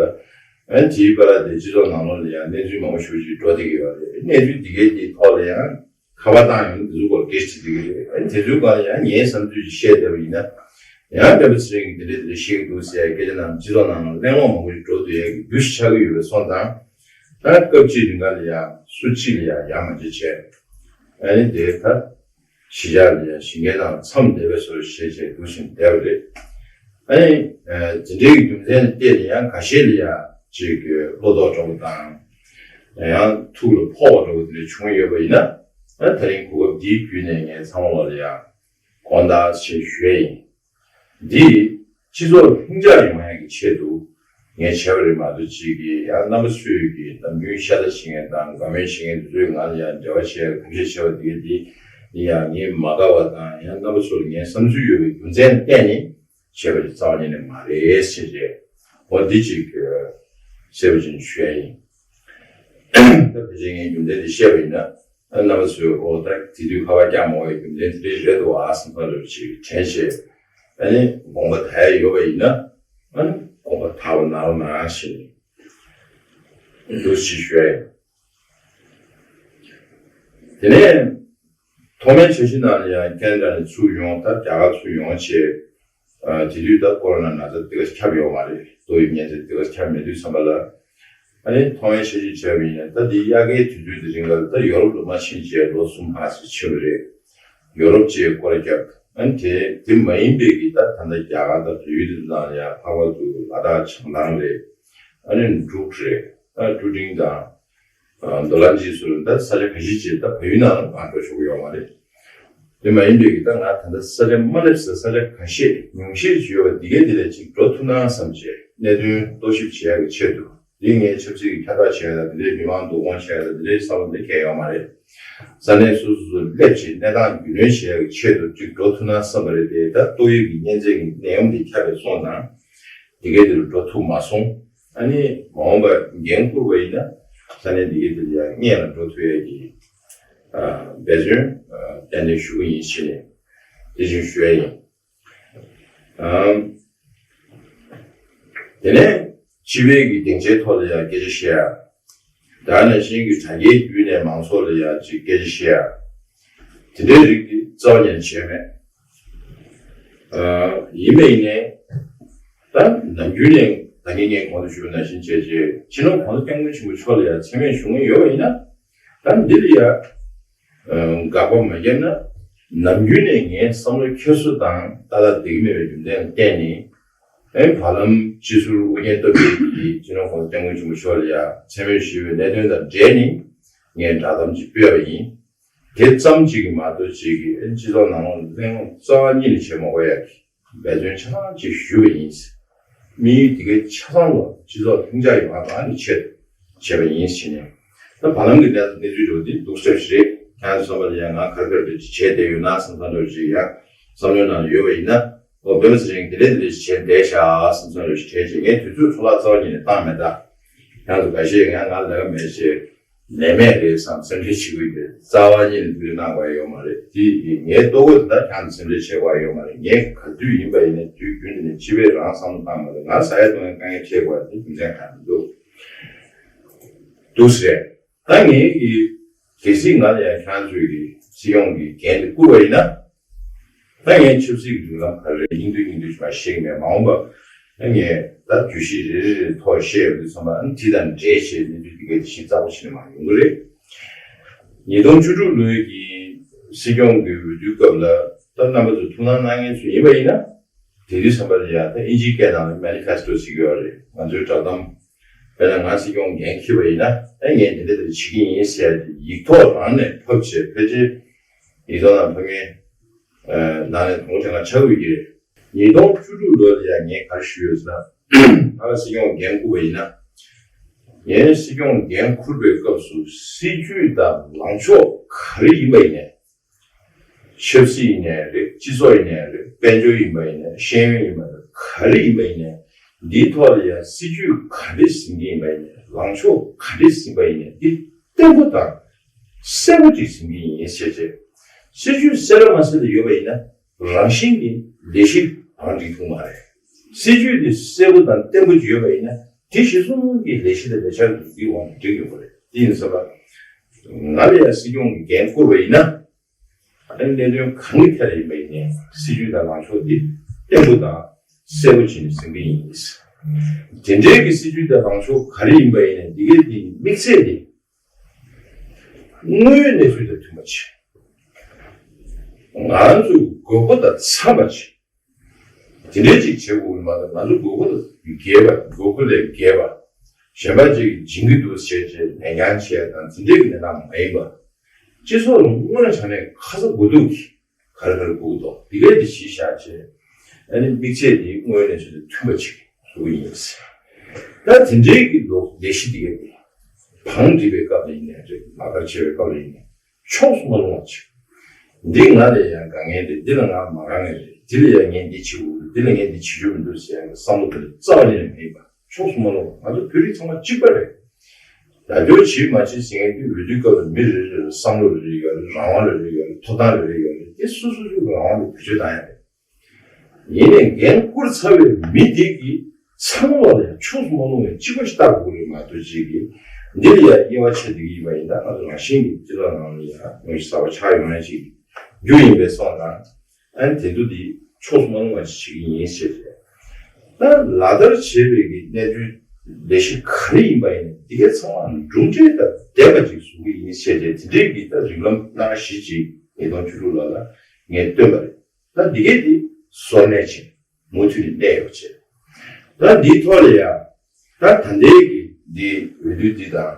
ཨ་དེའི་བར་ལ་དེ་སྤྱི་ཚོགས་ནང་ལོགས་ལ་ཡང་གནས་ཚུལ་མང་པོ་ཞེ་པོ་ཅིག་འགྲོ་བསྡད་ཀྱི་ཡོད་རེད། གནས་ཚུལ་འདི་གའི་དེའི་ཐོག་ལ་ཡང་ཁ་པར་བཏང་ཡོང་དུས་ཚོད་སྐོར་སྐད་ཆ་དྲིས་བསྡད་ཀྱི་རེད། ཨ་ནི་དེ་ཚོའི་སྒང་ལ་ཡང་ངའི་བསམ་ཚུལ་ཞིག་བཤད་བསྡད་པ་ཡིན་ན། ཡང་སྤེན་པ་ཚེ་རིང་གིས་འདི་འདྲ་འདི་འདྲ་བཤད་ཀྱི་འདུག་ཟེར་སྐད་ཆ་ནང་སྤྱི་ཚོགས་ནང་ལ་གླེང་སློང་མང་པོ་ཞིག་འགྲོ་སྡོད་ཡས་ཀྱི་རྒྱུ་ཞིག་ཆགས་ཀྱི་ཡོད་པའི་སོང་ཙང་། ད་སྐབས་གཅིག་རིང་ག་ལ་ཡང་སུ་གཅིག་ལ་ཡང་ཡ་མ་བྱེད་བྱས། ཨ་ནི་དེ་ད་གཞིས་ཆགས་ལ་ཡང་ཞིང་ཁའི་ནང་མཚམས་བསྡད་པའི་བཟོ་འདྲ་བྱས་བྱས་འདུག་བཞིན་བསྡད་པ་རེད། ཨ་ནི་ཨ་འཛིན་གྲྭའི་རྒྱུ་མཚན་ལ་བལྟས་ནས་ཡང་ཁ་ཤས་ལ་ཡང་ཅིག་བློ་དོགས་འདྲ་བོ་དང་། ཡང་ཐུགས་ལ་ཕོག་པ་འདྲ་བོ་དེ་འདྲ་བྱུང་ཡོད་པ་ཡིན་ན། ཨ་དེ་རིང་གོ་སྐབས་འདི་བརྒྱུད་ནས་ངས་ཚང་མ་ལ་ཡང་དགོངས་དག་ཆེ་ཞུ་ཡས་ཡིན། འདི་སྤྱི་ཚོགས་ལྷིང་འཇགས་ཡོང་ཡག་གི་ཆེད་དུ་ངས་བྱས་པ་རེད་མ་གཏོགས། ཅིག་གིས་ཡང་རྣམ་པ་ཚོས་ཀྱིས་ནམ་རྒྱུན་ཤ་ཚ་བྱེད་མཁན་དང་དགའ་མོས་བྱེད་མཁན་དེ་ཚོས་ང་ལ་ཡང་འབྲེལ་བ་བྱས་གོམས་གཤིས་བྱས་པ་དེ་གས་འདི་ནི་ཡང་ངས་མ་དགའ་བ་དང་། ཡང་རྣམ་པ་ཚོ་ལ་ངའི་བསམ་ཚུལ་ཡོད་པའི་རྒྱུ་མཚན་ལ་བརྟེན་ནས་བྱས་པ་ཅིག་རྩ་བ་ཉིད་ནས་མ་རེད་ཟེར་བྱས། འོ་འདི་ཅིག་གསལ་པོ་ཅིག་ཞུ་ཡ་ཡིན། ད་ཕལ་ཆེར་ངས་རྒྱུ་མཚན་འདི་བཤད་པ་ཡིན་ན། ཨ་རྣམ་པ་ཚོས་ཨོ་ད་དེ་དུས་ཁ་པར་རྒྱག་མ་དགོས་རྒྱུ་མཚན་དེ་འདྲ་རེད་འདུག་ཨ་བསམ་པ་འདྲ་ཅིག་དྲན་བྱས། ཨ་ནི་དགོངས་པ་དག་ཡ་ཡོད་པ་ཡིན་ན། ཨ་ནི་དགོངས་པ་དག་པ་གནང་རོགས་གནང་ཞེས་འདུག་ཅེས་ཞུ་ཡ་ཡིན། དེ་ནས་ཐོག་མའི་འཆར་གཞི་ནང་ལ་ཡང་ཁེ་ན་ཌ་ནས་ཚུར་ཡོང་། ད་རྒྱ་གར་ཚུར་ཡོང་བྱས། ཨ་དེ་དུས་ད་ཀོ་རོ་ན་ན་ཚ་དེ་ག་ཁྱབ་ཡོད་མ་རེད། ཏོག་དབྱིབས་གཉན་ཚད་དེ་ག་ཁྱབ་མེད་དུས་ཙམ་པ་ལ། ཨ་ནི་ཐོག་མའི་འཆར་གཞི་བྱས་པ་ཡིན་ན། ད་འདི་དབྱར་ཁའི་དུས་ཚོད་དེ་རིང་ལ་ད་ཡོ་རོབ་ལ་མ་ཕྱིན་བྱས་ལོ་གསུམ་ལྷག་ཙམ་ཕྱིན་པ་རེད། ཡོ་རོབ་བཅས་སྐོར་ར་བརྒྱབ། ཨ་ནི་དེ་དེ་མ་ཡིན་པའི་གི་ད་ད་ལྟ་རྒྱ་གར་དང་བལ་ཡུལ་དེ་ཚོ་ནང་ལ་ཡང་ལྷག་པར་དུ་ལ་དྭགས་བྱང་ཐང་རེད། ཨ་ནི་འབྲུག་རེད། ཨ་ཀྲུ་ཀྲིང་དང་། ཨ་མདོ་ལ་འཇིགས་སུ་རུང་ད་ས་ཆ་ཁ་ཤས་ཅིག་ད་བལ་ཡུལ་ནང་ལ་མར་འགྲོ་ཆོག་གི་ཡོད་མ་རེད། དེ་མ་ཡིན་པའི་གི་ད་ང་ད་ལྟ་ས་ཆ་མ་སླེབས་ས་ས་ཆ་ཁ་ཤས་ཉུང་ཤས་ཅིག་ཡོད་པ་འདི་གའི་དེ་ལ་ཅིག་འགྲོ་ཐུབ་ན་བསམ་བྱས་གནད་དོན་རྟོག་ཞིབ་བྱེད་ཡག་གི་ཆེད་དུ། འདི་ངའི་ཆབ་སྲིད་ཀྱི་ཁྱབ་བསྒྲགས་བྱས་ཡ་དང་འདི་འདྲའི་མི་མང་བསྡུ་སྐོང་བྱས་ཡ་དང་འདི་འདྲའི་བསམ་བློ་འདི་གང་ཡང་ཡོད་མ་རེད། ས་གནས་སོ་སོ་སོ་སླེབས་བྱས་གནས་སྟངས་རྒྱུས་ལོན་བྱེད་ཡ་གི་ཆེད་དུ་ཅིག་འགྲོ་ཐུབ་ན་བསམ་པ་རེད་དེ། ད་ཏོག་དབྱིབས་ཀྱི་གཉན་ཚད་ཀྱི་ནད་ཡམས་འདི་ཁྱབ་པའི་སོང་ཙང་དེ་གའི་དེ་རུ་འགྲོ་ཐུབ་མ་སོང་། ཨ་ནི་མ་འོངས་པ་འགན་འཁུར་བ་ཡིན་ན་ས་གནས་འདི་གའི་དེ་ལ་ཡང་སྔོན་ལ་འགྲོ་ཐུབ་ཡ་གི་འབད་བརྩོན་ཏན་ཏན་ཞུ་གི་ཡིན་ཞེས་ནས་དེ་བཞིན་ཞུ་ཡ་ཡིན། ཨམ། དེ་ནས་སྤྱི་པའི་གི་སྡིངས་ཆའི་ཐོག་ལ་ཡང་སྐད་ཆ་བཤད་ཡ། ད་ནང་བཞིན་གྱི་དྲ་རྒྱའི་བརྒྱུད་ནས་མང་ཚོགས་ལ་ཡང་ཅིག་སྐད་ཆ་བཤད་ཡ། དེ་འདྲའི་རིགས་དེ་རྩ་བ་ཉིད་ནས་བྱས་མེད། ཨ་ཡིན་མེད་ཡིན་ནའི། ད་ནམ་རྒྱུན་ནས་ད་གིན་ངས་གོང་དུ་ཞུས་པ་ནང་བཞིན་བྱས་རྗེས་སྤྱི་ནོར་༸གོང་ས་༸སྐྱབས་མགོན་ཆེན་པོ་མཆོག་ལ་ཡང་མཚན་སྨད་ཞུ་མཁན་ཡོད་པ་ཡིན་ན། ད་འདི་ལ་ཡང་། དགག་པ་མ་བརྒྱབ་ན། ནམ་རྒྱུན་ནས་ངའི་བསམ་བློ་འཁྱེར་སོ་དང་ཏག་ཏག་བསྡད་ཀྱི་མེད་པའི་རྒྱུ་མཚན་ལ་བརྟེན་ནས། ཨེ་བར་ལམ་སྤྱི་ཟུར་ཨོ་རྒྱན་སྟོབས་རྒྱས་ཀྱིས་སྤྱི་ནོར་༸གོང་ས་༸སྐྱབས་མགོན་ཆེན་པོ་མཆོག་ལ་ཡང་མཚན་སྨད་ཞུས་པའི་གནད་དོན་དང་འབྲེལ་ནས་ངས་བསྒྲགས་གཏམ་ཅིག་སྤེལ་བ་ཡིན། དེ་ཙམ་གཅིག་གིས་མ་གཏོགས་ཅིག་གིས་ཨེ་སྤྱི་ཚོགས་ནང་ལ་གླེང་སློང་རྩ་བ་ཉིད་ནས་བྱེད་མ་དགོས་ཡ་གི་འབད་བརྩོན་ཆ་ཚང་ཅིག་ཞུས་པ་ཡིན། དམིགས་ཡུལ་དེ་གའི་ཆ་ཚང་ལ་སྤྱི་ཚོགས་ལྷིང་འཇགས་ཡོང་བ་དང་ནི་ཆེད་བྱས་པ་ཡིན་ཟེར་ནས། ད་བར་ལམ་གྱི་གནས་གནས་ཚུལ་འགྲོ་འདི་འདུག་སེ་རེད། ཁྱེད་ཚོ་བསམ་པ་ལ་ཡང་ང་ག་རེ་ག་རེ་བྱས་བསྡད་ཡོད་ན་བསམ་བསམ་འདྲ་ཞིག་ཡང་བསམ་བློའི་ནང་ཡོད་པ་ཡིན་ན། ཨོ་དཔེ་མི་སྲིད་རིང་དེ་འདྲས་དེ་འདྲས་བྱས་བསྡད་ཤག་བསམ་བསམ་འདྲ་ཞིག་བྱས་བྱས་ངས་དུས་ཚོད་འཕྲོ་བརླག་རྩ་བ་ཉིད་ནས་བཏང་མེད། ད་ཁྱེད་ཚོ་འགའ་ཤས་ང་ང་ལས་ཀ་མེད་བྱས། ལས་མེད་རེད་བསམ་སེམས་ཁྲལ་བྱེད་ཀྱི་ཡོད་རེད། རྩ་བ་ཉིད་ནས་ཐུགས་ཁྲལ་གནང་དགོས་ཡོད་མ་རེད། དེ་ངའི་ལྟོ་གོས་དེ་ད་གང་དུ་སེམས་ཁྲལ་བྱེད་དགོས་ཡོད་མ་རེད། ངས་ག་དུས་ཡིན་པ་ཡིན་ན་དུས་རྒྱུན་དུ་ནས་སྤྱི་པའི་རང་བསམ་བློ་བཏང་མ་རེད། ང་ཟ་ཡ་བཏུང་ཡ་དཀའ་ངལ་འཕྲད་དགོས་དེ་རྒྱུ་མཚན་གང་ཡང་མི་འདུག་འདུག་ཟེར། ད་ངས་ཀྱི་གལ་སྲིད་ང་ལ་ཡང་ཁྱེད་ཚོས་ཀྱི་སྲིད་སྐྱོང་གི་འགན་དེ་བསྐུར་བ་ཡིན་ན། ད་ངས་ཆབ་སྲིད་ཀྱི་མདུན་ལམ་ག་རེ་རེད། སྙིང་བསྡུས་སྙིང་བསྡུས་ཞིག་མ་ཤེས་ཀྱི་མེད། མ་འོངས་པ་ཨ་ངས་ད་བརྗོད་གཞི་རེ་རེ་རེ་ཐོག་བཤད་ཡོང་དུས་ཙམ་པ་ཨ་དེ་དང་འབྲེལ་བྱས་གནས་ཚུལ་འདི་གའི་ཞིབ་ཚགས་པོ་བྱས་ནས་མར་ཡོང་གི་རེད། ཉིས་སྟོང་བཅུ་དྲུག་ལོའི་གི་སྲིད་སྐྱོང་གི་འོས་བསྡུའི་སྐབས་ལ་ད་རྣམ་པ་ཚོ་ཐུགས་སྣང་གནང་མཁན་ཚོ་ཡིན་པ་ཡིན་ན། དེ་དུས་ཙམ་པ་ལ་ཡང་ད་ཨིན་ཇིའི་སྐད་ནང་ལ་མེ་ནི་ཕེ་སི་ཊོ་ཟེར་གྱི་ཡོད་རེད། ང་ཚོའི་བསྒྲགས་གཏམ། དཔེར་ན་ང་སྲིད་སྐྱོང་འགན་འཁྱེར་བ་ཡིན་ན་ཨ་ངས་འདི་འདྲ་འདི་འདྲ་བྱེད་ཀྱི་ཡིན་ཟེར་ཡ་དེ་ཡིག་ཐོག་རང་ནས་ཕབ་བྱས་ཕལ་ཆེར་ཡིག་ཐོག་ནང་ཕབ་མཁན་ནང་ནས་དང་པོ་དེ་ང་ཆགས་ཀྱི་ཡོད་ཀྱི་རེད། ཉིས་སྟོང་བཅུ་དྲུག་ལོ་ལ་ཡང་ངས་ག་རེ་ཞུས་ཡོད་ཟེར་ན། ང་ལ་སྲིད་སྐྱོང་འགན་བསྐུར་བ་ཡིན་ན། ངས་སྲིད་སྐྱོང་འགན་འཁུར་བའི་སྐབས་སུ་སྲིད་ཇུས་དང་ལངས་ཕྱོགས་ག་རེ་ཡིན་པ་ཡིན་ནའི། ཆབ་སྲིད་ཡིན་ནའི་རེད། སྤྱི་ཚོགས་ཡིན་ནའི་རེད། དཔལ་འབྱོར་ཡིན་པ་ཡིན་ནའི། ཤེས་ཡོན་ཡིན་པ་ཡིན་ནའི། ག་རེ་ཡིན་པ་ཡིན་ནའི། འདིའི་ཐོག་ལ་ཡང་སྲིད་ཇུས་ག་འདྲས་ཟིན་གྱི་ཡིན་པ་ཡིན་ནའི། ལངས་ཕྱོགས་ག་འདྲས་ཟིན་པ་ཡིན་ནའི། འདི་བརྟན་པོ་དང་གསལ་པོ་ཅིག་ཟིན་གྱི་ཡིན་ཟེར་བྱས། སྲིད་ཇུས་གསལ་ལ་མ་གསལ་ལ་ཡོད་པ་ཡིན་ན་རང་བཞིན་གྱིས་ལས་གཞི་བང་སྒྲིག་ཐུབ་མ་རེད། སྲིད་ཇུས་འདི་གསལ་པོ་དང་བརྟན་པོ་ཅིག་ཡོད་པ་ཡིན་ན་དེ་གཞི་བཟུང་གི་ལས་གཞི་དང་ལས་འཆར་འདི་འདིའི་དབང་དུ་འགྲིག་ཡོང་གི་རེད། དེ་ཡིན་ཙང་ང་ལ་ཡང་སྲིད་སྐྱོང་གི་འགན་བསྐུར་བ་ཡིན་ན། ཨ་ནི་གནད་དོན་གང་གི་ཐད་ལ་ཡིན་པ་ཡིན་ནའི་སྲིད་ཇུས་དང་ལངས་ཕྱོགས་འདི་བརྟན་པོ་དང་གསལ་པོ་བྱས་ནས་ཟིན་གྱི་ཡིན། དེ་འདྲའི་གི་སྲིད་ཇུས་དང་ལངས་ཕྱོགས་ག་རེ་ཡིན་པ་ཡིན་ནའི་འདི་གའི་འདི་དམིགས་ཚད་འདི་དངོས་ཡོད་གནས་ཚུལ་དང་མཐུན་པ་བྱེད། ང་ཚོའི་དགོས་མཁོ་དང་འཚམ་པ་བྱེད། དེ་འདྲའི་ཅིག་བྱེད་དགོས་མ་གཏོགས་ང་ཚོ་དགོས་མཁོ་ལས་བརྒལ་བ། དགོས་མཁོ་ལས་བརྒལ་བ། གཞན་པ་ཅིག་སྦྱིན་གྱི་འདུག་ཟེར་བྱས་ལེན་རྐྱང་བྱས་དང་དེ་འདྲའི་གི་གནས་སྟངས་མ་ཡིན་པ། སྤྱི་ཚོགས་ལ་དངོས་གནས་དྲང་གནས་ཁ་ཚ་དགོས་གཏུགས་ཀྱིས་ག་རེ་ག་རེ་དགོས་ཀྱི་འདུག་འདི་གའི་དེ་གཞི་བཞག་བྱས། ཨ་ནི་དམིགས་ཚད་དེ་དངོས་ཡོད་གནས་ཚུལ་དང་མཐུན་པ་ཅིག་བཟོ་གི་ཡིན། ད་དེ་འདྲའི་གི་ལོ་ལས་གཞི་འདི་གའི་དེ་བང་སྒྲིག་པའི་སྐབས་ལ་ཡིན་ནའི་རེད། ལག་བསྟར་བྱེད་པའི་སྐབས་ལ་ཡིན་ནའི་ཕྱོགས་སུ་མ་ལྷུང་བ་བྱེད། འདི་ང་ལ་ཡང་དཀའ་ངལ་རེད། འདི་ལ་ང་མ་དཀའ་ངལ་རེད། འདི་ལ་ཡང་ངས་འདི་བྱེད་དགོས་འདུག་འདི་ལ་ངས་འདི་བྱེད་རྒྱུ་མི་འདུག་ཟེར་ཡང་བསམ་བློ་དེ་རྩ་བ་ཉིད་ནས་མེད་པ། ཕྱོགས་སུ་མ་ལྷུང་བ། ང་ཚོ་བོད་རིགས་ཚང་མ་གཅིག་པ་རེད། རྒྱབ་སྐྱོར་བྱེད་མ་བྱེད་ཟེར་མཁན་དེ་འོས་བསྡུའི་སྐབས་ལ་མི་རེ་རེ་ལ་བསམ་བློ་རེ་རེ་ཡོད་རེད། རང་དབང་རེ་རེ་ཡོད་རེད། ཐོབ་ཐང་རེ་རེ་ཡོད་རེད། དེ་སོ་སོ་སོའི་རང་དབང་དེ་བེད་སྤྱོད་བཏང་ཡ་རེད། ཡིན་ནའི་འགན་བསྐུར་ཚར་བའི་མི་དེ་གིས་ཚང་མ་ལ་ཡང་ཕྱོགས་སུ་མ་ལྷུང་བའི་གཅིག་པ་ཞིག་ལྟ་དགོས་རེད་མ་གཏོགས་ཅིག་གིས་འདི་ལ་ཡང་དབྱེ་བ་ཕྱེ་བསྡད་ཀྱི་ཡིན་པ་ཡིན་ན་ང་ཚོ་རང་བཞིན་གྱིས་སྤྱི་ཚོགས་ནང་ལ་ཡང་ཉམས་ཞིབ་གསར་པ་ཆགས་ཡོང་ཡ་ཅིག་རྒྱུ་ཡིན་པའི་སོང་ཙང་། ཨ་ནི་དེ་ཚོ་འདི་ཕྱོགས་སུ་མ་ལྷུང་བ་ཞིག་བྱེད་ཀྱི་ཡིན་ཞེས་བྱས། ད་ལག་བསྟར་བྱེད་པའི་གི་གནས་ཚུལ་ལས་གཞི་ག་རེ་ཡིན་པ་ཡིན་ནའི་འདི་གའི་ཚང་མ་གྲུབ་འབྲས་དང་ལྡན་པ་ཅིག་བཟོ་གི་ཡིན་ཞེས་བྱས། དེ་འདྲའི་གི་ད་རིགས་ལམ་སྣ་ཁ་བཞི་ཅིག་ཉིས་སྟོང་བཅུ་དྲུག་ལོ་ལ་ངས་བཏོན་པ་རེད། ད་འདི་གའི་འདི་སོར་གནས་ཆེ། མུ་མཐུད་ནས་གནས་ཡོད་ཅེས། ད་འདིའི་ཐོག་ལ་ཡང་ ད་ད་ལྟའི་གི་འདི་འོས་བསྡུ་འདི་དང་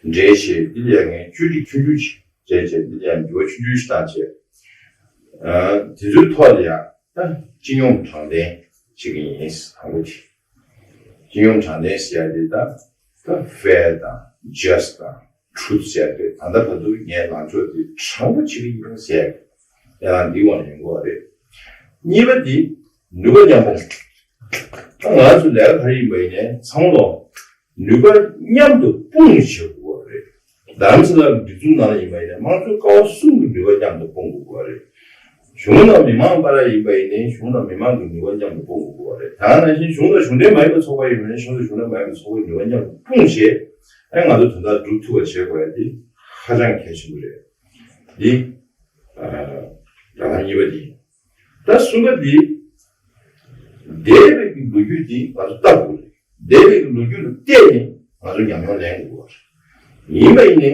འབྲེལ་བྱས་འདི་ལ་ཡང་ངས་བཅོས་སྒྲིག་ཆུང་ཆུང་ཞིག་བྱས་བྱས། འདི་ལ་ཡང་འགྱུར་བ་ཆུང་ཆུང་ཞིག་བཏང་བྱས། ཨ། དེ་ཚོའི་ཐོག་ལ་ཡང་ད་སྤྱི་སྙོམས་དྲང་བདེན་བྱེད་ཀྱི་ཡིན། དང་པོ་དེ། སྤྱི་སྙོམས་དྲང་བདེན་ཟེར་ཡ་དེ་ད་ད་fair་དང་just་དང་truth་ཟེར་ཡ་དེ་ད་ལྟ་བར་དུ་ངས་ལངས་ཕྱོགས་དེ་དྲང་པོ་བྱེད་ཀྱི་ཡིན་ཟེར་ཡ་གི་ཡ་ལང་འདི་དབང་ཡོང་གི་ཡོད་རེད། གཉིས་པ་དེ་ནུས་པ་མཉམ་སྤུངས། ད་ང་ཚོ་ལས་ཀ་ག་རེ་ཡིན་པ་ཡིན་ནའི་ཚང་མ་ལོ་ནུས་པ་མཉམ་དུ་སྤུངས་བྱེད་དགོས་པ་རེད། རྡ་རམ་ས་ལ་སྒྲིག་འཛུགས་ནང་ལ་ཡིན་པ་ཡིན་ནའི་དམངས་གཙོའི་ཀ་བ་གསུམ་གྱི་ནུས་པ་མཉམ་དུ་སྤུངས་དགོས་པ་རེད། གཞུང་དང་མི་མང་བར་ཡིན་པ་ཡིན་ནའི་གཞུང་དང་མི་མང་གི་ནུས་པ་མཉམ་དུ་སྤུངས་དགོས་པ་རེད། ད་ག་ནང་བཞིན་གཞུང་དང་གཞུང་འབྲེལ་མ་ཡིན་པའི་ཚོགས་པ་ཡིན་པ་ཡིན་ནའི་གཞུང་དང་གཞུང་འབྲེལ་མ་ཡིན་པའི་ཚོགས་པའི་ནུས་པ་མཉམ་དུ་སྤུངས་བྱས། ཨ། ང་ཚོ་དོན་དག་སྒྲུབ་ཐུབ་པ་བྱེད་དགོས་ཡ་དེ་ཧ་ཅང་གལ་ཆེན་པོ་རེད། འདི། ཨ། རང་དབང་གཉིས་པ་འདི། ད་གསུམ་པ་འདི། འདས་པའི་གི་ལོ་རྒྱུས་འདི་ང་ཚོ་ལྟ་དགོས་རེད། འདས་པའི་གི་ལོ་རྒྱུས་ལ་བལྟས་ནས་ང་ཚོ་ཉམས་མྱོང་ལེན་དགོས་པ་རེད། ཡིན་པ་ཡིན་ནའི་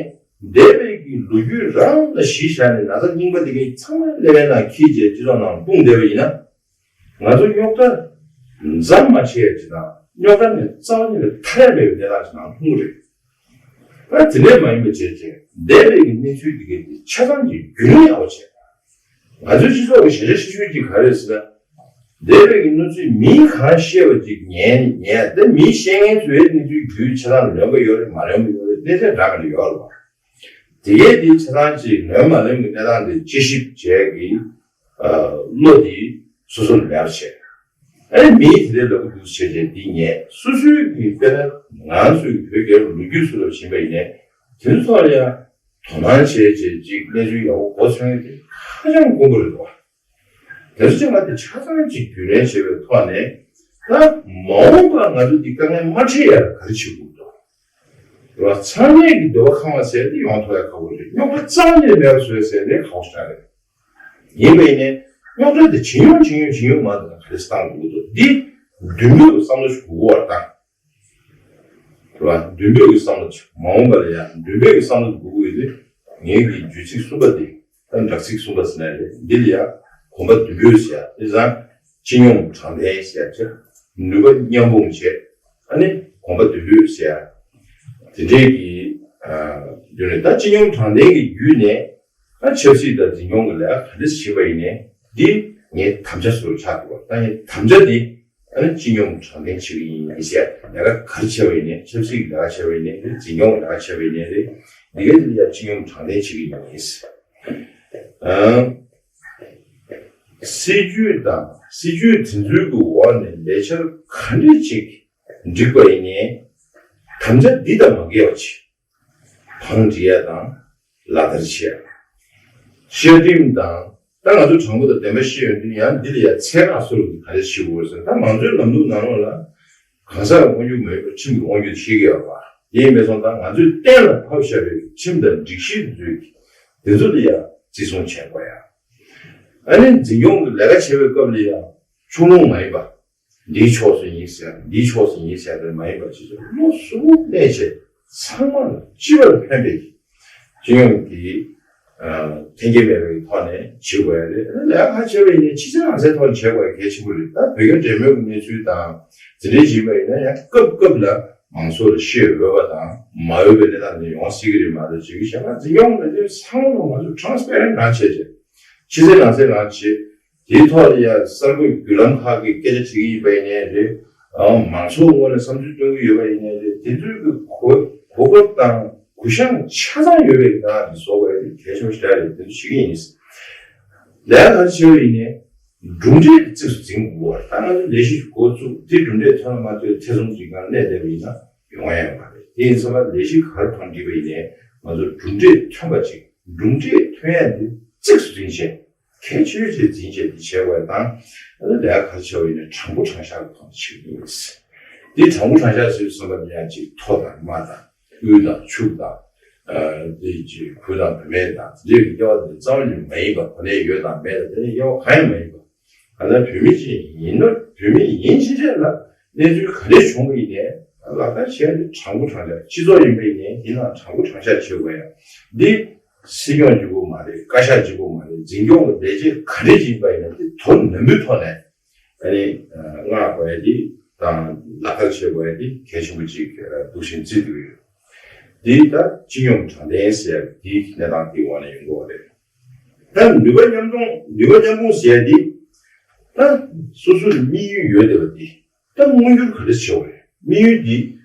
འདས་པའི་གི་ལོ་རྒྱུས་རང་ལ་གཞི་བཞག་ནས་ན་ཚ་རྙིང་པ་འདི་གའི་ཚང་མ་ཀླད་པའི་ནང་འཁྱེར་བྱས་སྤྱི་ཚོགས་ནང་སྤུངས་བསྡད་པ་ཡིན་ན། ང་ཚོ་རྙོག་དྲ་མཚམས་མ་ཆད་ཡ་ཅིག་དང་རྙོག་དྲ་ནས་རྩ་བ་ཉིད་ནས་ཐར་ཡ་མེད་པའི་གནས་སྟངས་ཅིག་ནང་ལྷུང་གི་རེད། ད་དེ་འདྲས་མ་ཡིན་པ་བྱས་བྱས་འདས་པའི་གི་གནས་ཚུལ་འདི་གའི་དེ་ཆ་ཚང་གི་རྒྱུས་ལོན་ཡག་པོ་བྱས། ང་ཚོའི་སྤྱི་ཚོགས་ཀྱི་ཞན་ཆ་ཆེ་ཤོས་ཅིག་ག་རེ་རེད་ཟེར་ན། འདས་པའི་གི་གནས་ཚུལ་མིས་གང་བཤད་པ་ཅིག་ཉན་ཉན། ད་མིས་བཤད་མཁན་ཚོའི་གནས་ཚུལ་རྒྱུས་ཆ་ཚང་ལོན་པ་ཡོད་རེད་མ་ལོན་པ་ཡོད་རེད། གནས་ཚད་འདྲ་མི་འདྲ་ཡོད་རེད་བ། དེ་གས་དེ་ཆ་ཚང་ཅིག་ལོན་མ་ལོན་གྱི་གནས་སྟངས་དེ་དཔྱད་ཞིབ་བྱས་ཀྱི་བློ་དེ་སོ་སོར་མེད་པར་བྱས། ཨ་ནི་མིས་དེ་འདྲའི་ལབ་ཀྱི་འདུག་བྱས་བྱས་འདི་ཉན། སོ་སོའི་གི་དཔེར་ན་ང་ཚོའི་བོད་རྒྱལ་ལོ་རྒྱུས་སུ་ལ་ཕྱིན་པ་ཡིན་ནའི་དེ་ཚོ་ཐོག་ལ་ཡང་དོ་སྣང་བྱས་བྱས་ཅིག་གནས་ཚུལ་ཡག་པོ་གོ་ཚོད་དེ་ཧ་ཅང་དཀོན་པོ་རེད་དོ། དེ་ཚོ་ཅིག་ང་དེ་ཆ་ཚང་ཅིག་རྒྱུས་ལོན་བྱས་པའི་ཐོག་ནས་ད་མ་འོངས་པར་ང་ཚོ་འདི་དཀའ་ངལ་མ་འཕྲད་ཡར་ག་རེ་བྱེད་དགོས་འདུག་རེད་བ། ཚང་མས་ཀྱི་འདོད་པ་ཁེངས་པ་ཟེར་དེ་ཡོང་ཐུབ་ཡ་ཁག་པོ་རེད། རྙོག་དྲ་རྩ་བ་ཉིད་ནས་མེད་པ་བཟོ་ཡ་ཟེར་དེ་ཁག་པོ་ཞེ་དྲག་རེད། ཡིན་པ་ཡིན་ནའི་རྙོག་དྲ་དེ་ཇེ་ཉུང་ཇེ་ཉུང་ཇེ་ཉུང་མ་འདུག་ན་ག་རེ་བཏང་དགོས་འདུག་འདི་མདུན་སྤོས་ཀྱི་བསམ་བློ་ཞིག་དགོས་པ་དང་། རེད་བ། མདུན་སྤོས་ཀྱི་བསམ་བློ་ཞིག་མ་འོངས་པ་ལ་ཡང་མདུན་སྤོས་ཀྱི་བསམ་བློ་དགོས་ཀྱི་ཡོད་དུས་ངེད་ཀྱི་བརྗོད་ཚིག་གསུམ་པ་དེ། ད་དྲག་ཚིག་གསུམ་པ་ཟེར་ན་རེད། འདི་ལ་ཡང་གོམ་པ་མདུན་སྤོས་ཟེར་ཡ། དེ་ཙང་སྤྱི་སྙོམས་དྲང་བདེན་ཟེར་ཡ་བྱས། ནུས་པ་མཉམ་སྤུངས་བྱས། ཨ་ནི་གོམ་པ་མདུན་སྤོས་ཟེར་ཡ། དེ་འདྲའི་གི་ཨ་བརྒྱུད་ནས་ད་སྤྱི་སྙོམས་དྲང་བདེན་གྱི་བརྒྱུད་ནས་ད་ཆབ་སྲིད་དང་འཛིན་སྐྱོང་གི་ལས་ཀ་ག་འདྲ་བྱེད་པ་ཡིན་ནའི་འདི་ངའི་དམ་བཅའ་ཟུར་ཆགས་འདུག་ད་ངའི་དམ་བཅའ་འདི་ཨ་ནི་སྤྱི་སྙོམས་དྲང་བདེན་བྱེད་ཀྱི་ཡིན་ཟེར། ལས་ཀ་ག་རེ་བྱས་པ་ཡིན་ནའི་ཆབ་སྲིད་ཀྱི་ལས་ཀ་བྱས་པ་ཡིན་ནའི་རེད། འཛིན་སྐྱོང་གི་ལས་ཀ་བྱས་པ་ཡིན་ནའི་རེད། འདི་གའི་འདི་ལ་ཡང་སྤྱི་སྙོམས་དྲང་བདེན་བྱེད་ཀྱི་ཡིན་ཟེར། ཨང་། སྲིད་ཇུས་དང་སྲིད་ཇུས་དེ་ཚོའི་གི་འོག་ནས་ལས་འཆར་ག་འདྲ་ཅིག་འགྲིག་པ་ཡིན་ནའི་དམ་བཅའ་འདི་དང་མ་འགལ་བ་ཅིག་བང་སྒྲིག་ཡ་དང་ལག་བསྟར་བྱེད་ཡ། བཤད་ཁྲིམས་དང་ད་ང་ཚོ་དྲང་པོ་དང་བདེན་པ་བཤད་ཡོང་དུས་ཡང་འདི་ལ་ཡང་ཚད་བཀག་སོགས་ཀྱི་ག་རེ་བྱེད་དགོས་ཟེར། ད་མང་གཙོའི་ལམ་ལུགས་ནང་ལོགས་ལ་གང་ཟག་གི་དབང་སྒྱུར་མ་ཡོད་པར་ཁྲིམས་ཀྱི་དབང་སྒྱུར་བཤད་ཀྱི་ཡོད་པ། དེ་ཡིན་པས་སོང་ཙང་ང་ཚོས་གཏན་ལ་ཕབ་བཞག་པའི་ཁྲིམས་དང་སྒྲིག་གཞི་དེ་ཚོ་དེ་ཚོ་ལ་ཡང་བརྩི་སྲུང་བྱེད་དགོས་ཡ། ཨ་ནི་འཛིན་སྐྱོང་གི་ལས་ཀ་བྱེད་པའི་སྐབས་ལ་ཡང་ཕྱོགས་ལྷུང་མ་ཡིན་པ། འདིའི་ཕྱོགས་སུ་ཡིན་ཟེར་འདིའི་ཕྱོགས་སུ་ཡིན་ཟེར་དེ་མ་ཡིན་པ་ཅིག་བློ་གཟུ་བོ་གནས་བྱས་ཚང་མ་ལ་སྤྱི་པར་ཕན་པའི་སྤྱི་ཡོངས་ཀྱི་ཨ་འཐེན་འཁྱེར་མེད་པའི་ཐོག་ནས་བྱེད་དགོས་ཡ་རེད། ལས་ཀ་བྱས་པ་ཡིན་ནའི་ཕྱི་གསལ་ནང་གསལ་ཐོག་ནས་བྱེད་དགོས་ཡ་གལ་ཆེན་པོ་རེད། ད་བོད་རྒྱ་འབྲེལ་མོལ་གྱི་གནས་ཚུལ་དང་དེ་འདྲའི་བྱེད་པ་ཡིན་ན་ཡང་སྐབས་སྐབས་ལ་མང་ཚོགས་ལ་བཤད་འོས་པ་དང་མ་འོས་པའི་གནས་སྟངས་དེ་ཡོང་སྲིད་ཀྱི་རེད་མ་གཏོགས་བྱེད་ཀྱི་བྱ་བ་འཛིན་སྐྱོང་ལ་དེ་ཚང་མ་ང་ཚོ་transparent་རང་བྱས་བྱས་ཕྱི་གསལ་ནང་གསལ་རང་བྱས། དེའི་ཐོག་ལ་ཡང་གསར་འགོད་བརྒྱུད་ལམ་ཁག་གི་སྐད་ཆ་དྲི་གི་ཡིན་པ་ཡིན་ནའི་རེད། ཨང་། མང་ཚོགས་ངོས་ནས་བསམ་ཚུལ་སྟོན་གི་ཡོད་པ་ཡིན་ནའི་རེད། དེ་ཚོའི་གི་གོ་གོ་སྐབས་དང་གུ་ཡངས་ཆ་ཚང་ཡོད་པའི་ངང་དེ་བཟོ་དགོས་ཡ་དེ་གལ་ཆེན་པོ་ཞེ་དྲག་རེད། དེ་ཚོ་བྱེད་ཀྱི་ཡིན། ལས་ཀ་ག་རེ་བྱེད་པ་ཡིན་ནའི་གྲུབ་འབྲས་དེ་གཙིགས་སུ་འཛིན་དགོས་པ་རེད། ད་ང་ཚོ་ལས་གཞི་འགོ་བཙུགས་དེ་གྲུབ་འབྲས་ཐོན་ལ་མ་ཐོན་ཐེ་ཚོམ་གྱི་ངང་གནས་བསྡད་པ་ཡིན་ན་ཡོང་ཡ་ཡོད་མ་རེད། དེ་ཡིན་ཙང་ལས་གཞི་ག་རེ་ཐོན་འགྲིག་པ་ཡིན་ནའི་ང་ཚོ་གྲུབ་འབྲས་ཐོན་པ་ཅིག་གྲུབ་འབྲས་ཐོན་ཡ་དེ་གཙིགས་སུ་འཛིན་བྱས། གལ་ཆེ་ཤོས་འཛིན་བྱས་འདི་བྱས་པ་དང་། ཨ་ནི་ལས་ཀ་ག་རེ་བྱས་པ་ཡིན་ན་དྲང་པོ་དྲང་བཞག་གི་ཐོག་ནས་བྱེད་ཀྱི་ཡིན། འདི་དྲང་པོ་དྲང་བཞག་ཟེར་བསམ་པ་ནི་ཡང་ཅིག་མཐོ་དང་དམའ་དང་དབུལ་དང་ཕྱུག་དང་། ཨ་འདི་ཅིག་བུ་དང་བུད་མེད་དང་དེ་འདྲའི་དབྱེ་བ་དེ་རྩ་བ་ནས་མ་ཡིན་པ། གོ་གནས་ཡོད་དང་མེད་དང་དེ་འདྲའི་དབྱེ་བ་གང་ཡང་མ་ཡིན་པ། གང་ལྟར་བོད་མི་ཅིག་ཡིན་ནོ། བོད་མི་ཡིན་ཕྱིན་ཆད་ལ་གནས་ཚུལ་ག་རེ་བྱུང་བ་ཡིན་ནའི་ལག་བསྟར་བྱས་ཏེ་དྲང་པོ་དྲང་བཞག་སྤྱི་ཚོགས་ཡིན་པ་ཡིན་ནའི་དེ་ནང་དྲང་པོ་དྲང་བཞག་བྱེད་དགོས་ཡ། འདི་སྲིད་སྐྱོང་གཅིག་པོ་མ་རེད། བཀའ་ཤག་གཅིག་པོ་མ་རེད། འཛིན་སྐྱོང་གི་ལས་བྱེད་ག་རེ་ཡིན་པ་ཡིན་ན་དེ་དོ་ནན་པོའི་ཐོག་ནས་ཨ་ནི་མངགས་དགོས་ཡ་དེ་ དང་ལག་བསྟར་བྱེད་དགོས་ཡ་དེ་གལ་ཆེན་པོ་ཅིག་འདུག་བཞིན་བརྩི་འདུག་ཡོད། དེ་ད་སྤྱི་སྙོམས་དྲང་བདེན་ཟེར་ཡ་དེའི་གནས་སྟངས་དེའི་འོག་ནས་ཡོང་གི་ཡོད་རེད། ད་ནུས་པ་མཉམ་སྤུངས་ནུས་པ་མཉམ་སྤུངས་ཟེར་ཡ་དེ་ད་སོ་སོར་དམིགས་ཡུལ་ཡོད་བསྡད་པ་དེ། ད་མངོན་འགྱུར་ག་འདྲ་བྱེད་དགོས་རེད། དམིགས་ཡུལ་འདི་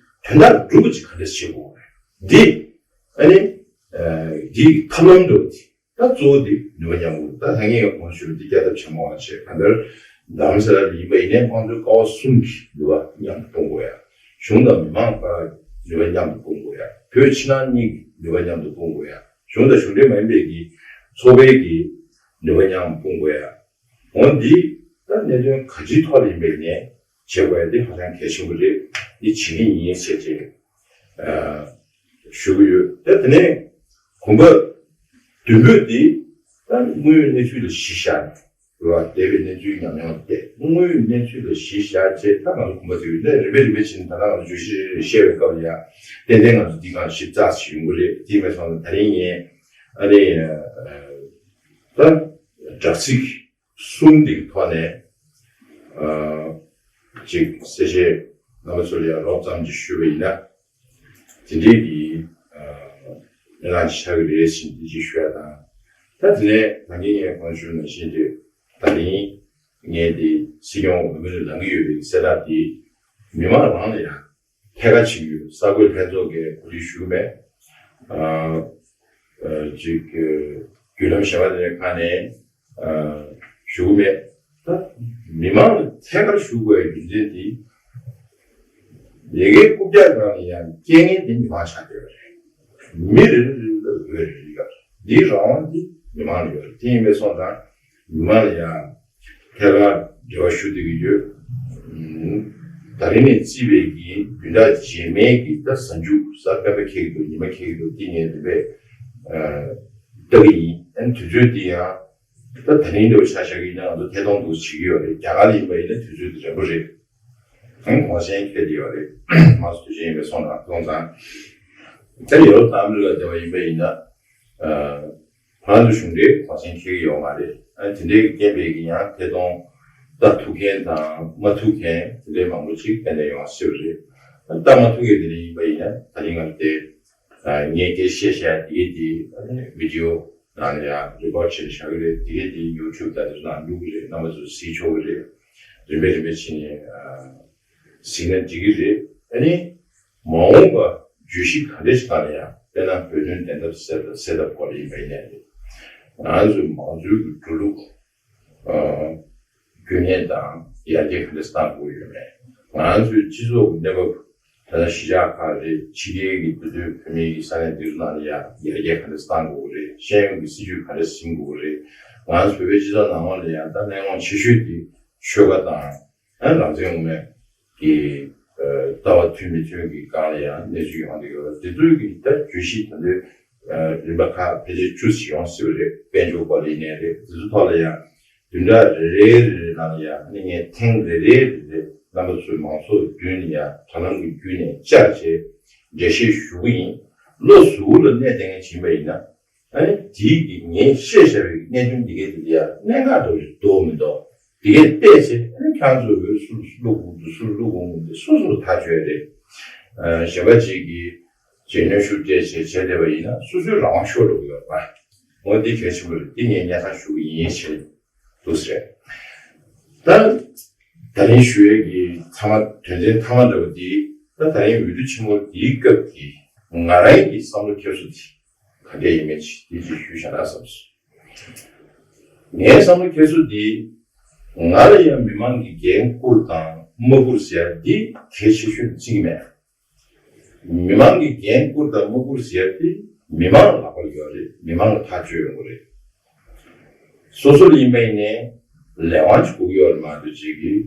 དོན་དག་སྒྲུབ་པ་ཅིག་ག་འདྲ་བྱེད་དགོས་རེད། འདི་ཨ་ནི་འདི་ཐབས་ལམ་འདྲ་བོ་འདི་ད་གཙོ་བོ་འདི་ནུས་པ་མཉམ་སྤུངས། ད་ད་ངས་གོང་ཞུས་པ་འདི་བསྐྱར་ལྡབ་བྱེད་མ་དགོས་བྱས། གང་ལྟར་རྡ་རམ་ས་ལ་ལ་ཡིན་པ་ཡིན་ནའི་དམངས་གཙོའི་ཀ་བ་གསུམ་གྱི་ནུས་པ་མཉམ་དུ་སྤུངས་དགོས་ཡ། གཞུང་དང་མི་མང་བར་ནུས་པ་མཉམ་དུ་སྤུངས་དགོས་ཡ། བོད་ཕྱི་ནང་གཉིས་ཀྱི་ནུས་པ་མཉམ་དུ་སྤུངས་དགོས་ཡ། གཞུང་དང་གཞུང་འབྲེལ་མ་ཡིན་པའི་གི་ཚོགས་པའི་གི་ནུས་པ་མཉམ་སྤུངས་དགོས་ཡ། འོ་འདི་ད་གནད་དོན་ག་ཅིའི་ཐོག་ལ་ཡིན་པའི་ནས་བྱེད་དགོས་ཡ་འདི་ཧ་ཅང་གལ་ཆེན་པོ་རེད། འདི་བྱེད་ཀྱི་ཡིན་ཟེར་བྱས་ཞུ་གི་ཡོད། ད་དེ་ནས་གོམ་པ་བདུན་པོ་འདི་ད་དངོས་ཡོད་གནས་ཚུལ་ལ་གཞི་བཞག་ནས་རེད་བ། འདས་པའི་གནས་ཚུལ་ཉམས་མྱོང་དེ་དངོས་ཡོད་གནས་ཚུལ་ལ་གཞི་བཞག་བྱས། ད་ང་ཚོ་གོམ་པ་བདུན་པོ་ནས་རིམ་པས་རིམ་པས་ཕྱིན། ད་ལྟ་ང་ཚོ་བརྗོད་གཞི་རེ་རེ་བཤད་པའི་སྐབས་ལ་ཡང་ཏན་ཏན་ང་ཚོ་འདི་གང་ཞིབ་ཚགས་ཤིག་ཡོང་གི་རེད། དེ་མིན་སོང་ན་ད་རིང་ངས་ཨ་ནི་ད་དྲ་ཚིགས་གསུམ་འདི་གི་ཐོག་ནས་ཅིག་གསལ་བཤད་རྣམ་པ་ཚོ་ལ་ཡང་རོབ་ཙམ་ཅིག་ཞུས་པ་ཡིན་ན། དེ་འདྲའི་གི་གནས་སྟངས་ཆགས་ཀྱི་རེད་ཟེར་འདི་ཅིག་ཞུ་ཡ་དང་། ད་དེ་ནས་ད་གིན་ངས་གོང་ཞུས་ནང་བཞིན་རེད། ད་རིང་ངས་འདི་སྲིད་སྐྱོང་འོས་མིར་ལངས་ཀྱི་ཡོད་པའི་གསལ་བསྒྲགས་འདི་མི་མང་རང་ལ་ཡང་ཐད་ཀར་བྱེད་ཀྱི་ཡོད། གསར་འགོད་ལྷན་ཚོགས་ཀྱིས་གོ་སྒྲིག་ཞུས་མེད། ཨ་ཨ་ཅིག་བརྒྱུད་ལམ་གཞན་པ་དེ་འདྲའི་ཁག་ནས་ཨ་ཞུ་གི་མེད། ད་མི་མང་ལ་ཐད་ཀར་ཞུ་དགོས་པའི་རྒྱུ་མཚན་དེ། ལས་ཀའི་རྐུབ་བཀྱག་སྒང་ལ་ཡང་རྐྱེན་ངན་དེ་མི་མང་ཆགས་བསྡད་པ་རེད། མི་རེ་རེ་རེ་ལ་འོས་རེ་རེ་ཡོད་རེད། འདིའི་རང་དབང་དེ་མི་མང་ལ་ཡོད་རེད། དེ་ཡིན་པའི་སོང་ཙང་མི་མང་ལ་ཡང་ཐད་ཀར་འབྲེལ་བ་ཞུ་བསྡད་ཀྱི་ཡོད། ད་རིང་ནས་བརྩིས་པའི་གི་བདུན་ཕྲག་རྗེས་མའི་གི་ད་གཟའ་མཇུག་གཟའ་སྤེན་པ་འཁེལ་གྱི་འདུག་ཉི་མ་འཁེལ་གྱི་འདུག་འདི་ངས་རིམ་པས་ལྟ་གི་ཡིན། ཨ་ནི་དུས་ཚོད་འདི་ཡང་ད་ད་རིང་འདྲ་བོ་ཆ་བཞག་གི་ཡིན་ན་ང་ཚོ་ཐད་གཏོང་འདུག་བྱེད་ཀྱི་ཡོད་རེད། རྒྱ་གར་ལ་ཡིན་པ་ཡིན་ན་དུས་ཚོད་འདི་རན་པོ་རེད། ཨང་གོང་གསལ་འཁེལ་བསྡད་ཡོད་རེད། མ་སུ་དུས་ཆེན་ཡིན་པའི་སོང་ཙང་སོང་ཙང་། ད་ཡོ་རོབ་དང་ཨ་མི་རི་ཀ་བསྡད་པ་ཡིན་པ་ཡིན་ན། ཨ་ང་ཚོ་གཞུང་འབྲེལ་གོང་གསལ་འཁེལ་གྱི་ཡོད་མ་རེད། ཨ་དེ་འདྲའི་རྐྱེན་པས་ཀྱི་ཡང་ཐད་གཏོང་ལྟ་ཐུབ་མཁན་དང་མ་ཐུབ་མཁན་དེ་འདྲའི་མང་པོ་ཅིག་ཏན་ཏན་ཡོང་བ་སྲིད་པ་རེད། ཨ་ལྟ་མ་ཐུབ་མཁན་དེ་འདྲ་ཡིན་པ་ཡིན་ན་ད་རིང་ང་ཚོ་དེ་ཨ་ངས་སྐད་ཆ་བཤད་བཞག་དེ་གའི་དེ་ཨ་ནི་བི་ཌི་ཡོ་ནང་ལ་ཡང་རི་ཀོཌ་བྱས་ནས་བཞག་གི་རེད། དེ་གའི་དེ་ཡུ་ཊུབ་དང་དེ་ཚོ་ནང་བླུག་གི་རེད། རྣམ་པ་ཚོ་གཟིགས་ཆོག་གི་རེད། རིམ་པས་རིམ་པས་ཕྱིན་ནས་ཨ་གཟིགས་ན་འགྲིག་གི་རེད། ཨ་ནི་མ་འོངས་པ་བརྗོད་གཞི་ག་འདྲ་ཞིག་སྒང་ལ་ཡང་དཔེར་ན་བོད་དོན་བདེན་མཐའ་གསལ་ཐབས་གསལ་ཐབས་སྐོར་ལ་ཡིན་པ་ཡིན་ནའི་རེད། ང་ཚོའི་མང་གཙོའི་གི་འགྲོ་ལུགས་ཨ་རྒྱུན་གནས་དང་ཡར་རྒྱས་ག་འདྲ་གཏང་དགོས་ཡོད་མེད། ང་ཚོའི་སྤྱི་ཚོགས་ཀྱི་གནས་བབ་ད་ལྟ་གཞིས་ཆགས་ཁག་རེད། ཕྱི་རྒྱལ་གྱི་འདི་ཚོའི་བོད་མིའི་གི་ས་གནས་འདི་ཚོ་ནང་ལ་ཡང་ཡར་རྒྱས་ག་འདྲ་གཏང་དགོས་ཀྱི་རེད། ཤེས་ཡོན་གྱི་སྲིད་ཇུས་ག་འདྲ་ཟིན་དགོས་ཀྱི་རེད། ང་ཚོ་བོད་པའི་སྤྱི་ཚོགས་ནང་ལོགས་ལ་ཡང་ད་གནད་འགག་ཆེ་ཤོས་དེ་ཆོལ་ཁ་དང་ཨ་རང་བཙན་དབུ་མའི་གི་ཨ་ལྟ་བ་མཐུན་མི་མཐུན་གྱི་སྒང་ལ་ཡང་གནས་ཚུལ་ཡོང་བསྡད་ཡོད་རེད། དེ་ཚོའི་གི་ད་བརྗོད་གཞི་ད་ལྟའི་ཨ་རིམ་པ་ཁག་ཕལ་ཆེར་བཅུ་ཙམ་ཡོང་སྲིད་པ་རེད། དཔལ་འབྱོར་སྐོར་ལ་ཡིན་ནའི་རེད། དེ་ཚོ་ཐོག་ལ་ཡང་བདུན་ཕྲག་རེ་རེ་རེ་རེ་ནང་ལ་ཡང་ཨ་ནི་ངས་ཐེངས་རེ་རེ་རེ་རེ་རྣམ་པ་ཚོའི་མང་ཚོགས་མདུན་ལ་ཡང་དྲ་ལམ་གྱི་བརྒྱུད་ནས་བཅར་བྱས་འགྲེལ་བཤད་ཞུ་གི་ཡིན། བློ་གཟུ་བོ་ལ་གནས་བསྡད་མཁན་ཡིན་པ་ཡིན་ན། ཨ་ནི་དེའི་གི་ངས་བཤད་བཞག་པའི་གནད་དོན་འདི་གའི་དེ་ལ་ཡང་གནད་འགག་འདྲ་བོ་ཞིག་འདུག་མི་འདུག་དེ་གའི་བལྟས་ཚེ་ཨ་ནི་ཁྱེད་ཚོ་འོས་སུ་བླུག་དགོས་འདུག་སུ་བླུག་དགོས་མི་འདུག་སོ་སོར་ཐག་གཅོད་རེད། ཨ་གཞན་པ་ཅིག་གིས་རྗེས་གནོན་ཤུགས་སྤྲད་བྱས་བྱས་བསྡད་པ་ཡིན་ན་སོ་སོའི་རང་དབང་ཤོར་འགྲོ་གི་ཡོད་རེད་པ། འོ་འདི་གལ་ཆེན་པོ་རེད། འདི་ངས་སྙན་སེང་ཞུ་གི་ཡིན་ཞེས་འདུག་ཟེར། ད་ད་རིང་ཞུ་ཡས་ཀྱི་ཚང་མ་དོན་ཚན་མཐའ་མ་འདྲ་བོ་འདི་ད་ད་རིང་འོས་བསྡུ་ཆེན་མོ་འདིའི་སྐབས་ཀྱི་ང་རང་གི་བསམ་བློ་འཁྱེར་སོ་འདི་ག་འདྲ་ཡིན་མིན་ཅིག་འདི་ཅིག་ཞུས་བཞག་ན་བསམ་སོང་། ངའི་བསམ་བློ་འཁྱེར་སོ་འདི་ང་ལ་ཡང་མི་མང་གིས་འགན་བསྐུར་དང་མ་བསྐུར་ཟེར་ཡ་འདི་གལ་ཆེ་ཤོས་བརྩི་གི་མེད། མི་མང་གིས་འགན་བསྐུར་དང་མ་བསྐུར་ཟེར་ཡ་དེ་མི་མང་ལ་ལག་པར་ཡོད་རེད། མི་མང་ལ་ཐག་གཅོད་ཡོང་གི་རེད། སོ་སོ་ལ་ཡིན་པ་ཡིན་ནའི་ལས་དབང་ཅིག་དགོས་ཀྱི་ཡོད་རེད་མ་གཏོགས་ཅིག་གིས་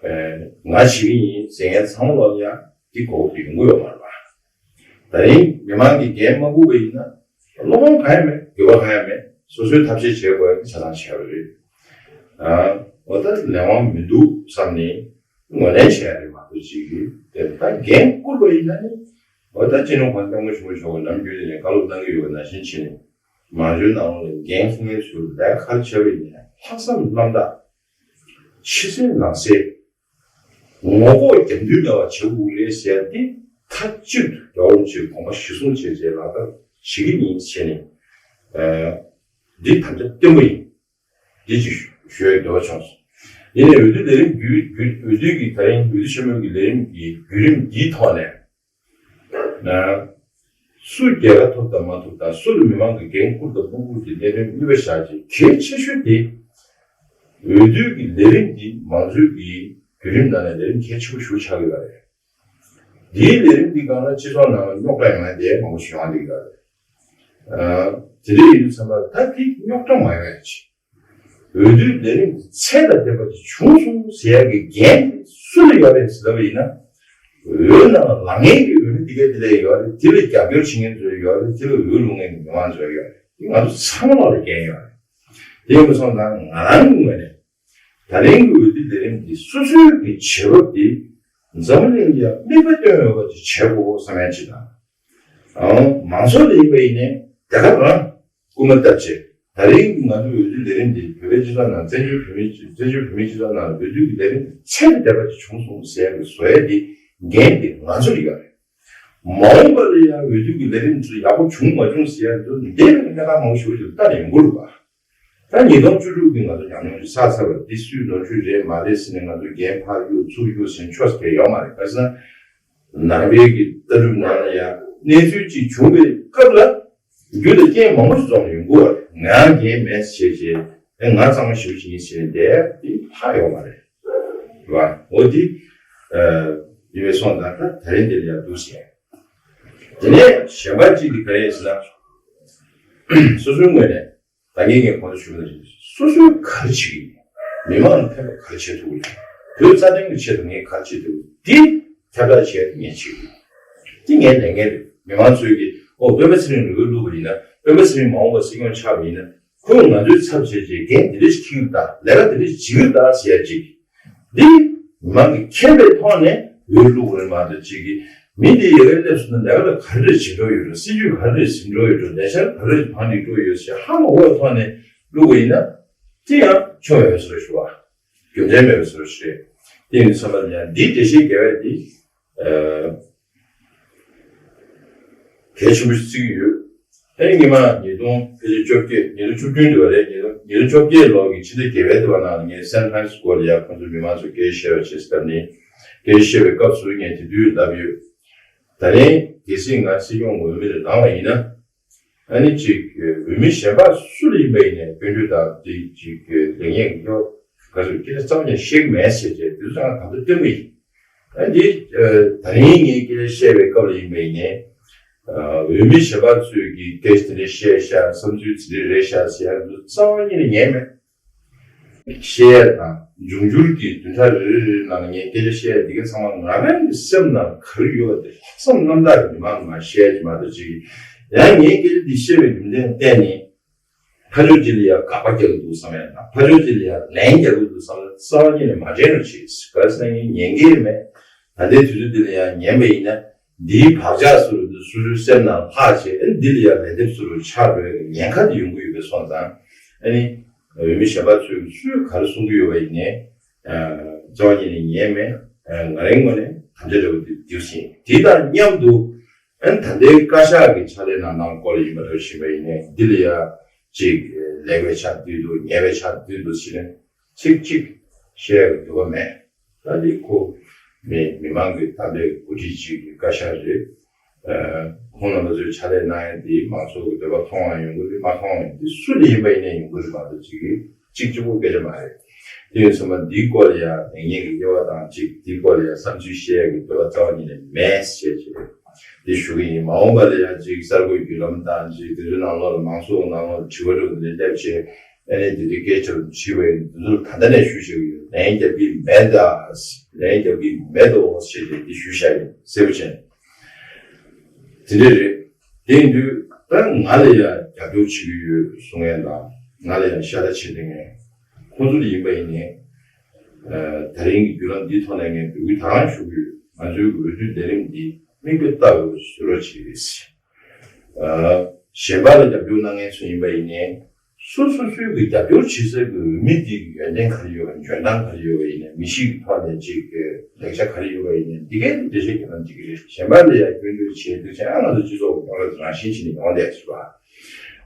ཨེ་ང་བྱེད་ཀྱི་ཡིན་ཟེར་མཁན་ཚང་མ་ལ་ཡང་འདི་དགོས་མཁོ་དེ་ཡོང་གི་ཡོད་མ་རེད་པ། ད་རིང་མི་མང་གིས་འགན་མ་བསྐུར་བ་ཡིན་ན་བློ་ཕམ་གང་ཡང་མེད། འགྱོད་པ་གང་ཡང་མེད། སོ་སོའི་ཐབས་ཤེས་བྱེད་དགོས་ཡ་དེ་ཆ་ཚང་བྱས་པ་རེད། ཨ་འོ་ད་ལས་དབང་མི་འདུག་བསམ་ནས། ངོས་ལེན་བྱས་རེད་མ་གཏོགས་ཅིག་གིས་དེ་ད་འགན་བསྐུར་བ་ཡིན་ན་ནི་འོ་ད་སྤྱི་ནོར་༸གོང་ས་༸སྐྱབས་མགོན་ཆེན་པོ་མཆོག་གིས་ནམ་རྒྱུན་དེ་ནས་བཀའ་སློབ་གནང་གི་ཡོད་པ་ནང་བཞིན་བྱས་ནས་མང་གཙོའི་ནང་ལོགས་ལ་འགན་འཁྱེར་མཁན་ཚོས་ལས་ཀ་ག་རེ་བྱས་པ་ཡིན་ནའི་ལྷག་བསམ་རྣམ་དག་ཕྱི་གསལ་ནང་གསལ་ ངོ་ལྐོག་རྒྱབ་མདུན་ལ་བ་བྱེད་དགོས་རེད་ཟེར་ཏེ། མཐའ་གཅིག་ཏུ་རྒྱལ་བ་རིན་པོ་ཆེའི་དགོངས་པ་གཞིར་བཟུང་བྱས་རྗེས་ལག་བསྟར་བྱེད་ཀྱི་ཡིན་ཟེར་ནས། འདི་དམ་བཅའ་བརྟན་པོ་ཡིན། འདི་ཅིག་ཞུ་ཡ་འདོད་བྱུང་སོང་། ཡིན་ནའི་འོས་བསྡུ་ལས་རིམ་བརྒྱུད་བརྒྱུད་འོས་བསྡུ་གི་ད་རིང་འོས་བསྡུ་ཆེན་མོའི་གི་ལས་རིམ་གྱི་བརྒྱུད་རིམ་འདིའི་ཐོག་ནས། ན། སུ་རྒྱལ་ཁ་ཐོབ་དང་མ་ཐོབ་དང་སུ་ལ་མི་མང་གི་འགན་བསྐུར་དང་མ་བསྐུར་གྱི་གནད་དོན་གཉིས་པ་བཞག་རྗེས་གལ་ཆེ་ཤོས་དེ། འོས་བསྡུ་གི་ལས་རིམ་འདི་མང་གཙོའི་གི་བརྒྱུད་རིམ་ནང་ནས་ལས་རིམ་གལ་ཆེན་པོ་ཞིག་ཆགས་ཀྱི་ཡོད་རེད། འདིའི་ལས་རིམ་འདི་སྒང་ལ་སྤྱི་ཚོགས་ནང་ལ་རྙོག་དྲ་ཡོང་ཡ་དེ་མང་པོ་ཞིག་ཡོང་བསྡད་ཀྱི་ཡོད་རེད། དེ་འདྲ་ཡིན་དུས་ཙམ་པ་ད་དེ་རྙོག་དྲ་མ་ཡོང་ཡ་ཆེད། འོས་བསྡུའི་ལས་རིམ་ཚད་ལས་འདས་པ་ཅིག་བྱུང་སོང་ཟེར་ཡག་གི་འགན་དེ་སུ་ལ་ཡོད་རེད་ཟེར་ལབ་པ་ཡིན་ན། འོས་ནང་ལངས་མཁན་གྱི་འོས་མི་དེ་ག་དེ་ལ་ཡོད་རེད། དེ་ལ་རྒྱབ་སྐྱོར་བྱེད་མཁན་ཚོ་ཡོད་རེད། དེ་ལ་འོས་བླུག་མཁན་གྱི་མི་མང་ཚོ་ཡོད་རེད། དེ་ང་ཚོ་ཚང་མ་ལ་འགན་ཡོད་རེད། དེ་ཡིན་པ་སོང་ཙང་ང་རང་གི་ངོས་ནས་ད་རིང་གི་འོས་བསྡུའི་ལས་རིམ་འདི་སོ་སོའི་གི་བྱེད་བབ་འདི་འཛམ་བུ་གླིང་ལ་མིག་དཔེ་སྟོན་འོས་པ་ཅིག་བྱེད་དགོས་བསམ་ཡ་ཅིག་དང་། ཨང་། མང་ཚོགས་ལ་ཡིན་པ་ཡིན་ནའི་དེ་ག་རང་སྐུལ་མ་བཏབ་བྱས། ད་རིང་གི་ང་ཚོའི་འོས་བསྡུའི་ལས་རིམ་འདི་བོད་པའི་སྤྱི་ཚོགས་ནང་བཙན་བྱོལ་བོད་མིའི་བཙན་བྱོལ་བོད་མིའི་སྤྱི་ཚོགས་ནང་འོས་བསྡུ་གི་ལས་རིམ་ཚད་ལས་འདས་པ་ཅིག་བྱུང་སོང་ཟེར་ཡ་གི་བཟོ་ཡ་འདི་འགན་འདི་ང་ཚོ་ལ་ཡོད་རེད། མ་འོངས་པ་ལ་ཡང་འོས་བསྡུ་གི་ལས་རིམ་ཚོ་ཡག་པོ་བྱུང་མ་བྱུང་ཟེར་ཡ་འདི་འདས་པའི་གནས་སྟངས་མང་པོ་ཞིག་ལ་ལྟ་ནས་ཡོང་གི་རེད་པ། ད་ཉིས་སྟོང་བཅུ་དྲུག་གི་ང་ཚོ་ཉམས་མྱོང་ཞིག་བསགས་ཚར་བ་འདི་སུས་ནོར་འཁྲུལ་རེད་མ་རེད་ཟེར་ནས་ང་ཚོ་འགན་ཕར་གཡུག་ཚུར་གཡུག་ཟེར་ཕྱོགས་དེ་ཡོད་མ་རེད། ག་རེ་ཟེར་ན། ནང་པའི་གི་ལྟ་གྲུབ་ནང་ལ་ཡང་གནས་ཚུལ་ཅིག་བྱུང་བའི་སྐབས་ལ་རྒྱུ་དང་རྐྱེན་མང་པོ་ཞིག་འཛོམས་ནས་ཡོང་གི་ཡོད་རེད། ང་འགན་མེད་ཟེར་བྱས་ཨེ་ང་གཙང་མ་ཞེ་པོ་ཞིག་ཡིན་ཟེར་ནས་བསྡད་དེ་ཧ་ཡོད་མ་རེད། རེད་པ། འོ་དེ་ཡིན་པའི་སོང་ཙང་ད་ད་རིང་འདི་ལ་ཡང་འདུག་ཟེར། དེ་ནས་གཞན་པ་གཅིག་གིས་ག་རེ་ཟེར་ན། སོ་སོའི་ངོས་ནས། ད་ངས་ངས་གོང་དུ་ཞུས་པ་ནང་བཞིན་སོ་སོས་ག་རེ་བྱེད་ཀྱི་ཡིན། མི་མང་ལ་ཕན་པ་ག་རེ་བྱེད་ཐུབ་ཀྱི་རེད། བོད་རྩ་དོན་གྱི་ཆེད་དུ་ངས་ག་རེ་བྱེད་ཐུབ་ཀྱི་རེད། འདི་ཁྱབ་བསྒྲགས་བྱེད་ཡ་ངས་བྱེད་ཀྱི་ཡིན། འདི་ངའི་ལས་འགན་རེད། མི་མང་ཚོས་ཀྱིས་ཨོ་སྤེན་པ་ཚེ་རིང་ལ་འོས་བླུགས་པ་ཡིན་ན། སྤེན་པ་ཚེ་རིང་མ་འོངས་པར་སྲིད་སྐྱོང་ཆགས་པ་ཡིན་ན། ཁོས་ང་ཚོའི་ཚབ་བྱས་བྱས་འགན་འདི་འདྲ་ཞིག་འཁྱེར་གྱི་ཡོད་ད། ལས་ཀ་འདི་འདྲ་ཞིག་བྱེད་ཀྱི་ཡོད་ད་ཟེར་ཡ་ཅིག་འདི་མི་མང་གིས་མཁྱེན་པའི་ཐོག་ནས་འོས་བླུགས་དགོས་རེད་མ་གཏོགས། གཅིག་གིས་མི་འདི་ཡ་གིར་སླེབས་སོང་ན་ལས་ཀ་ལ་ག་རེ་རེ་བྱེད་འགྲོ་ཡོད་རེད། སྲིད་ཇུས་ག་རེ་རེ་འཛིན་འགྲོ་ཡོད་རེད། ལས་འཆར་ག་རེ་རེ་བང་སྒྲིག་འགྲོ་ཡོད་ཟེར་ཧ་མ་གོ་བའི་ཐོག་ནས་བླུགས་པ་ཡིན་ན། དེ་ཡང་ཆོ་མེད་པའི་བཟོ་འདྲ་ཞིག་རེད་པ། རྒྱུ་མཚན་མེད་པའི་བཟོ་འདྲ་ཞིག་རེད། དེ་ཡིན་དུས་ཙམ་པ་ལ་ཡང་འདིའི་འགྲེལ་བཤད་རྒྱག་ཡ་འདི། གལ་ཆེན་པོ་ཞིག་བརྩི་གི་ཡོད། ཨ་ནི་སྔོན་མ་ཉིས་སྟོང་ཕལ་ཆེར་བཅོ་བརྒྱད། ཉིས་སྟོང་བཅུ་བདུན་དུ་བ་རེད། ཉིས་སྟོང་ཉིས་སྟོང་བཅོ་བརྒྱད་ལོ་གི་ཕྱི་ཟླ་བརྒྱད་པའི་དུ་བ་ནང་ལ་ངས་སན་ཧྥ་རན་སི་སྐོར་ལ་ཡ་ཁོང་ཚོ་མི་མང་ཚོ་སྐད་ཆ་བཤད་པ་བྱས་སྟབས་ནི། སྐད་ཆ་བཤད་པའི་སྐབས་སུ་ངས་དེ་དུས་ལབ་ཡོད། ད་རིང་གལ་སྲིད་ང་སྲིད་སྐྱོང་འོས་མི་ལ་ལངས་པ་ཡིན་ན། ཨ་ནི་གཅིག་འོས་མི་གཞན་པ་སུ་ལ་ཡིན་པ་ཡིན་ནའི་སྐྱོན་བརྗོད་དང་དེ་གཅིག་ལེགས་ཉེས་ཀྱི་སྐོར་ག་ཚོད་སྐད་ཆ་རྩ་བ་ནས་བཤད་ཀྱི་མེད་ཟེར་བྱས། དེ་ཚོ་ང་གང་ལྟར་སྟོན་གྱི་ཡིན། ཨ་འདི་ད་རིང་ངས་སྐད་ཆ་བཤད་པའི་སྐབས་ལ་ཡིན་པ་ཡིན་ནའི། འོས་མི་གཞན་པ་ཚོས་ཀྱིས་སྐད་ཆ་དེ་འདྲ་བཤད་ཤག་བསམ་ཚུལ་དེ་འདྲ་རེད་ཤག་ཟེར་ཡ་འདི་རྩ་བ་ཉིད་ནས་ཉན་མེད། བཤད་ཡ་དང་འབྱུང་འགྱུར་གྱི་བདུན་ཕྲག་རེ་རེ་རེ་ནང་ལ་ངས་སྐད་ཆ་བཤད་ཡ་འདི་ག་ཚང་མ་ང་རང་གི་སེམས་ནང་ག་རེ་ཡོད་པ་དེ་ལྷག་བསམ་རྣམ་དག་གི་མི་མང་ལ་མར་བཤད་ཡ་ཅིག་མ་གཏོགས་ཅིག་ཡང་ངས་སྐད་ཆ་འདི་བཤད་པའི་རྒྱུ་མཚན་བརྟེན་ནས། ཕར་ཕྱོགས་གཅིག་ལ་ཡང་དགག་པ་རྒྱག་གི་འདུག་བསམ་ཡ་དང་། ཕར་ཕྱོགས་གཅིག་ལ་ཡང་ལན་རྒྱག་གི་འདུག་བསམ་ན་རྩ་བ་ཉིད་ནས་མ་དྲན་རོགས་བྱེད། ག་རེ་ཟེར་ན་ངས་ཉན་གྱི་མེད། ད་ལྟའི་དུས་ཚོད་འདི་ལ་ཡང་ཉན་པ་ཡིན་ན་འདིའི་བག་ཆགས་སུ་རུ་འདི་སོ་སོའི་སེམས་ནང་ལྷག་བྱས། ཨ་ནི་འདི་ལ་ཡང་ལན་འདེབས་སུ་རུ་ཆགས་འགྲོ་ཡ་གི་ཉེན་ཁ་དེ་ཡོང་གི་ཡོད་པའི་སོང་ཙང་། ཨ་ནི་འོས་མི་གཞན་པ་ཚོས་སུས་ག་རེ་གསུང་གི་ཡོད་པ་ཡིན་ནའི་རྩ་བ་ཉིད་ནས་ཉན་མེད། ང་རའི་ངོས་ནས་དམ་བཅའ་འདྲ་བོ་འདི་འདུག་ཟིན། དེ་དང་མཉམ་དུ། ཨ་ནི་ད་ལྟའི་བཀའ་ཤག་གི་ཕྱག་ལས་གནང་སྟངས་སྐོར་ལ་ཡིན་པ་འདྲ་ཞིག་ཡིན་པ་ཡིན་ནའི་འདི་ལ་ཡ་གཅིག་ལེགས་པའི་ཆ་བསྡུས་འདུག་ཉེས་པའི་ཆ་བསྡུས་འདུག་ཟེར་ནས་ཚིག་གཅིག་བཤད་ཡག་གི་འདོད་པ་མེད། ད་འདི་ཁོ་མི་མི་མང་གི་དམ་པའི་འགོ་ཁྲིད་ཅིག་གི་བཀའ་ཤག་རེད། ཁོང་རྣམ་པ་ཚོའི་ཕྱག་ལས་གནང་ཡ་འདི་མང་ཚོགས་ཀྱི་འདོད་པ་མཐོང་བ་ཡོང་གི་རེད། མ་མཐོང་བ་ཡིན་འདི་སུ་ལ་ཡིན་པ་ཡིན་ནའི་ཡོང་གི་རེད་མ་གཏོགས་གཅིག་གིས་གཅིག་གཅིག་པོ་སྐད་ཆ་མ་རེད། དེ་ཡིན་ཙང་འདིའི་སྐོར་ལ་ཡང་ལེགས་ཉེས་ཀྱི་དབྱེ་བ་དང་གཅིག་འདིའི་སྐོར་ལ་ཡང་བསམ་ཚུལ་བཤད་ཡག་གི་འདོད་པ་རྩ་བ་ཉིད་ནས་མེད་ཟེར་བྱས་འདི་ཞུ་གི་ཡིན། མ་འོངས་པ་ལ་ཡང་གཅིག་གསར་འགོད་བརྒྱུད་ལམ་དང་གཅིག་དེ་ཚོའི་ནང་ལོགས་ལ་མང་ཚོགས་ནང་ལོགས་ལ་དྲི་བ་འདྲ་བོ་འདི་འདྲ་བསླེབས་བྱས། ཨ་ནི་དེ་དུས་སྐད་ཆ་དྲིས་པ་ཡིན་འདི་ཚོ་ད་ལྟ་ནས་ཞུ་བཞག་གི་ཡོད། ལན་རྒྱག་གི་མེད་ད། ལན་རྒྱག་གི་མེད་དོ་ཟེར་ཏེ་འདི་ཞུས་བཞག་ཡིན་གསལ་པོ་བྱས། དེ་འདྲ་རེད། དེ་ཡིན་དུས་ད་ང་ལ་ཡང་རྒྱབ་སྐྱོར་བྱེད་ཀྱི་ཡོད་གསུང་མཁན་དང་ང་ལ་ཡང་ཤ་ཚ་བྱེད་མཁན་ཁོང་ཚོ་ལ་ཡིན་པ་ཡིན་ནའི། ད་རིང་གི་བརྒྱུད་ལམ་འདིའི་ཐོག་ནས་ངས་འབོད་སྐུལ་ད་རང་ཞུ་གི་ཡོད། ང་ཚོའི་འོས་བསྡུ་ལས་རིམ་འདི་མིག་དཔེ་ལྟ་འོས་པ་བཟོ་རོགས་བྱེད་ཀྱི་རེད། གཞན་པ་ལ་རྒྱབ་སྐྱོར་གནང་མཁན་ཚོ་ཡིན་པ་ཡིན་ནའི། སོ་སོ་སོའི་གི་རྒྱབ་སྐྱོར་བྱེད་སའི་གི་འོས་མི་དེ་གི་ཡོན་ཏན་ག་རེ་ཡོད་པ། འཇོན་ཐང་ག་རེ་ཡོད་པ་ཡིན་ནའི། མི་གཤིས་ཀྱི་ཐོག་ནས་ཅིག་གི་ལེགས་ཆ་ག་རེ་ཡོད་པ་ཡིན་ནའི། འདི་གའི་འགྲེལ་བཤད་རྒྱག་ན་འགྲིག་གི་རེད། གཞན་པ་ལ་ཡང་སྐྱོན་བརྗོད་བྱེད་དུས་ཙང་ང་ཚོ་སྤྱི་ཚོགས་ཀྱི་ནང་ལ་རང་བཞིན་བྱས་ནས་ཡོང་བསྡད་ཟེར་བ།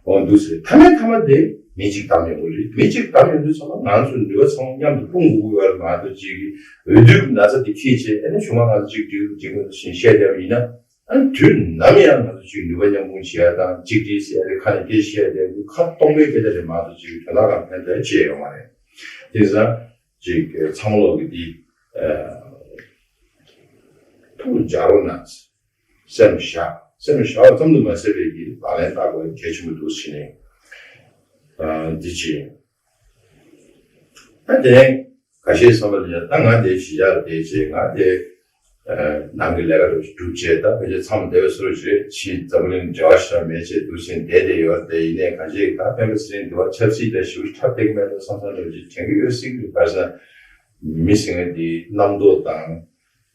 འོ་འདུག་ཟེར། མཐའ་མའི་མཐའ་མ་དེ་མི་གཅིག་བདམས་ཡོང་གི་རེད། མི་གཅིག་བདམས་ཡོང་དུས་ཙམ་པ་ང་ཚོ་འདི་བ་ཚང་མ་མཉམ་དུ་སྤུངས་དགོས་ཀྱི་ཡོད་རེད་མ་གཏོགས། ཅིག་གི་འོས་བསྡུའི་ན་ཚ་དེ་ཁྱེར་བྱས་ཨ་ནི་གཞུག་མ་ང་ཚོ་གཅིག་སྒྲིལ་གཅིག་མོས་བཞིན་བཤད་བསྡད་པ་ཡིན་ན། ཨ་ནི་དུས་ནམ་ཡང་ང་ཚོ་གཅིག་ནུས་པ་མཉམ་སྤུངས་བྱེད་ཡ་དང་གཅིག་སྒྲིལ་ཟེར་ཡ་དེ་ཁ་ནས་སྐད་ཆ་བཤད་བསྡད་ཡོད། ཁ་སྟོང་པའི་སྐད་ཆ་རེད་མ་གཏོགས་ཅིག་དོན་དག་གང་ཕན་ཐོགས་བྱས་ཡོད་མ་རེད། དེང་སང་ཅིག་ཚང་མ་ལོག་གི་འདི་ཐུགས་འཇགས་རོགས་གནང་། སེམས་བཞག་སེམས་བཞག་པ་ཙམ་དུ་མ་ཟད་པའི་གི་ལག་ལེན་བསྟར་དགོས་གལ་ཆེན་པོ་འདུག་ཟེར་ནས། ཨ་འདི་བྱས། ཨ་དེ་ནས་ཁ་ཤས་བསམ་པ་ལ་ཡ་ད་ང་དེ་གཞིས་ཆགས་བསྡད་བྱས། ང་དེ་ནང་གི་ལས་ཀ་རུ་གྲུབ་བྱས། ད་ཕལ་ཆེར་མཚམས་བསྡད་པའི་བཟོ་འདྲ་རེད། ཕྱིའི་འཛམ་བུ་གླིང་འབྲེལ་བ་ཞེ་དྲག་མེད་བྱས་འདུག་ཟེར་ནས་བསྡད་བསྡད་ཡོད་རེད། དེ་ཡིན་ནའི་ཁ་ཤས་ད་སྤེན་པ་ཚེ་རིང་འདི་བ་ཆབ་སྲིད་ལ་ཞེ་པོ་འཁྲབ་བསྡད་ཀྱི་མེད་འགྲོ་བསམ་བསམ་འདྲ་ཅིག་དྲན་གྱི་ཡོད་སྲིད་ཀྱི་རེད། བར་སེང་མི་ཟེར་མཁན་དེའི་རྣམ་རྟོག་དང་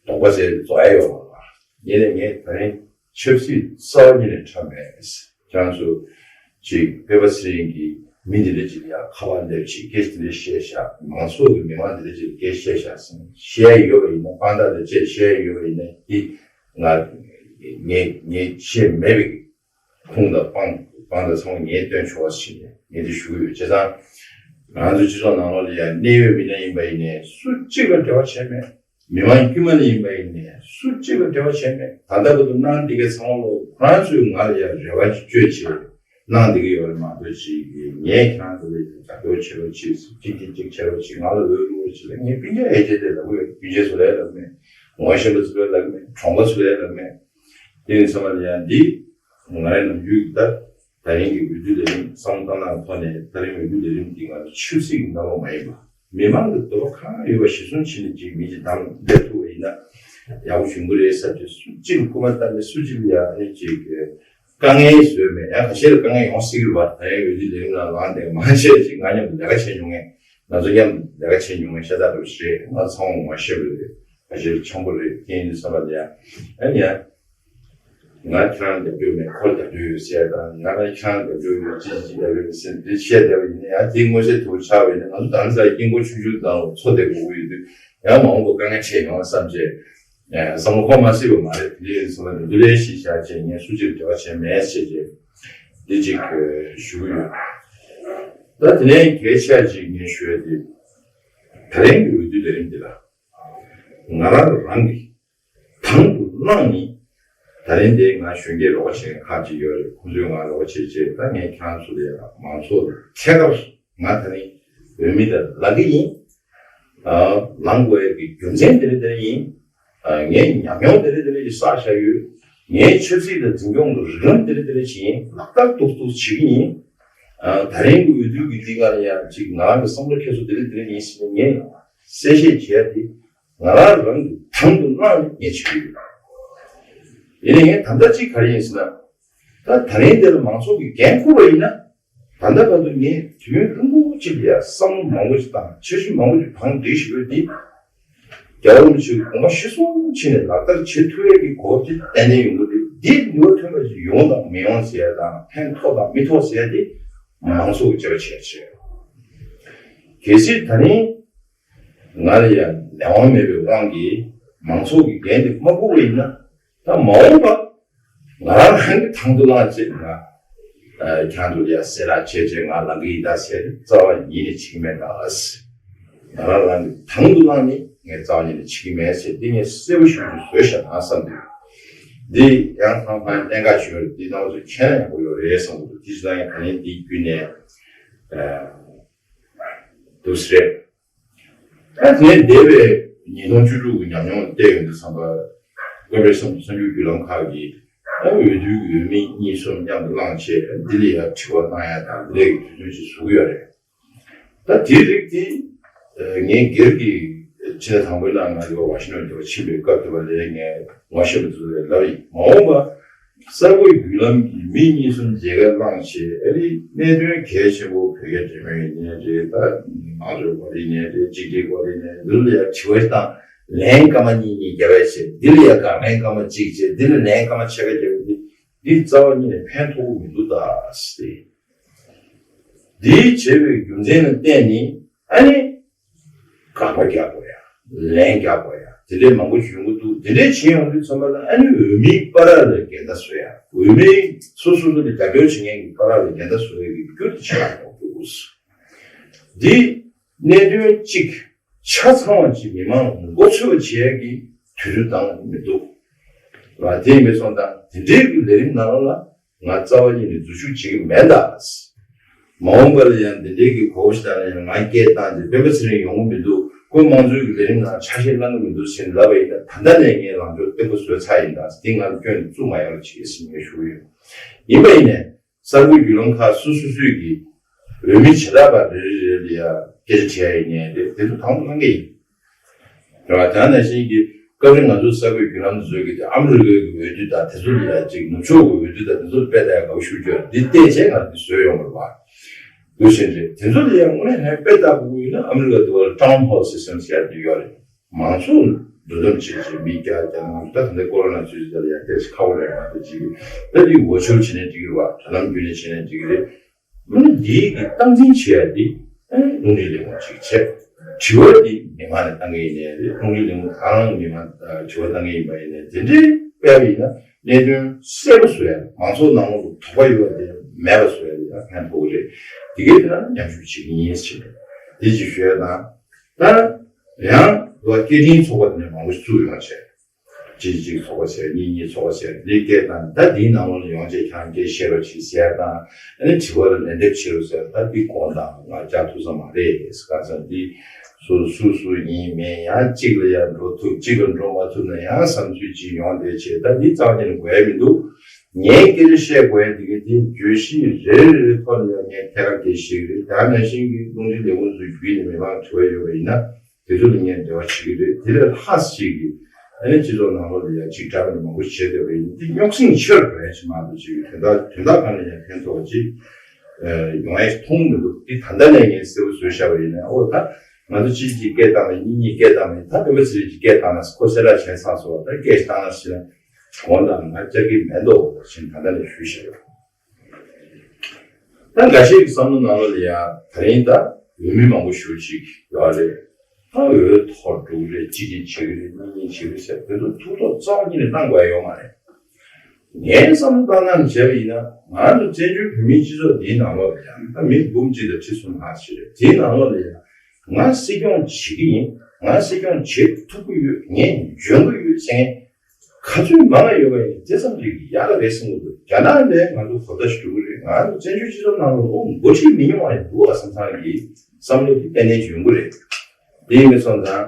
དོགས་པ་ཟེར་རྫོགས་ཡ་ཡོད་མ་རེད། ཡིན་ནའི་ངས་ད་རིང་ཆབ་སྲིད་རྩ་བ་ཉིད་ནས་འཁྲབ་མེད། ཁྱེད་རང་ཚོ་ཅིག་སྤེན་པ་ཚེ་རིང་གིས་མི་འདི་འདྲ་ཅིག་ལ་ཡ་ཁ་པར་སླེབས་བྱས་སྐད་ཆ་འདི་འདྲ་བཤད་བཞག་མང་ཚོགས་ཀྱི་མི་མང་འདི་འདྲ་ཅིག་ལ་སྐད་ཆ་བཤད་བཞག་ཟེར་བཤད་ཡོད་པ་ཡིན་ན། དཔང་རྟགས་དང་བཅས་བཤད་ཡོད་པ་ཡིན་ན། འདི་ང་ངས་ངས་བཤད་མེད་པའི་ཁུངས་དང་དཔང་དཔང་དང་ཚང་མ་ངས་སྟོན་ཆོག་ཟེར་ནས་ངས་འདི་ཞུ་གི་ཡོད། བྱས་ཙང་ང་ཚོ་སྤྱི་ཚོགས་ནང་ལོགས་ལ་ཡ་གནད་ཡོད་མི་སྣ་ཡིན་པ་ཡིན་ནའི་སུ་གཅིག་ལ་འབྲེལ་བ་བྱས་མེད། མི་མང་དཀྱུས་མ་ནས་ཡིན་པ་ཡིན་ནའི་སུ་གཅིག་ལ་འབྲེལ་བ་བྱས་མེད། ད་ལྟ་བར་དུ་གནང་བསྡད་མཁན་ཚང་མ་ལོ་ཁོ་རང་ཚོས་ང་ལ་ཡ་རེ་བ་བཅོལ་བྱས་གནང་བསྡད་ཀྱི་ཡོད་རེད་མ་གཏོགས། ཅིག་ངས་ཁྱེད་རང་ཚོ་ལ་རྒྱབ་སྐྱོར་བྱེད་རོགས་བྱེད་ཟེར། གཅིག་གིས་གཅིག་བྱེད་རོགས་བྱེད། ང་ལ་འོས་བླུག་རོགས་བྱེད་ལ་ངས་སྤུན་ཀྱག་ཨེ་ཅེ་དེ་ལབ་གི་ཡོད། སྤུན་མཆེད་ཚོ་ལ་ལབ་མེད། ངོ་ཤེས་པ་ཚོ་ལ་ལབ་མེད། གྲོང་པ་ཚོ་ལ་ལབ་མེད། དེ་ཡིན་ཙང་ལ་ཡང་འདི་ང་རའི་ནམ་རྒྱུན་གྱི་ད་ད་རིང་གི་འོས་བསྡུ་ལས་རིམ་བསམ་བློ་བཏང་སྟངས་ཐོག་ནས་ད་རིང་འོས་བསྡུ་ལས་རིམ་འདི་ང་ཚོ་ཆབ་སྲིད་ཀྱི་རྣམ་པ་མ་ཡིན་པ། མི་མང་གི་འདོད་པ་གང་ཡོད་པ་གཞིར་བཟུང་བྱས་ནས་ཅིག་མི་ཅིག་བདམས་སླེབས་ཐུབ་པ་ཡིན་ན་ཡག་པོ་བྱུང་གི་རེད་བསམ་བྱས། སུ་གཅིག་ལ་སྐུལ་མ་བཏང་ནས་སུ་གཅིག་ལ་ཡང་ཨ་ནི་ཅིག་དཀའ་ངལ་བཟོས་མེད། ཡང་ཁ་ཤས་ལ་དཀའ་ངལ་ཡོང་སྲིད་ཀྱི་རེད་པ། ད་རིང་འོས་བསྡུ་ལས་རིམ་ནང་ལངས་ཏེ་མང་ཆེ་ཅིག་ང་མཉམ་དུ་ལས་ཀ་བྱས་མྱོང་མཁན། ང་ཚོ་མཉམ་དུ་ལས་ཀ་བྱས་མྱོང་མཁན་ཤ་སྟག་རེད་པ། རེད། ང་ཚང་མ་ངོ་ཤེས་པ་རེད། ཁ་ཤས་འཆམ་པོ་རེད། དེ་ཡིན་དུས་ཙམ་པ་ལ་ཡང་ཨ་ནི་ཡང་ང་ཁྱེད་རང་རྒྱབ་སྐྱོར་མེད། ཁོ་རྒྱབ་སྐྱོར་ཡོད་ཟེར་ཡ་དང་། ང་ཁྱེད་རང་རྒྱབ་སྐྱོར་ཡོད། ཅི་ཅི་ཅི་རྒྱབ་སྐྱོར་མེད་ཟེར་འདི་བཤད་བསྡད་པ་ཡིན་ན་ཡང་དེ་མངོན་གསལ་དོད་པོ་ཆགས་པ་ཡིན་ན། ང་ཚོ་ད་ལྟ་དཀྱིལ་འཁོར་ཆུང་ཆུང་དང་ཚོ་དེ་དགོས་ཀྱི་ཡོད་དུས་ཡང་མ་འོངས་པ་དཀའ་ངལ་འཕྲད་ཡོང་བསམ་བྱས་བསམ་བློ་འཁོར་མ་སྲིད་པ་མ་རེད། དེ་ཡིན་ཙང་འདི་ལས་གཞི་བཞག་བྱས་ངས་སུ་གཅིག་འབྲེལ་བ་བྱས་མེད་ཟེར་བྱས་འདི་གཅིག་ཞུ་གི་ཡོད། ད་དེ་ནས་གལ་ཆེ་བ་ཅིག་ངས་ཞུ་ཡ་དེ་ད་རིང་གི་འོས་བསྡུ་ལས་རིམ་འདི་ལ་ང་རང་རང་གི་དང་དུ་བླངས་ནས། ད་རིང་འདིར་ང་གཞོན་སྐྱེས་རོགས་པ་བྱེད་མཁན་ཁག་ཅིག་ཡོད་རེད། ཁོང་ཚོས་ང་རོགས་པ་བྱེད་ཅེས། ད་ངས་ཁྱེད་རང་ཚོ་ལ་ཡང་མང་ཚོགས་ལ་ཐད་ཀར་ང་ད་རིང་འོས་མི་དེ་ལ་ལངས་ཀྱི་ཡིན། ཨ་ལངས་དགོས་ཡ་གི་རྒྱུ་མཚན་དེ་འདྲ་དེ་འདྲ་ཡིན། ཨ་ངས་ཉམས་མྱོང་དེ་འདྲ་དེ་འདྲ་ཞིག་བསགས་བཞག་ཡོད། ངས་ཆབ་སྲིད་དང་འཛིན་སྐྱོང་གི་རིགས་ལམ་དེ་འདྲ་དེ་འདྲ་ཞིག་ཡིན། ལག་བསྟར་ཏོག་ཏོག་བྱེད་ཀྱི་ཡིན། ཨ་ད་རིང་གི་འོས་བསྡུ་གི་འདི་ག་ལ་ཡང་ཅིག་ང་རང་གི་བསམ་བློ་འཁྱེར་སོ་དེ་འདྲ་དེ་འདྲ་ཡིན་ཟེར་ནས་ངས་གསལ་བཤད་བྱས་ཏེ། ང་རང་རང་གི་དང་དུ་བླངས་ནས་ངས་བྱེད་ཀྱི་ཡོད། ཡིན་ནའི་ངས་ད་ལྟ་གཅིག་ག་རེ་ཡིན་ཟེར་ན། ད་ད་རིང་འདིར་མང་ཚོགས་ཀྱི་འགན་འཁུར་བ་ཡིན་ན། ད་ལྟ་བར་དུ་ངས་དུས་ཡུན་རིང་པོ་ཅིག་ལ་ཡ་བསམ་བློ་མང་པོ་ཞིག་བཏང་། འཆར་གཞི་མང་པོ་ཞིག་བང་སྒྲིག་བཞག་ཡོད་དེ། རྒྱལ་བ་རིན་པོ་ཆེའི་དགོངས་པ་གཞིར་བཟུང་བྱས་ནས་ལག་བསྟར་བྱེད་ཐུབ་ཡས་ཀྱི་གོ་སྐབས་དེ་ཏན་ཏན་ཡོང་གི་རེད། འདི་ནུས་པ་ཐོན་པ་ཞིག་ཡོང་དང་མི་ཡོང་ཟེར་ཡ་དང་ཕན་ཐོགས་དང་མི་ཐོགས་ཟེར་ཡ་དེ་མང་ཚོགས་ཀྱིས་དཔྱད་པ་བྱེད་ཡ་བྱེད། གལ་སྲིད་ད་རིང་ང་ལ་ཡང་ལས་དབང་མེད་པའི་དབང་གིས་མང་ཚོགས་ཀྱི་འགན་དེ་མ་འཁུར་བ་ཡིན་ན། ད་མ་འོངས་པ་ང་རང་རང་གི་དང་དུ་བླངས་བྱས་ང་ཁྱང་དུ་ལ་ཡ་གསལ་བསྒྲགས་བྱས་བྱས་ང་ལངས་ཀྱི་ཡིན་ད་ཟེར་རྩ་བ་ཉིད་ནས་བྱེད་ཀྱི་མེད་ད། ང་རང་རང་གི་དང་དུ་བླངས་ནས་ངས་རྩ་བ་ཉིད་ནས་བྱེད་ཀྱི་མེད་ཟེར་འདི་ངས་གསལ་པོ་ཞུ་རྒྱུ་བཟོས་བཞག་ན་བསམ་འདུག། འདི་ཡང་ཧྥང་ཧྥང་གནད་འགག་ཅིག་ཡོད་རེད། འདི་ནང་ཚོ་མཁྱེན་ན་ཡག་པོ་ཡོད་རེད་བསམ་གྱི་འདུག། དེ་བྱས་ཙང་ཡང་ད་ནི་འདིའི་བརྒྱུད་ནས་འདུག་སེ་རེད། ད་ངས་འདས་པའི་ཉིས་སྟོང་བཅུ་དྲུག་གི་ཉམས་མྱོང་བལྟས་ཡོང་དུས་ཙམ་པ། དཀོན་པའི་བསམ་བསམ་འགྲུབ་བརྒྱུད་ལམ་ཁག་གིས་ད་འོས་བསྡུའི་འོས་མི་གཉིས་གསུམ་མཉམ་དུ་བླངས་བྱས་འདི་ལ་ཡང་དྲི་བ་བཏང་ཡ་དང་འདི་ལས་ཀྱི་དུས་ཚོད་ཅིག་བཟོ་གི་ཡོད་རེད། ད་དེའི་རིགས་དེ་ངས་སྒེར་གྱི་ཕྱི་ཟླ་དང་པོའི་ནང་ང་ཚོ་ཝ་ཤིང་ཊོན་དུ་ཕྱིན་པའི་སྐབས་དེ་བ་ལས་ངས་ངོ་ཤེས་པ་ཚོ་ལ་ལབ་ཡིན། མ་འོངས་པ་གསར་འགོད་བརྒྱུད་ལམ་གྱི་མི་གཉིས་གསུམ་མཇལ་ཁ་བླངས་བྱས་ཨ་རི་གནད་དོན་གལ་ཆེན་པོ་བོད་རྒྱ་འབྲེལ་མོལ་ཡིན་ནའི་རེད། ད་དམངས་གཙོའི་སྐོར་ཡིན་ནའི་རེད། གཅིག་སྒྲིལ་སྐོར་ཡིན་ནའི་འདི་ལ་ཡང་དྲི་བ་དང་ལན་སྐར་མ་གཉིས་གཉིས་རྒྱབ་པ་བྱས། འདི་ལ་ཡང་དགག་ལན་སྐར་མ་གཅིག་བྱས། འདི་ལ་ལན་སྐར་མ་ཕྱེད་ཀ་རྒྱབ་པ་འདི་འདི་རྩ་བ་ཉིད་ནས་ཕན་ཐོགས་ཀྱི་མི་འདུག་ད་ཟེར། འདི་བྱས་པའི་རྒྱུ་མཚན་ལ་བརྟེན་ནས་ཨ་ནི། དགག་པ་རྒྱག་དགོས་ཡ། ལན་རྒྱག་དགོས་ཡ། དེ་འདྲའི་མང་པོ་ཞིག་ཡོང་གི་འདུག་དེ་འདྲའི་བྱེད་ཡོང་དུས་ཚང་མ་ལ་ཨ་ནི་འོས་མིའི་བར་ལ་འགལ་ཟླ་བཟོ་ཡ། འོས་མི་སོ་སོ་སོ་ལ་རྒྱབ་སྐྱོར་བྱེད་མཁན་གྱི་བར་ལ་འགལ་ཟླ་བཟོ་ཡ་གི་རྒྱུ་དེ་ཆགས་ཡོང་གི་འདུག་འདི་གནད་དོན་གཅིག་ཆ་ཚང་བ་ཅིག་མི་མང་མགོ་ཚོས་པ་བྱེད་ཡ་གི་དུས་ཚོད་འདང་མི་འདུག་ལ་དེ་ཡིན་པའི་སོང་ཙང་དེ་འདྲའི་གི་ལས་རིམ་ནང་ལ། ང་རྩ་བ་ཉིད་ནས་འཛུལ་ཞུགས་བྱེད་ཀྱི་མེད་ད། མ་འོངས་པ་ལ་ཡང་འདི་འདྲའི་གི་གོ་བ་ཞིག་བཏང་ན་ཡང་ང་སྐད་བཏང་རྗེས་སྤེན་པ་ཚེ་རིང་ཡོང་གི་མི་འདུག་ཁོས་དམངས་གཙོའི་གི་ལས་རིམ་ནང་ཆ་ཤས་བླང་གི་མི་འདུག་ཟེར་ལབ་པ་ཡིན་ན། ད་ལྟ་ནས་ངས་ལངས་ཕྱོགས་བརྟན་པོ་བཟོས་ཚར་ཡིན་ད། འདི་ང་ལ་སྐྱོན་འདི་བཙུགས་མ་ཡོང་བ་བྱེད་ཟེར་ངས་ཞུ་གི་ཡོད། ཡིན་པ་ཡིན་ནས་གསར་འགོད་བརྒྱུད་ལམ་ཁག་སོ་སོ་སོས་ཀྱི་འོས་མི་བྱེ་བྲག་པ་རེ་རེ་རེ་ལ་ཡང་སྐད་ཆ་དྲི་ཡ་ཡིན་ནའི་རེད། དེ་ཚོ་དང་པོ་གནང་གི་ཡིན། རེད་བ། དེ་ནང་བཞིན་གྱི་སྐབས་རེ་ང་ཚོ་གསར་འགོད་བརྒྱུད་ལམ་བཟོས་ཀྱི་དེ་ཨ་མི་རི་ཀའི་འོས་བསྡུ་དང་དེ་ཚོ་ལ་ཡ་གཅིག་ནུབ་ཕྱོགས་ཀྱི་འོས་བསྡུ་དང་དེ་ཚོ་ལ་དཔེ་ལྟ་ཡ་དགའ་པོ་ཞུ་རྒྱུ་འདི་བལྟས་བྱས་ང་འདི་བཟོས་ཡོང་བ་རེད་བ། འདུ་བཞིན་རེད། དེ་ཚོ་ལ་ཡ་དངོས་གནས་ནས་དཔེ་ལྟ་དགོས་ཀྱི་ཡིན་ན་ཨ་མི་རི་ཀ་འདི་བར་ཊའུན་ཧོལ་སི་སི་ཊམ་ཟེར་ཡ་འདི་ཡོད་རེད། མང་ཚོགས་འདུ་འཛོམས་བྱེད་བྱེད་མི་བརྒྱ་བརྒྱ་ནང་ད་ད་ལྟ་ཀོ་རོ་ན་ཚུལ་ཚུལ་ལ་ཡ་དེ་ཁ་བོ་རེད་མ་གཏོགས་ཅིག་ད་འདི་འོས་སྦྱོར་བྱེད་ནས་འགྲིག་གི་རེད་བ། དྲ་ལམ་བརྒྱུད་ནས་བྱེད་ནས་འགྲིག་གི་རེད། མི་འདིའི་གི་སྟངས་འཛིན་བྱེད་ཡ་འདི་རླུང་འཕྲིན་ལས་ཁུངས་ཅིག་བྱས། དྲི་བ་འདི་མི་མང་ནས་བཏང་གི་ཡིན་ནའི་རེད། རླུང་འཕྲིན་ལས་ཁུངས་གང་རང་མི་མང་དྲི་བ་བཏང་གི་ཡིན་པ་ཡིན་ནའི་དེ་འདྲའི་དཔེ་ཡིན་ན་གནད་དོན་གསལ་པོ་བཟོ་ཡ། མང་ཚོགས་ནང་ལོགས་ལ་དོགས་པ་ཡོད་པ་དེ་མེད་པ་བཟོ་ཡ་ཡང་ཕན་ཐོགས་རེད། དེ་གའི་དེ་ན་མཉམ་ཞུགས་བྱེད་ཀྱི་ཡིན་ཞེས་དེ་ཅིག་ཞུ་ཡ་དང་། ད་ཡང་སྐད་འཕྲིན་ཚོགས་པ་དེ་ནས་མང་པོ་ཞིག་བཙུགས་ཡོང་བ་བྱས། གཅིག་གཅིག་ཚོགས་པ་ཟེར། གཉིས་གཉིས་ཚོགས་པ་ཟེར། འདི་སྐད་དང་ད་འདིའི་ནང་ལོགས་ལ་ཡོང་བྱས་ཁྱང་སྐད་བཤད་རོགས་བྱེད་ཟེར་དང་། ཨ་ནི་དྲི་བ་ལ་ལན་འདེབས་བྱེད་རོགས་ཟེར། ད་འདི་དགོངས་དག་ང་བཅར་ཐུབ་ས་མ་རེད། ག་ཚ་འདི་སུ་སུ་སུ་ཡིན་མིན་ཡང་གཅིག་ལ་ཡང་འགྲོ་ཐུབ། གཅིག་ལ་འགྲོ་མ་ཐུབ་ན་ཡང་བསམ་ཚུལ་གཅིག་ཡོང་བསྡད་བྱས། ད་འདི་རྩ་བ་ཉིད་ནས་དགོས་ཡ་མི་འདུག་ངས་སྐད་ཆ་བཤད་དགོས་ཡ་འདི་ག་དེ་བརྗོད་གཞི་རེ་རེ་རེ་ཐོག་ནས་ཡང་ངས་ཐད་ཀར་སྐད་ཆ་བཤད་ཀྱི་རེད། ད་ནང་བཞིན་གྱི་རླུང་འཕྲིན་ལས་ཁུངས་ཚོའི་བརྒྱུད་ནས་མི་མང་དྲི་བ་ཡོད་པ་ཡིན་ན། དེ་ཚོ་ལ་ངས་འབྲེལ་བ་བྱེད་ཀྱི་རེད། དེ་ལས་ལྷག་ཅིག་གིས་ཨ་ནི་སྤྱི་ཚོགས་ནང་ལོགས་ལ་ཡ་གཅིག་འདྲ་མིན་མང་པོ་བྱེད་བསྡད་པ་ཡིན། འདི་རྙོག་ཟིང་ཆེ་རུ་འགྲོ་ཡ་ཅིག་མ་གཏོགས་ཅིག་དོན་དག་དོན་དག་གང་ལ་ཡང་ཕན་ཐོགས་ཅིག་ཡོང་ཡ་ཞིག་མཐོང་མི་འདུག་འདི་ད་ལྟ་ནས་ངས་གསལ་པོ་བཟོས་བཞག་པ་ཡིན་ན། ཨོ་ད་ང་ཚོ་གཅིག་གཅིག་སྐད་བཏང་བ་ཡིན། གཉིས་གཉིས་སྐད་བཏང་བ་ཡིན། ད་སྤེན་པ་ཚེ་རིང་གཅིག་སྐད་བཏང་ན་ཁོ་གསལ་བསྒྲགས་བྱས་ཚར་སོང་བ། ད་སྐད་ཞིག་བཏང་ན་ཞེ་ན་དགོངས་དག་ང་བཅར་གྱི་མེད་མདོག་བྱས་ད་ལྟ་ནས་ཞུས་བཞག་ཡོད། ད་འགའ་ཤས་ཀྱི་བསམ་བློ་ནང་ལོགས་ལ་ཡང་ད་རིང་ད་འོས་མི་མང་པོ་ཞེ་པོ་ཅིག་ཡོད་རེད། ད་འོས་ཐོར་འགྲོ་གི་རེད། གཅིག་གཉིས་བྱེད་ཀྱི་རེད། གཉིས་གཉིས་བྱེད་ཀྱི་རེད་ཟེར་དེ་ཚོ་ཐུགས་དོགས་རྩ་བ་ཉིད་ནས་གནང་དགོས་ཡ་ཡོད་མ་རེད། ངའི་བསམ་བློ་བཏང་སྟངས་བྱས་པ་ཡིན་ན་ང་ཚོ་བཙན་བྱོལ་བོད་མིའི་སྤྱི་ཚོགས་འདིའི་ནང་ལོགས་ལ་ཡང་ད་མི་འབུམ་གཅིག་དང་ཁྲི་གསུམ་ལྷག་ཅིག་རེད། དེའི་ནང་ལོགས་ལ་ཡང་ང་སྲིད་སྐྱོང་བྱེད་ཀྱི་ཡིན། ང་སྲིད་སྐྱོང་བྱེད་ཐུབ་ཀྱི་ཡོད། ངས་འཇོན་གྱི་ཡོད་ཟེར་མཁན་ག་ཚོད་མང་ང་ཡོད་པ་ཡིན་དེ་ཙམ་གྱིས་ཡག་ག་རེད་བསམ་གྱི་འདུག་རྒྱ་ནག་ལ་ང་ཚོ་གོ་བརྡ་ཞིག་འགྲོ་གི་རེད། ང་ཚོ་བཙན་བྱོལ་སྤྱི་ཚོགས་ནང་ལ་ཨོ་འགོ་ཁྲིད་མི་ཉུང་བ་ཡང་འདུག་བསམ་བསམ་གྱི་བསམ་བློ་དེ་ཏན་ཏན་ཡོང་གི་རེད། དེ་ཡིན་པ་སོང་ཙང་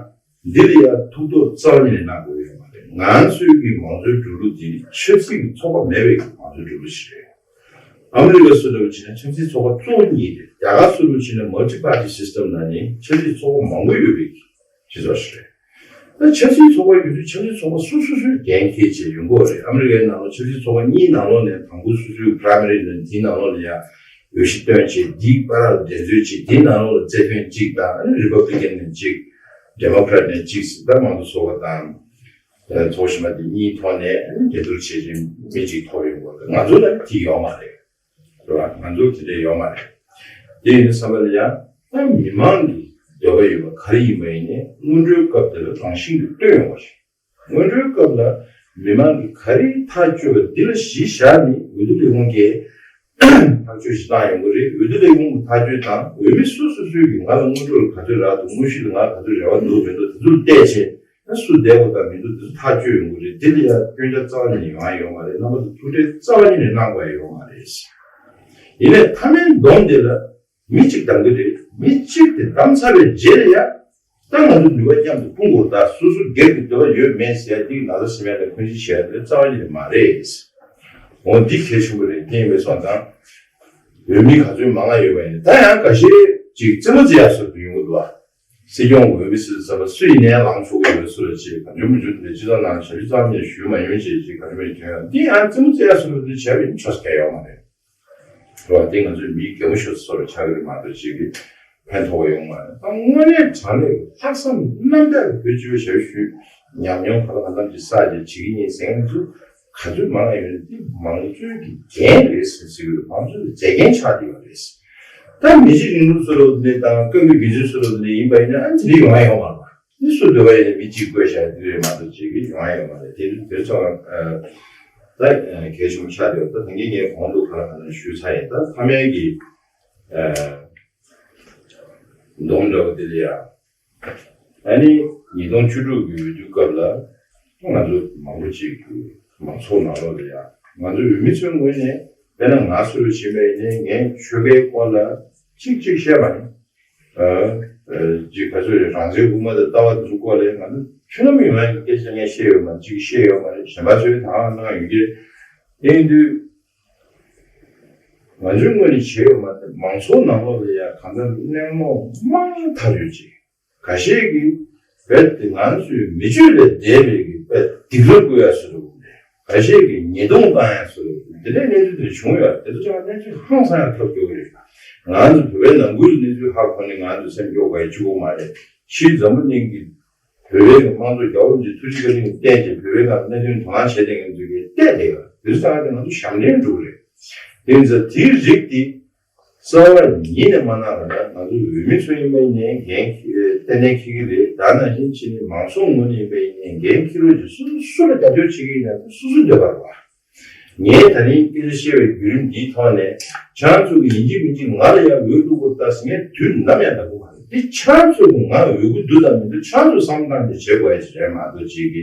འདི་ལ་ཡང་ཐུགས་དོགས་རྩ་བ་ཉིད་ནས་གནང་དགོས་ཡོད་མ་རེད། ང་ཚོའི་གི་མང་གཙོའི་འགྲོ་ལུགས་འདི་ཆབ་སྲིད་ཀྱི་ཚོགས་པ་མེད་པའི་གི་མང་གཙོའི་འགྲོ་ལུགས་ཤིག་རེད། ཨ་མི་རི་ཀ་སུ་འདྲ་བ་བྱས་ན་ཆབ་སྲིད་ཚོགས་པ་གཙོ་བོ་གཉིས་རེད། རྒྱ་གར་སུ་འདྲ་བ་བྱས་ན་མལ་ཊི་པར་ཊི་སི་སི་ཊམ་ནང་ནས་ཆབ་སྲིད་ཚོགས་པ་མང་པོ་ཡོད་པའི་གི་སྤྱི་ཚོགས་ཤིག་རེད། ད་ཆབ་སྲིད་ཚོགས་པ་ཡོད་དུས་ཆབ་སྲིད་ཚོགས་པ་སོ་སོ་སོའི་འགན་འཁྱེར་བྱས་ཡོང་གི་ཡོད་རེད། ཨ་མི་རི་ཀའི་ནང་ལ་ཆབ་སྲིད་ཚོགས་པ་གཉིས་ནང་ལོགས་ནས་དང་པོ་སོ་སོའི་པ་རའི་མ་རི་ནས་དེའི་ནང་ལོགས་ལ་ཡང་འོས་གཞི་བཏོན་བྱས་དེའི་བར་ལ་འགྲན་རྩོད་བྱས་དེའི་ནང་ལོགས་ལ་རྩེ་ཕན་གཅིག་དང་རི་པབ་ལི་ཀན་ནས་གཅིག་ཌེ་མོ་ཀ་རེ་ཊི་ནས་གཅིག་ཟེར་ད་མང་གཙོ་ཚོགས་པ་དང་ཚོགས་ཞུགས་པ་དེ་གཉིས་ཐོག་ནས་འགྲན་བསྡུར་བྱེད་བཞིན་མི་གཅིག་ཐོབ་ཡོང་གི་ཡོད་རེད། ང་ཚོ་ལ་དེ་ཡོད་མ་རེད། རེད་བ། ང་ཚོ་དེ་འདྲ་ཡོད་མ་རེད། དེ་ཡིན་ཙང་བསམ་པ་ལ་ཡང་ད་མི་མང་གི་འདོད་པ་ཡོད་པ་ག་རེ་ཡིན་པ་ཡིན་ནའི་སྔོན་འགྲོའི་སྐབས་དེ་ལ་རང་བཞིན་གྱིས་ལྟོས་ཡོང་བ་རེད། སྔོན་འགྲོའི་སྐབས་ལ་མི་མང་གིས་ག་རེ་ཐག་གཅོད་པ་འདི་ལ་གཞི་བཞག་ནས་འོས་བསྡུ་ལས་ཁུངས་ཀྱིས་ཐག་གཅོད་ཞིག་བཏང་ཡོང་གི་རེད། འོས་བསྡུ་ལས་ཁུངས་ཀྱི་ཐག་གཅོད་དང་འོས་མི་སོ་སོ་སོས་ཀྱིས་ང་ལ་སྔོན་འགྲོ་ལ་ག་ཚོད་རག་འདུག་དངོས་གཞི་ལ་ང་ལ་ག་ཚོད་རེ་བ་འདུག་མི་འདུག་དེ་ཚོར་བལྟས་བྱས། ད་སུ་བསྡད་དགོས་དང་མི་འདུག་དེ་ཚོ་ཐག་གཅོད་ཡོང་གི་རེད། དེ་ལ་ཡང་སྐྱོན་ཆ་རྩ་བ་ནས་ཡོང་ཡ་ཡོད་མ་རེད། རྣམ་པ་ཚོ་ཐུགས་ཁྲལ་རྩ་བ་ཉིད་ནས་གནང་དགོས་ཡ་ཡོད་མ་རེད། ཡིན་ནའི་མཐའ་མའི་བསྡོམས་དེ་ལ་མི་གཅིག་བདམས་གི་རེད། མི་གཅིག་དེ་བདམས་ཚར་བའི་རྗེས་ལ་ཡ་ད་ང་ཚོ་ནུས་པ་མཉམ་དུ་སྤུངས་དགོས། ད་སོ་སོ་སྒེར་གྱི་འདོད་པ་ཡོད་མེད་ཟེར་ཡ་འདི་ན་ཚ་སེམས་ཡ་ལ་འཁོན་འཛིན་བྱེད་ཡ་དེ་རྩ་བ་ཉིད་ནས་མ་རེད། འོ་འདི་གལ་ཆེན་པོ་རེད། དེ་ཡིན་པའི་སོང་ཙང་འོས་མི་ག་ཚོད་མང་ང་ཡོད་པ་ཡིན་ན་ད་ཡང་འགའ་ཤས་ཅིག་རྩེད་མོ་རྩེ་ཡ་སོགས་དུ་ཡོང་གི་འདུག་བ། སྲིད་སྐྱོང་འོས་མི་སྲིད་ཟེར་བ་སུ་ཡིན་ནའི་ལངས་ཆོག་གི་ཡོད་སུ་ལ་ཅིག་གང་བྱུང་མི་བྱུང་དེ་སྤྱི་ཚོགས་ནང་ཞབས་ཞུ་རྩ་མེད་ཞུས་མ་ཡོང་ཅེས་ཅིག་གང་བྱུང་མི་བྱུང་ཡང་འདི་ཡང་རྩེད་མོ་རྩེ་ཡ་སུ་ལ་འདི་བྱས་པ་ཡིན་ཆོག་ག་ཡོད་མ་རེད། རེད་བ། འདི་ང་ཚོའི་མིའི་གད་མོ་ཤོར་སོ་སོ་རེ་ཆགས་ཀྱི་རེད་མ་གཏོགས་ཅིག་གི་ཕན་ཐོགས་པ་ཡོང་མ་རེད། ད་དངོས་གནས་དྲང་གནས་ལྷག་བསམ་རྣམ་དག་གི་བོད་སྤྱི་པའི་ཞབས་ཞུ་ཉམས་མྱོང་ག་ལ་གང་འཚམ་ཅིག་བསགས་ཏེ་བྱེད་ཀྱི་ཡིན་ཟེར་མཁན་ཚོ་ག་ཚོད་མང་ང་ཡོད་ན་འདི་མང་གཙོའི་གི་འགན་རེད་ཟེར་ཟེར་གི་རེད། མང་གཙོའི་གི་མཛད་འགན་ཆགས་བསྡད་ཡོད་རེད། ད་མི་གཅིག་རིང་ལུགས་སུ་རོ་དེ་ནས་དང་བཀའ་བརྒྱུད་དགེ་ཆོས་སུ་རོ་དེ་ནས་ཡིན་པ་ཡིན་ན་ཨ་ནི་དེ་ཡོང་ཡ་ཡོད་མ་རེད་པ། མི་སུ་འདོད་པ་ཡིན་ན་མི་གཅིག་བསྐོས་བཞག་དེ་རེད་མ་གཏོགས་ཅིག་གི་ཡོང་ཡ་ཡོད་མ་རེད། དེ་དེ་ཚོ་ད་གལ་ཆེན་པོ་ཆགས་བསྡད་ཡོད། ད་ད་གིན་ངས་གོང་དུ་ག་ལ་ག་ལ་ཞུས་ཚར་ཡིན། ད་ཕ་མའི་གི་སྡོམ་འདྲ་བོ་དེ་ལ་ཡ། ཨ་ནི་ཉིས་སྟོང་བཅུ་དྲུག་གི་འོས་བསྡུ་སྐབས་ལ་ང་ཚོ་མང་པོ་ཅིག་གི་མང་ཚོགས་ནང་ལོགས་ལ་ཡང་ང་ཚོ་འོས་མི་ཚོའི་ངོས་ནས་དཔེར་ན་ང་སུ་རུ་ཕྱིན་པ་ཡིན་ནའི་ངས་ཆོལ་ཁའི་སྐོར་ལ་གཅིག་གཅིག་བཤད་པ་ཡིན། ཨ་ཨ་ཅིག་ག་ཚོད་རེད། རང་བཙན་དབུ་མ་དང་ལྟ་བ་དེ་ཚོའི་སྐོར་ལ་ང་ཚོ་ཆོལ་ནམ་ཡོང་ཡ་གི་སྐད་ཆ་ངས་བཤད་ཡོད་མ་རེད། གཅིག་བཤད་ཡོད་མ་རེད། གཞན་པ་ཚོས་ད་གནང་ཡོད་ཀྱི་རེད། དེ་ཡིན་དུས་ང་ཚོའི་ངོས་ནས་བྱས་ཡོད་མ་རེད། མང་ཚོགས་ནང་ལོགས་ལ་ཡང་གང་ལྟར་གླེང་སློང་མང་དྲགས་ཡོད་ཅིག་ཁ་ཤས་ཀྱིས་རྦད་དེ་ང་ཚོའི་མི་སྤྱོད་ལས་འདས་པའི་གི་རྦད་སྡིགས་ར་བསྐུལ་ཡ་བཟོ་འདུག་ཁ་ཤས་ཀྱིས་ཉེས་རྡུང་བཏང་ཡ་བཟོ་འདུག་དེ་འདྲའི་གནས་ཚུལ་དེ་བྱུང་ཡོད། དེ་ཚོ་ཅང་གནས་ཚུལ་ཧང་སང་ཡ་ཐོབ་རྒྱུ་རེད། ང་ཚོ་བོད་པའི་ནང་ཁུལ་གནས་ཚུལ་ཧ་གོ་ནས་ང་ཚོ་སེམས་སྐྱོ་དགོས་ཡ་གཅིག་པོ་མ་རེད། ཕྱིའི་འཛམ་བུ་གླིང་གི་བོད་པའི་གི་དམངས་གཙོ་རྒྱལ་བ་རིན་པོ་ཆེའི་ཐུགས་རྗེ་བཀའ་དྲིན་བརྟེན་བྱས་བོད་པའི་ནང་གནད་དོན་དོ་སྣང་བྱེད་བསྡད་མཁན་ཚོ་གིས་བལྟས་བསྡད་ཡོད། དེ་ཚོ་ཅང་དེ་ང་ཚོ་ཞབས་འདྲེན་འགྲོ་གི་རེད། དེ་ཚོ་དེའི་རིགས་དེ། རྩ་བ་ཉིད་ནས་མ་གནང་བ་ན་ང་ཚོ་འོས་མི་ཚོ་ཡིན་པ་ཡིན་ནའི་འགན་ཏན་ཏན་འཁྱེར་གྱི་རེད། ད་ནང་བཞིན་བྱས་ནས་མང་ཚོགས་ངོས་ནས་ཡིན་པ་ཡིན་ནའི་འགན་འཁྱེར་རོགས་ཀྱིས། སོ་སོ་སུ་ལ་རྒྱབ་སྐྱོར་བྱེད་ཀྱི་ཡིན་ན་སོ་སོ་འདོད་པ་རེད་བ། ངས་ད་རིང་སྐད་ཆ་བཤད་པའི་བརྒྱུད་རིམ་འདིའི་ཐོག་ནས་ཁྱེད་རང་ཚོ་གི་ཡིན་གཅིག་མིན་གཅིག་ང་ལ་ཡང་འོས་བླུག་དགོས་ལྟ་ཟེར་ངས་དུས་ནམ་ཡང་ལབ་ཀྱི་མ་རེད། འདི་ཁྱེད་རང་ཚོ་གི་ང་འོས་སྐུལ་འདུག་དང་མི་འདུག་ཁྱེད་རང་ཚོ་བསམ་བློ་བཏང་ནས་བྱེད་དགོས་ཡ་ཞིག་རེད་མ་གཏོགས་ཅིག་གི་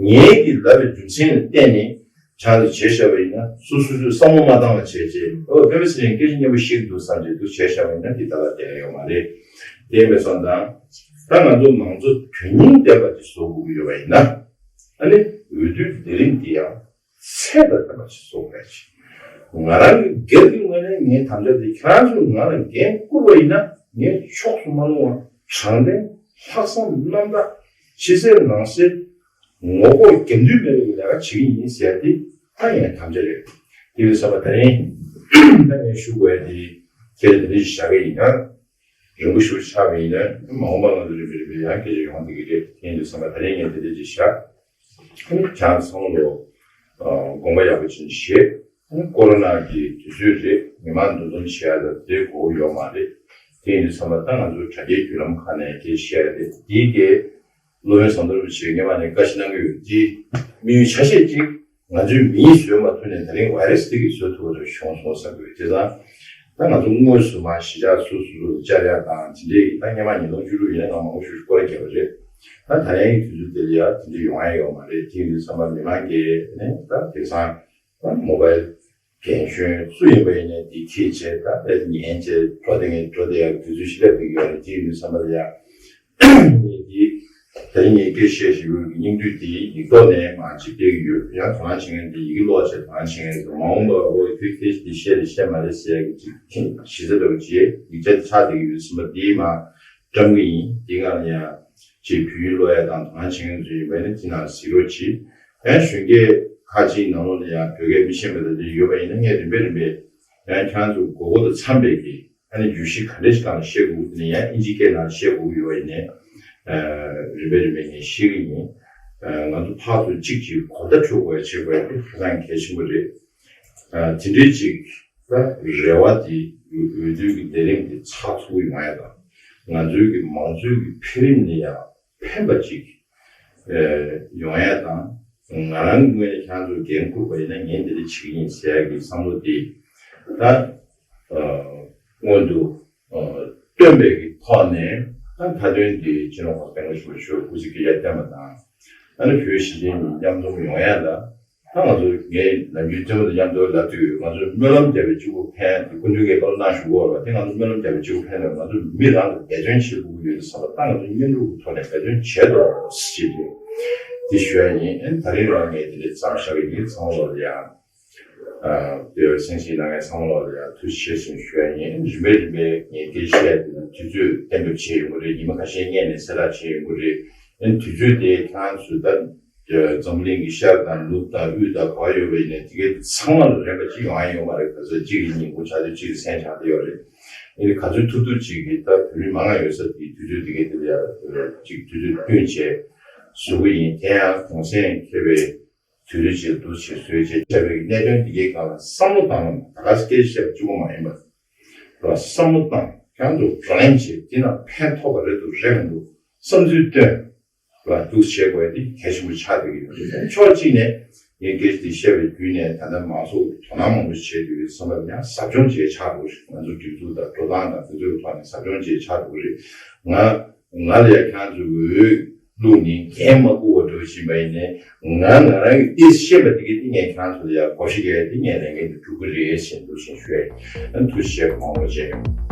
ངས་གི་ལབ་པའི་རྒྱུ་མཚན་ལ་བརྟེན་ནས། ཆང་དུ་བྱས་བཞག་པ་ཡིན་ན་སོ་སོ་སོས་བསམ་བློ་མ་བཏང་བ་བྱས་རྗེས་ཨོ་ཕེབས་ཟེར་ནས་སྐད་ཆ་སྙན་པོ་བཤད་འདུག་བསམ་རྗེས་འདུག་བྱས་བཞག་པ་ཡིན་ན་འདི་ད་ལ་བསྡད་ཡོད་མ་རེད། དེ་མེད་སོང་ཙང་ད་ང་ཚོ་མང་གཙོ་དོན་སྙིང་ལྡན་པ་ཅིག་བཟོ་དགོས་ཀྱི་ཡོད་པ་ཡིན་ན་ཨ་ནི་འོས་བསྡུའི་ལས་རིམ་འདི་ཡང་ཚད་དང་ལྡན་པ་ཞིག་བཟོ་དགོས་ཀྱི། ང་རང་གི་སྒེར་གྱི་ངོས་ནས་ངའི་དམ་བཅའ་འདི་ཁྱེད་རང་ཚོས་ང་ལ་འགན་བསྐུར་བ་ཡིན་ན་ངས་ཕྱོགས་སུ་མ་ལྷུང་བ་དྲང་བདེན་ལྷག་བསམ་རྣམ་དག་ཕྱི་གསལ་ནང་གསལ། ངོ་ལྐོག་རྒྱབ་མདུན་མེད་པའི་ལས་ཀ་བྱེད་ཀྱི་ཡིན་ཟེར་ཏེ་ད་ངས་དམ་བཅའ་རེད། དེ་ཡིན་ཙང་ད་རིང་ད་ངས་ཞུ་དགོས་ཡ་དེ་ཁྱེད་ལ་དེ་འདྲ་ཞིག་བཞག་གི་ཡིན་ན་རིང་པོ་ཞིག་ཆགས་པ་ཡིན་ན་མ་འོངས་པ་ང་ཚོ་རིམ་པས་རིམ་པས་ཡང་སྐད་ཆ་ཡོང་བསྡད་ཀྱི་རེད། དེ་ཡིན་ཙང་ད་རིང་ངས་དེ་འདྲ་ཅིག་བཞག་ཁྱེད་ཚང་མ་ལོ་དགོངས་པ་ཡག་པོ་བྱེད་བྱེད། ཀོ་རོ་ན་གི་དུས་ཚོད་རེད། མི་མང་འདུ་འཛོམས་བྱེད་ཡ་ལ་དེ་གོ་ཡོད་མ་རེད། དེ་ཡིན་དུས་ཙམ་པ་ད་ང་ཚོ་དྲ་རྒྱའི་བརྒྱུད་ལམ་ཁག་ནས་སྐད་ཆ་བཤད་ཡ་རེད། དེའི་གི་སློབ་དཔོན་ཟམ་གདོང་རིན་པོ་ཆེས་སྔོན་མ་ནས་བཀའ་ཞིག་གནང་གི་ཡོད། དེ་དམིགས་ཡུལ་ཆ་ཤས་གཅིག་ང་ཚོའི་མིས་བཟོས་མ་ཐུབ་ནས་ད་རིང་ཝའི་ར་སི་དེ་གིས་བཟོ་ཐུབ་པ་བྱུང་སོང་བསམ་གི་ཡོད། བྱས་ཙང་ད་ང་ཚོ་དངོས་སུ་མར་གཞིས་ཆགས་སོ་སོ་སོ་བཅར་ཡ་དང་དེ་འདྲའི་ད་སྔོན་མ་ཉིས་སྟོང་བཅུ་དྲུག་ཡིན་ན་ང་མང་པོ་ཞིག་སྐོར་ར་བརྒྱབ་པ་རེད། ད་ད་རིང་གི་དུས་ཚོད་དེ་ལ་ཡ་དེ་འདྲ་ཡོང་ཡ་ཡོད་མ་རེད། དེ་ཡིན་དུས་ཙམ་པ་མི་མང་གིས་ནས་ད་དེང་སང་ད་མོ་བལ་རྒན་གཞོན་སུ་ཡིན་པ་ཡིན་ནའི་འདི་ཁྱེད་བྱས་ད་དཔེ་ཉན་བྱས་འགྲོ་བསྡད་མཁན་འགྲོ་བསྡད་ཡག་དུས་ཚོད་ཞིག་སླེབས་བསྡད་ཀྱི་ཡོད་རེད། དེ་ཡིན་དུས་ཙམ་པ་ལ་ཡ་ངས་འདི་ད་རིང་ངས་སྐད་བཤད་བཞིན་ཡོད་ཀྱི་སྙིང་བསྡུས་འདི་ཡིག་ཐོག་ནས་མར་ཅིག་སྤེལ་གྱི་ཡོད། ཡང་དོ་སྣང་བྱེད་མཁན་འདི་ཡི་གེ་ཀློག་བྱས་དོ་སྣང་བྱེད་མཁན་འདི་མ་འོངས་པར་འོ་ཁྱོད་སྐད་འདི་བཤད་རེད་བཤད་མ་རེད་ཟེར་ཡག་གི་ཅིག་གཞི་རྩ་འདྲ་བོ་ཅིག་ཡིག་ཆ་འདི་ཆགས་བསྡད་ཀྱི་ཡོད་ཙམ་པ་འདི་མར་བཀྲམ་གྱི་ཡིན། འདི་སྒང་ལ་ཡང་ཅིག་བོད་ཡིག་ཀློག་ཡ་དང་དོ་སྣང་བྱེད་མཁན་ཚོ་ཡིན་པ་ཡིན་ན་འདི་ནང་གཟིགས་རོགས་གྱིས། ཡང་གཞོན་སྐྱེས་ཁག་ཅིག་ནང་ལོགས་ལ་ཡང་བོད་སྐད་མི་ཤེས་པ་དང་འདི་ཡོད་པ་ཡིན་ན་ངས་རིམ་པས་རིམ་པས་ཡང་ཁྱེད་རང་ཚོ་དགོས་མཁོ་དང་འཚམ་པའི་གི་ཨ་ནི་བརྗོད་གཞི་ག་འདྲ་ཞིག་སྒང་ལ་བཤད་དགོས་ཀྱི་འདུག་ན་ཡང་ཨིན་ཇིའི་སྐད་ནང་ལ་བཤད་དགོས་ཀྱི་ཡོད་པ་ཡིན་ནའི་རིམ་པས་རིམ་པས་ངས་ཤེས་ཀྱི་ཡིན། ང་ཚོ་ཕར་ཚུར་གཅིག་གཅིག་གོ་བརྡ་འཕྲོད་དགོས་ཡ་བྱེད་དགོས་ཡ་དེ་ཧ་ཅང་གལ་ཆེན་པོ་རེད། དེ་འདྲའི་ཅིག་ད་རེ་བ་དེ་འོས་བསྡུ་གི་ལས་རིམ་དེ་ཚགས་ཚུད་པོ་ཡོང་ཡ་དང་ང་ཚོའི་གི་མང་གཙོའི་གི་འཕེལ་རིམ་ལ་ཡང་ཕན་པ་ཅིག་ཡོང་ཡ་དང་ང་རང་གི་ངོས་ནས་ཁྱེད་ཚོར་འགན་འཁུར་བ་ཡིན་ན་ངས་འདི་འདྲ་བྱེད་ཀྱི་ཡིན་ཟེར་ཡ་གི་བསམ་བློ་དེ་ད་སྔོན་དུ་བཏོན་པའི་གི་ཐོག་ནས་ད་མཐའ་དོན་དེ་སྤྱི་ནོར་གོང་ས་སྐྱབས་མགོན་ཆེན་པོ་མཆོག་སྐུ་ཚེ་བསྐལ་བརྒྱར་བརྟན་པ་དང་ཨ་ནི་བོད་གཞིས་བྱེས་གཉིས་མཉམ་འཛོམས་ཡོང་ཡ་ལ། ད་ང་ཚོ་ངས་ནམ་རྒྱུན་བཙུན་མ་དང་མཉམ་དུ་ལབ་དུས་ང་ཚོ་སྨོན་ལམ་རྒྱབ་པའི་གཅིག་པུ་ཕན་དེ་སྐུ་མདུན་གྱིས་བཀའ་སློབ་གནང་བཞུགས་ཡོད་པ་དེ་ང་ཚོ་སྨོན་ལམ་རྒྱབ་པའི་གཅིག་པུ་ཕན་ལས་ང་ཚོ་མི་རང་གི་འབད་བརྩོན་བྱེད་དགོས་ཀྱི་ཡོད་དུས་ཙམ་པ་ད་ང་ཚོ་མཉམ་རུབ་ཀྱི་ཐོག་ནས་འབད་བརྩོན་བྱེད་རོགས་ཞེས་དེ་ཞུ་ཡ་ཡིན། ཨ་ནི་ད་རིང་རང་ངས་དེ་འདྲའི་མཚམས་བཞག་གི་ཡིན། ཚང་མ་ལོག་ལ་ཡང་དེ་བར་གསན་གཟིགས་གནང་མཁན་ཚང་མ་ལོག་ལ་ཡང་ཐུགས་རྗེ་ཆེ་ཞེས་ཞུ་ཡ་ཡིན། རིམ་པས་རིམ་པས་ངས་སྐད་ཆ་བཤད་དེ་ན་དུས་ཚོད་གཏན་འབེབས་བྱས་ཡོང་གི་རེད། ཉི་མ་ཁ་ཤས་སྔོན་ནས་གསལ་བསྒྲགས་བྱས་ཡོང་གི་རེད། ཨ་ནི་དུས་ཚོད་དེ་ཁྱེད་རང་ཚོས་ད། འཛམ་གླིང་གི་ཤར་དང་ནུབ་དང་དབུས་དང་ག་པར་ཡོད་པ་ཡིན་ནའི་དེ་གའི་ཚང་མ་ལ་རན་པ་གཅིག་ཡོང་ཡ་ཡོད་མ་རེད། ག་ཚོད་གཅིག་གི་ཉིན་གུང་ཆགས་དུས་གཅིག་གི་མཚན་ཆགས་བསྡད་ཡོད་རེད། ཨ་ནི་ག་ཚོད་ཐུབ་ཐུབ་གཅིག་གིས་ད་བོད་མི་མང་ང་ཡོད་ས་དེའི་དུས་ཚོད་དེ་གའི་དེ་ལ་ཡ་གཅིག་དུས་ཚོད་བསྟུན་བྱས་བཟོ་གི་ཡིན། དེ་ཡང་གུང་སེང་འཁེལ་བའི་དུས་ཚོད་ཅིག་འདུག་བྱས་བཟོས་བྱས་བྱས་པའི་གནད་དོན་དེ་གའི་སྒང་ལ་བསམ་བློ་བཏང་ན་ད་ག་སེ་སྐད་ཆ་བཤད་པ་གཅིག་པོ་མ་ཡིན་པ། ར་བསམ་བློ་བཏང་། ཁྱེད་རང་ཚོ་བགྲོ་གླེང་བྱེད། དེ་ན་ཕན་ཐོགས་པ་རེད་འདུག་རེད་མི་འདུག་བསམ་ཚུལ་བཏོན། ར་འདུག་བྱེད་དགོས་དེ་གལ་ཆེན་པོ་ཆགས་བསྡད་ཀྱི་ཡོད་རེད། ཕྱོགས་གཅིག་ནས་ངས་སྐད་ཆ་དེ་བཤད་པའི་བརྒྱུད་ནས་ད་ལྟ་མང་ཚོགས་དོ་སྣང་མང་པོ་བྱེད་དུས་བསམ་པ་ཡང་ཟབ་སྦྱོང་བྱེད་ཆགས་འགྲོ་ཞིག་ང་ཚོ་སྒྲིག་འཛུགས་དང་འགྲོ་སྟངས་དང་དེ་ཚོའི་ཐོག་ནས་ཟབ་སྦྱོང་བྱེད་ཆགས་འགྲོ་རེད། ང་ང་ལ་ཡང་ཁྱེད་ཚོའི་འོས་བླུགས་ནས་འགན་མ་བསྐུར་བ་འགྲོ་བཞིན་པ་ཡིན་ནའི། ང་ང་རང་གི་ཏིས་ཤེས་པ་དེ་གི་ཏི་ངས་ཁྱེད་ཚོ་ལ་ཡང་བགོ་བཤའ་རྒྱག་ཡ་དེ་ངས་ལས་འགན་དེ་སྒྲུབ་ཀྱི་རེད་ཞེས་འདུག་ཞེས་ཞུ་ཡ་ཡིན། ཐུགས་རྗེ་ཆེ། མང་པོ་བྱས།